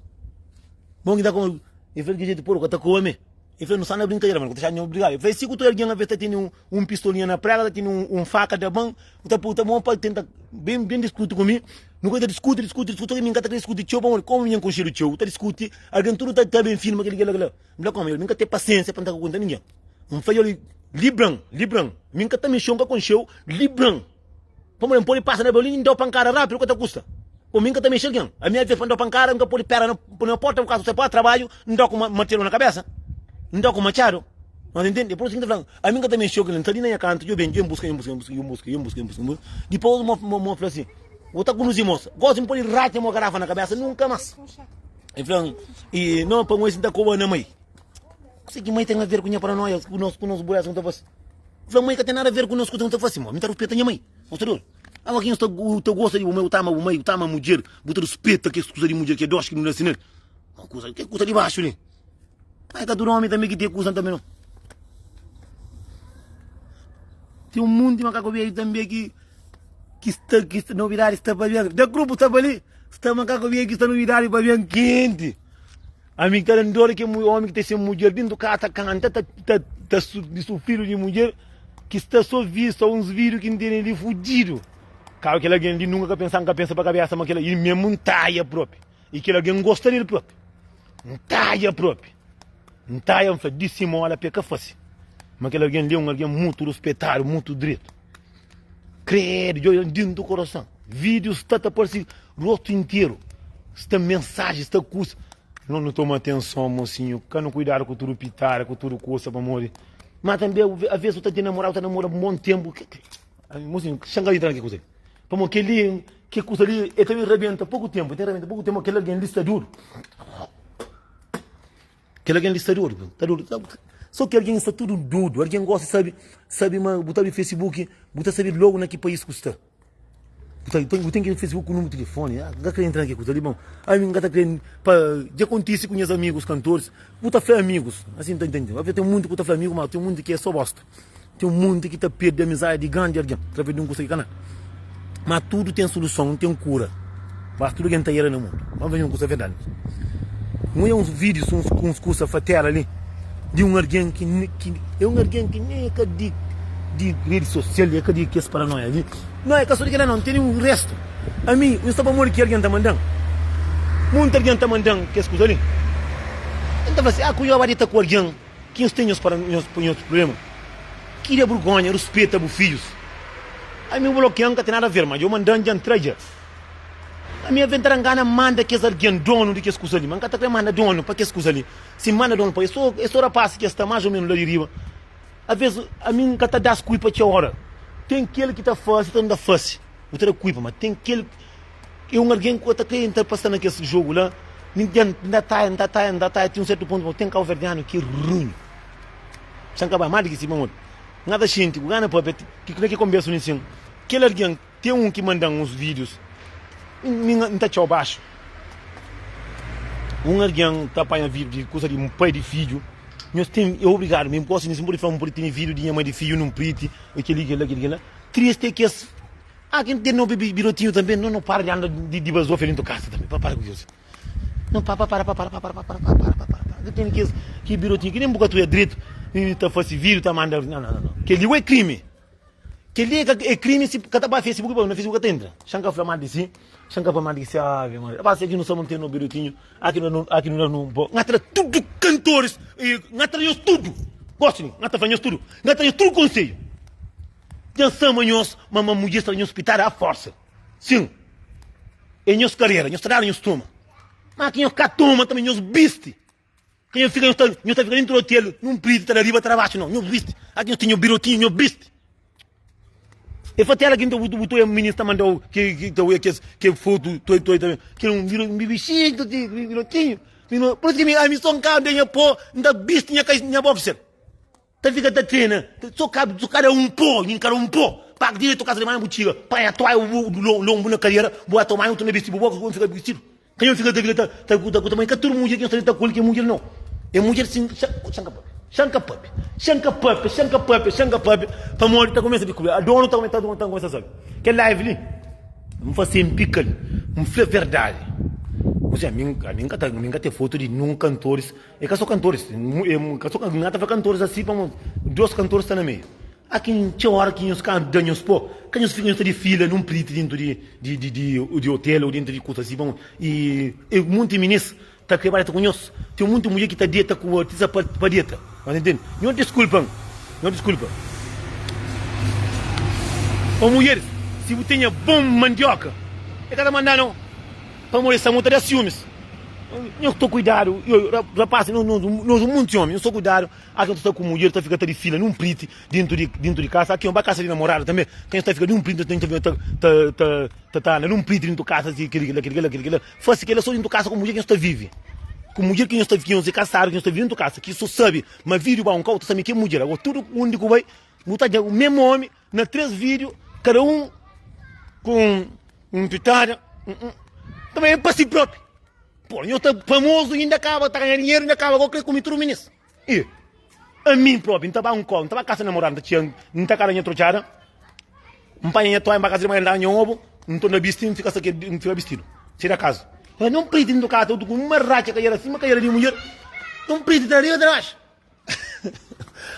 Speaker 1: Bon ki ta kome. El fla di ki jetu poru ka ta kome. El fla, Nu sta na brinkadera, ma nu ka ta xa nho obrigadu. El fla, Si ku ta algen aves ta tene un pistolinha na prega, ta tene un faka da ban, ku ta pui ta bon pa tenta ben ben diskuti ku mi. Nu ka ta diskuti, diskuti, diskuti, mi ka ta kre diskuti txeu pamodi komu mi N konxedu txeu, ta diskuti, algen tudu ta ta ben firma keli kela kela. N fla, Komu el, mi ka ten pasiensia pa N ta ka konta ningen. N fla, Oli, libra-m, libra-m, mi ka ta mexeu, N ka konxeu, libra-m. Pamodi N pode pasa na Berlin i N da-u pankada rápidu ka ta kusta. Pô, mi N ka ta mexe algen. Ami alvês pa N da-u pankada N ka pode pera na na porta bu kaza sai pa trabadju N da-u ku martelu na kabesa, N da-u ku matxadu. Nhos intende? É pur isu ki N ta fla, ami N ka ta mexe ku kel-li. N sta li na nha kantu, djobe, djobe, N buska, N buska, N buska, N buska, N buska, N buska, N buska. Dipôs mo mo fla si, Bu ta konduzi mosa. Gósi N pode ratxa mo garafa na kabesa nunka más. El fla-m, i no, pa N ta koba na mai. Kuzê ki mai ten aver ku nha paranoia, ku nos, ku nos buresa ku nu ta fase? Fla mai ka ten nada aver ku nos kuza nu ta fase, mo. Mi ta ruspeta nha mai. Nhos ta dor? Awa ki nhos ta, ta gosta di bu mai, bu ta ama bu mai, bu ta ama mudjer, bu ta ruspeta kes kuza di mudjer ki é doxi ki nu nase nel. Ma kuza, ke kuza di baxu li? Mas ka tudu omi tanbe ki ten kuza tanbe no. Ten un munti makaku bedju tanbe ki ki sta ki sta novidadi sta pa ben. Da grupu sta pa li, sta makaku bedju ki sta novidadi pa ben kenti. Ami ki ta da-m dor é ke omi ki ta sen mudjer dentu kasa kanta ta ta ta di sufridu di mudjer ki sta so vi so uns vidiu ki N tene li fujidu. Kaba kel algen li nunka ka pensa, N ka pensa pa kabesa ma kel i mesmu N taia propi. I kel algen gosta del propi. N taia propi. N taia N fla di simola pa e ka fase. Ma kel algen li é un algen mutu ruspetadu, mutu dretu. Kredu, djobe dintu korason. Vídiu sta ta parse rostu interu. Sta mensaji, sta kusa. No nu toma atenson, mosinhu. Ka nu kuidadu ku tudu pitada, ku tudu kusa pamodi. Ma tanbe, aves bu ta ten namoradu, ta namora un bon tenpu. Mosinhu, xa-m ka entra na ke kusa li. Pamodi kel-li, ke kusa li, el ta ben rabenta poku tenpu, el ta rabenta poku tenpu, kel algen li sta duru. Kel algen li sta dodu, ta dodu. So ki algen sta tudu dodu. Algen gosta di sabe, sabe ma bu ta abri Facebook, bu ta sabe logu na ki país ku sta. Bu ta, bu ten ki abri Facebook ku númeru di telefoni. Ah, N ka kre entra na ki kuza li, bon. Ami N ka ta kre pa dja kontise ku nhas amigus kantoris. Bu ta fla amigus, asin ta ntende. Ten munti ku ta fla amigu, ma ten munti ki é so bosta. Ten munti ki ta perde amizadi di grandi algen através di un kusa ki ka nada. Ma tudu ten suluson, ten kura. Mas tudu algen ta era na mundu. Vamos ver un kusa verdadi. N oia uns vídius, uns, uns kusa fatela li di un algen ki, ki é un algen ki nem é ka di, di redi sosial, é ka di kes paranoia li. Não, é ka so di kela não, ten un restu. Ami, N sta pamodi ki algen ta manda-m. Monti algen ta manda-m kes kusa li. N ta fla si, ah, ku yo ba dita ku algen. Ki nhos ten nhos para nhos nhos problema. Kria burgonha, ruspeta bu fidjus. Ami bu blokian ka ten nada a ver, ma djo mandan djan tra dja. Ami aventar ngana manda kes algen donu di kes kusa li, ma nka ta kre manda donu pa kes kusa li. Si manda donu pa es so es so rapaz ki es sta mas o menu la di riba. Aves ami nka ta das kuipa txeu ora. Ten kel ki ta fasi ta nta fasi. Bu ta da kuipa, ma ten kel É un algen ku ta krê entra pa sta na kes jogu la. Mi dja N ta taia, N ta taia, N ta taia ti un sertu pontu, ma ten kauverdianu ki é runhu. Xa N ka bai más di ki si pamodi N ka ta xinti ku gana papia ki na ki konbersu li nsin. Kel algen ten un ki manda-m uns vídius, mi N ta txau baxu. Un algen ta panha vídiu di kusa di pai di fidju. Nhos ten, é obrigadu mi N gosi di si N pode fla N pode tene vídiu di nha mai di fidju nun priti, kel-li, kel-la, kel-li, kel-la. Tristi é kes. Ah ken ten no birotinho tanbe no no para di anda di di bazofia dentu kasa tanbe pa para ku kes no pa pa para pa para pa para pa para pa para pa para pa ten kes ki birotinho ki nen bu ka tuia dretu i ta fasi video ta manda no no no kel-li é krimi kel-li é ka é krimi si ka ta ba facebook pa na facebook ka ta entra xan ka fla mal di si xan ka fla mal di si ave maria ba se ki no sa mantê no birotinho aki no aki no no bo nha tra tudu kantoris i nha tra nhos tudu gosi nha ta fla nhos tudu nha tra nhos tudu konselhu. Dja N sama nhos ma ma mudjer sta na nhos pitada a forsa. Sin, é nhos karera, nhos ta dadu nhos toma. Ma ki nhos ka toma tanbe nhos bisti. Ka nhos fika nhos ta nhos ta fika dentru di otel nun priti ta da riba ta da baxu nau, nhos bisti. Aki nhos ten nhos birotinhu nhos bisti. E fatela ki nta bu bu toia minis ta mandau ki ki ta oia kes ke fotu toi toi ta ki un biro un bibixinhu ti birotinhu. Por isso ki mi ami so N ka da nha po N ta bisti nha nha boxer. Ta fika ta trena so kabi so kada un po nin kada un po pa diretu kasa di manha bu txiga panha toalha bu lonbu na kadera bu ba toma banhu na bisti bu boka bu fika bistidu ka nho fika ta fika ta ta ta ta ta ka tudu mudjer ki nho sta ta kul ki mudjer no e mudjer sin xa xa ka papia xa ka papia xa ka papia xa ka papia xa ka papia pamodi ta kumesa dikubri a donu ta ta ta kumesa sabi kel live li N fase N pika-l, N fla verdadi. Bo ami ami N ka ta mi N ka ten fotu di nun kantoris, e ka so kantoris, e ka so N ka ta fla kantoris asi pamodi dos kantoris sta na meiu. Aki txeu ora ki nhos ka da nhos po, ka nhos fika nhos ta difila nun priti dintu di di di di otel o dintu di kusa asi pamodi i e munti minis Ta kre ba deta ku nhos. Ten munti mudjer ki ta deta ku artista pa pa deta. Nhos intende? Nhos diskulpa-m. Nhos diskulpa. Ô mudjeris, si bu tenha bon mandioka, e ka ta manda nau. Pamodi esa mu ta da siumis. Nhos to kuidadu, rapaz, nos nos un munti omi, nhos to kuidadu. Aki nhos ta sta ku mudjer ta fika ta difila nun priti dentu di dentu di kasa. Aki nhos ba kasa di namoradu tanbe, ka nhos ta fika nun priti ta ta ta ta ta anda nun priti dentu kasa si kili kila kili kila kili kila. Fasi kila so dentu kasa ku mudjer ki nhos ta vivi. Ku mudjer ki nhos ta ki nhos é kasadu ki nhos ta vivi dentu kasa ki so sabi ma vidiu ba un kau ta sabi ke mudjer. Agora tudu undi ku bai bu ta dja mesmu omi na 3 vidiu kada un ku un pitada. Também é pa si propi. Pô, nho ta famoso inda kaba ta ganha dinheiro inda kaba go kre kumi tudu minis. E ami propi nta ba un kau, nta ba kasa namorada, nta txia, nta kara nha trotxada, npanha nha toalha, nba kasa di manha, nda nha obu, ntorna bisti, nfika sakedu, nfika bistidu, sai da kaza. Fala, Não priti ntu kasa, utu ku uma ratxa kaiera sima kaiera di mudjer, não priti ta riba ta baxu.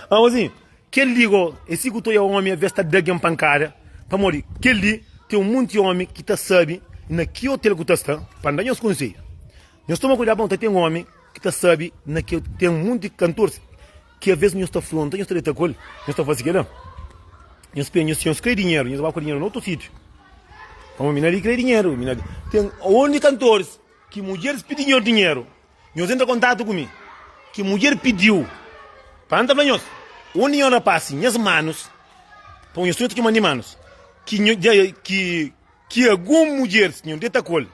Speaker 1: Amo asin, kel li go, e si ku toia omi aves ta da gen pankada, pamodi kel li. Ten un monti ómi ki ta sabe na ki otel ku ta sta pa N da nhos konsedju. Nhos toma kuidadu pamodi ta ten ómi ki ta sabe na ki ten monti kantoris ki aves nhos ta fronta, nhos ta deta ku el, nhos ta fase kila. Nhos pensa, nhos, nhos kre dinheru, nhos ba ku dinheru na otu sitiu. Pamodi mi na li kre dinheru, mi na li. Ten ondi kantoris ki mudjeris pidi nhos dinheru, nhos entra kontatu ku mi, ki mudjer pidiu pa N ta fla nhos, undi nhos rapasi nhas manus, pa nhos tudu ta txoman di manus, ki nho, dja, ki, ki algun mudjeris nhos deta ku el,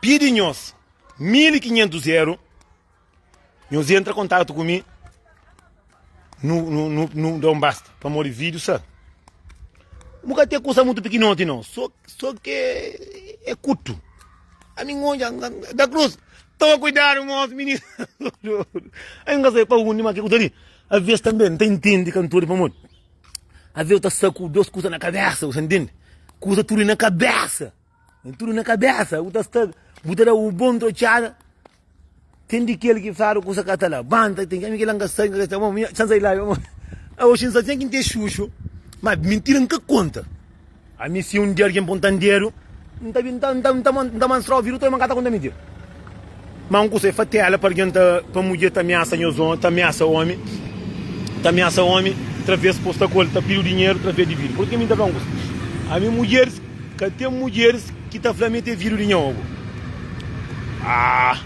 Speaker 1: pidi nhos 1500 eru, Nhos entra kontatu ku mi nu nu nu nu da un basta pamodi vídeo sa bu ka ten kusa mutu pikinoti no so so ke é kutu ami n odja da cruz toma kuidadu mos mininu ami n ka sabe pa undi ma ke kusa li aves tanbe n ta intende kantori pamodi aves ta sta ku dos kusa na kabesa bu sa ntende kusa tudu na kabesa. Tudu na kabesa, bu ta sta, bu ta da un bon trotxada. Ten di kel ki fladu kusa ka ta labanta, ten ki kel ka sai, ka sai, bom, san sai la, bom. Oxi n sa ten ki n ten xuxu, ma mintira n ka konta. Ami si un dia algen pontan dedu, n ta bin, n ta, n ta, n ta manstrau vidu todu, ma n ka ta konta mintira. Ma un kusa é fatela pa algen ta, pa mudjer ta amiasa nhos omi, ta amiasa omi, ta amiasa omi, traves pos ta ku el, ta pidi dinheru traves di vidu. Pur ki mi ta fla un kusa, ami mudjeris, Ka ten mudjeris ki ta fla mi ten vidu di nha obu. Ah,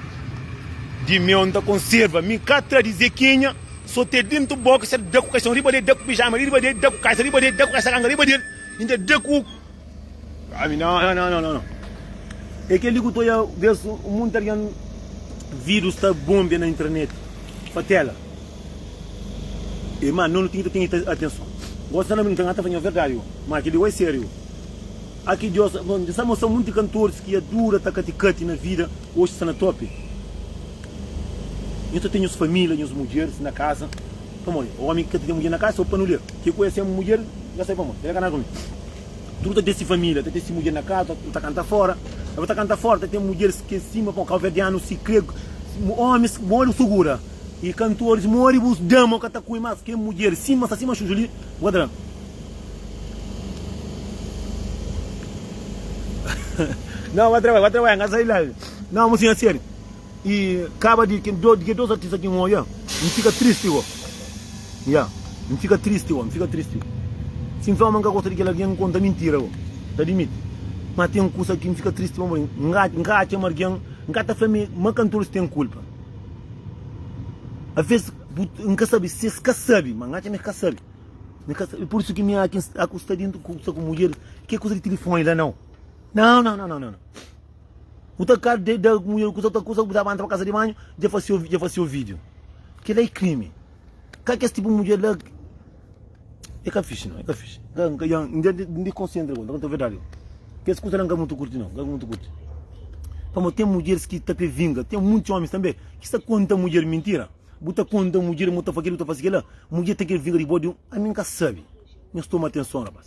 Speaker 1: di meu N ta konserva. Mi ka tra di Zekinha, so te dintu boka, sa da ku kaixon riba del, da ku pijama riba del, da ku kaisa riba del, da ku kaisa kanga riba del, inda da ku. Ami, no, no, no, no, no. É kel-li ku ta oja bes munti algen vidus ta bonbia na internet. Fatela. E ma no nu ten ki ten atenson. Gosi na mi nu ten ata fla nha verdadi go. Ma kel-li go é sériu. Aki Dios, bon, N sa mostra munti kantoris ki ya dura ta kati-kati na vida, oxi sta na topi. Nhos ta ten nhos familia, nhos mudjeris na kaza. Pamodi? Omi ki ka ta ten mudjer na kaza, so pa nu ler. Ke ku é sen mudjer, ka sabe pamodi. El ka nada ku mi. Tudu ta ten si familia, ta ten si mudjer na kaza, ta kanta fora. Abo ta kanta fora, ta ten mudjeris ki é sima, pamodi kauverdianu si kre, omis modi sugura. I kantoris modi bu dama ka ta kui mas ke mudjer sima sta sima xuxu li bu ka ta da Não, vai trabalhar, vai trabalhar, não sai lá. Não, mocinha, sério. E acaba de que do, de que dois artistas que olha, não fica triste, ó. Yeah, não fica triste, ó, não fica triste. Se fala que gosta de aquele alguém conta mentira, ó. Tá admite. Mas tem um curso aqui, não fica triste, vamos Não acha alguém, não tá falando, mas cantores tem culpa. Aves bu N ka sabe si es ka sabe, ma N atxa ma es ka sabe. N ka sabe, pur isu ki mi aki N sta ku sta dentu ku sta ku mudjer, ke kusa di tilifoni la nau. Nau, nau, nau, nau, nau. Bu ta ka de da mudjer kusa ta kusa bu ta banta pa kasa di banhu, dja fase dja fase vídiu. Kila é krimi. Ka kes tipu mudjer la é ka fixi nau, é ka fixi. N ka N N di konsentra ku, N ta konta verdadi. Kes kusa la N ka mutu kurti nau, N ka mutu kurti. Pamodi ten mudjeris ki ta kre vinga, ten munti omis tanbe ki sta konta mudjer mintira. Bu ta konta mudjer ma bu ta fla kila, bu ta fasi kila, mudjer ta kre vinga di bo di un, ami N ka sabi. Nhos toma atenson rapas.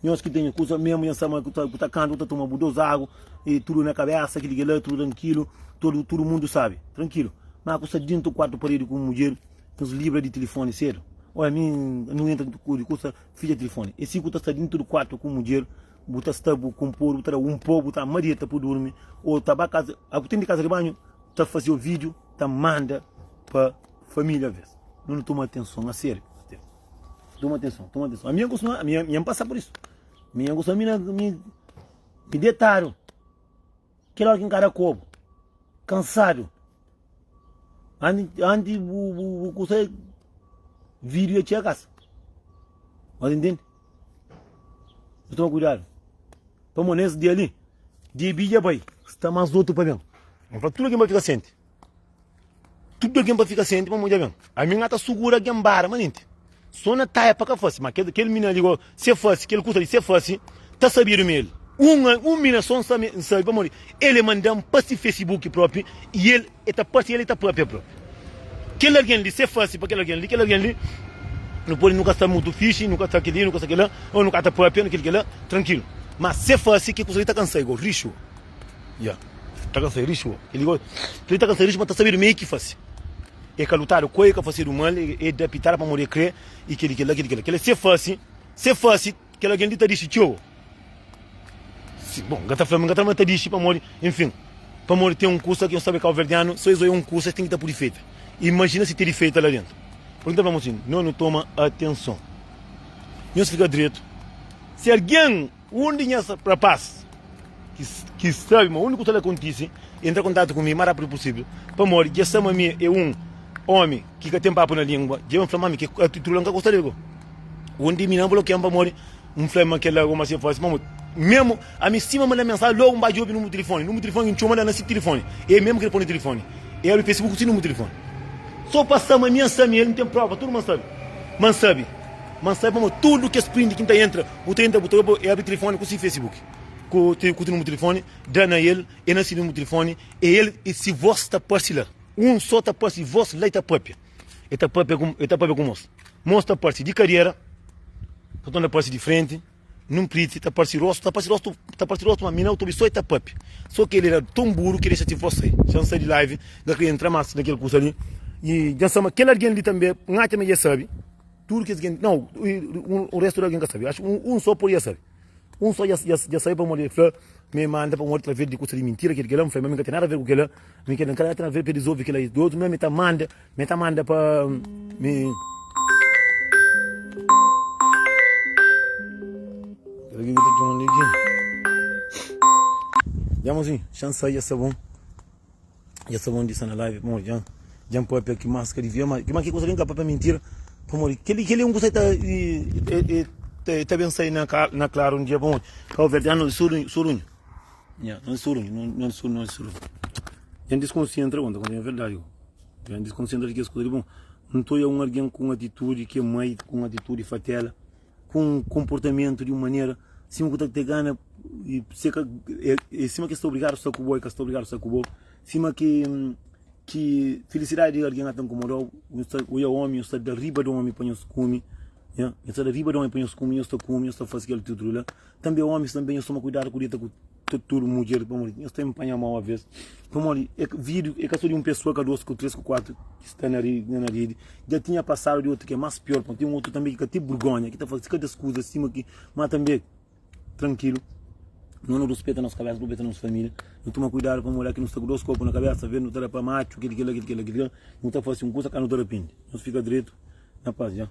Speaker 1: Nhos ki ten kusa mesmu, nhos sabi ma bu ta kanta, bu ta toma bu dos agu e tudu na kabesa, kili kila, tudu trankilu, tudu tudu mundu sabi, trankilu. Ma ku sta dintu kuartu paredi ku mudjer, nhos libra di tilifoni sedu. Oia mi nu entra di kusa fitxa tilifoni. E si ku ta sta dintu di kuartu ku mudjer, bu ta sta bu konpodu, bu ta da un po, bu ta madeta pa durmi, o ta ba kaza, a ku ten di kaza di banhu, ta faze o video, ta manda pa familia ves. Nu toma atenson a seriu. Toma atenson, toma atenson. Ami kostuma, ami ami pasa por isso. Mi kostuma mi mi mi detadu. Kel hora ki N ka da kobu, kansadu. Anti anti bu bu bu kusa video ya txega kasa. Mas intende? Bu toma kuidadu. Pamodi nes dia li, debi dja bai, sta mas otu pa ben. N fla tudu algen pa fika sienti. Tudu algen pa fika sienti pamodi dja ben. Ami N ka ta sugura algen bara manenti. So na taia pa ka fasi, ma kel kel mina li go, se fasi kel kusa li, se fasi, ta sabidu ma el. Un un mina so N sabe N sabe pamodi el e manda-m pa si Facebook propi i el e ta parse el e ta papia propi. Kel algen li se fasi pa kel algen li, kel algen li nu pode nu ka sta mutu fixi, nu ka sta kel-li, nu ka sta kel-la, ô nu ka ta papia, nu kel kel-la, trankilu. Ma se fasi ke kusa li ta kansa go rixu. Ya, ta kansa rixu. Kel-li go, kel-li ta kansa rixu ma ta sabedu ma e ki fasi. E ka lutadu ku el, e ka fasedu mal, e da pitada pamodi e kre, i kel-li, kel-la, kel-li, kel-la. Kel-la se fase, se fase, kel algen li ta dixi txeu. Si, bon, N ka ta fla, N ka ta fla ma ta dixi pamodi, enfin, pamodi ten un kusa ki nhos sabe kauverdianu, so es oia un kusa es ten ki ta pudi feita. Imajina si tedi feita la dentu. Pur N ta fla mo sin, no nu toma atenson. Nhos fika dretu. Si algen, un di nhas rapaz ki, ki sabe ma undi kusa la kontise, entra kontatu ku mi ma rapidu pusivel, pamodi dja sa ma mi e un omi ki ka ten papu na lingua, dja N fla ma mi ki atitudi la N ka gosta del go. Un di mi na blokian pamodi N fla ma kel-la ma si el fase ma memu ami sima manda mensaji logu N ba djobe numeru tilifoni, numeru tilifoni ki N txoma la na si tilifoni e memu ki el poi na tilifoni e abri facebook ku si numeru tilifoni so pa sa ma mi N sa mi el N ten prova tudu ma N sabe ma N sabe ma N sabe pamodi tudu kes prindi ki N ta entra bu ta entra bu ta obi e abri tilifoni ku si facebook ku ku si numeru tilifoni da na el e na si numeru tilifoni e el e si vos ta parse la un so ta parse vos la e ta papia. E ta papia ku, e ta papia ku mos. Mos ta parse di kadera, ta torna parse di frenti, nun priti, ta parse rostu, ta parse rostu, ta parse rostu, ma mi na ta obi so e ta papia. So ki el era ton buru ki dexa si vos sai. Xa N sai di live, N ka kria entra mas na kel kusa li. I dja N sa ma kel algen li tanbe, N atxa ma dja e sabe. Tudu kes gen, nau, u restu di algen ka sabe. Axu un so podia sabe. Un so dja dja sabe pamodi el fla ma el manda pamodi traves di kusa di mintira kel kela. N fla ma mi ka ten nada aver ku kela, mi ka ten nada aver pa el resolve kela. Di otu mi ta manda, mi ta manda pa mi. Dja mozinho, xa N sai dja sta bon. Dja sta bon di sta na live pamodi dja dja N papia ki mas ka divia ma ki kusa li N ka papia mintira pamodi keli keli é un kusa ki ta e ta ben sai na na klaru un dia pamodi kauverdianu é surunhu surunhu nha nos é surunhu nos é surunhu nos é surunhu dja N diskonsentra bon ta konta nha verdadi dja N diskonsentra di kes kusa li bon N ta oia un algen ku un atitudi ki é mai ku un atitudi fatela ku un konportamentu di un manera sima ku ta te gana i se ka e sima ki sta obrigadu sta ku bo e ka sta obrigadu sta ku bo sima ki ki filisidadi di algen ta inkomodau nhu sta oia omi nhu sta da riba di omi pa nhos kume nha nhu sta da riba di omi pa nhos kume nhos ta kume nhos ta fasi kel tudu la tanbe omis tanbe nhos toma kuidadu ku dita ku tudu mudjer pamodi nhos ta inpanha mau aves pamodi e vídiu e ka so di un pesoa ka dos ku tres ku kuatru ki sta na na redi dja tinha pasadu di otu ki é mas pior pamodi ten otu tanbe ki ka ten burgonha ki ta fasi kada kuza sima ki ma tanbe trankilu no nu ruspeta nos kabesa ruspeta nos familia nu toma kuidadu pamodi ki nu sta ku dos kopu na kabesa aves nu ta da pa matxu kel kela kel kela kel kela nu ta fasi un kusa ka nu ta rapindi nos fika dretu na pas dja.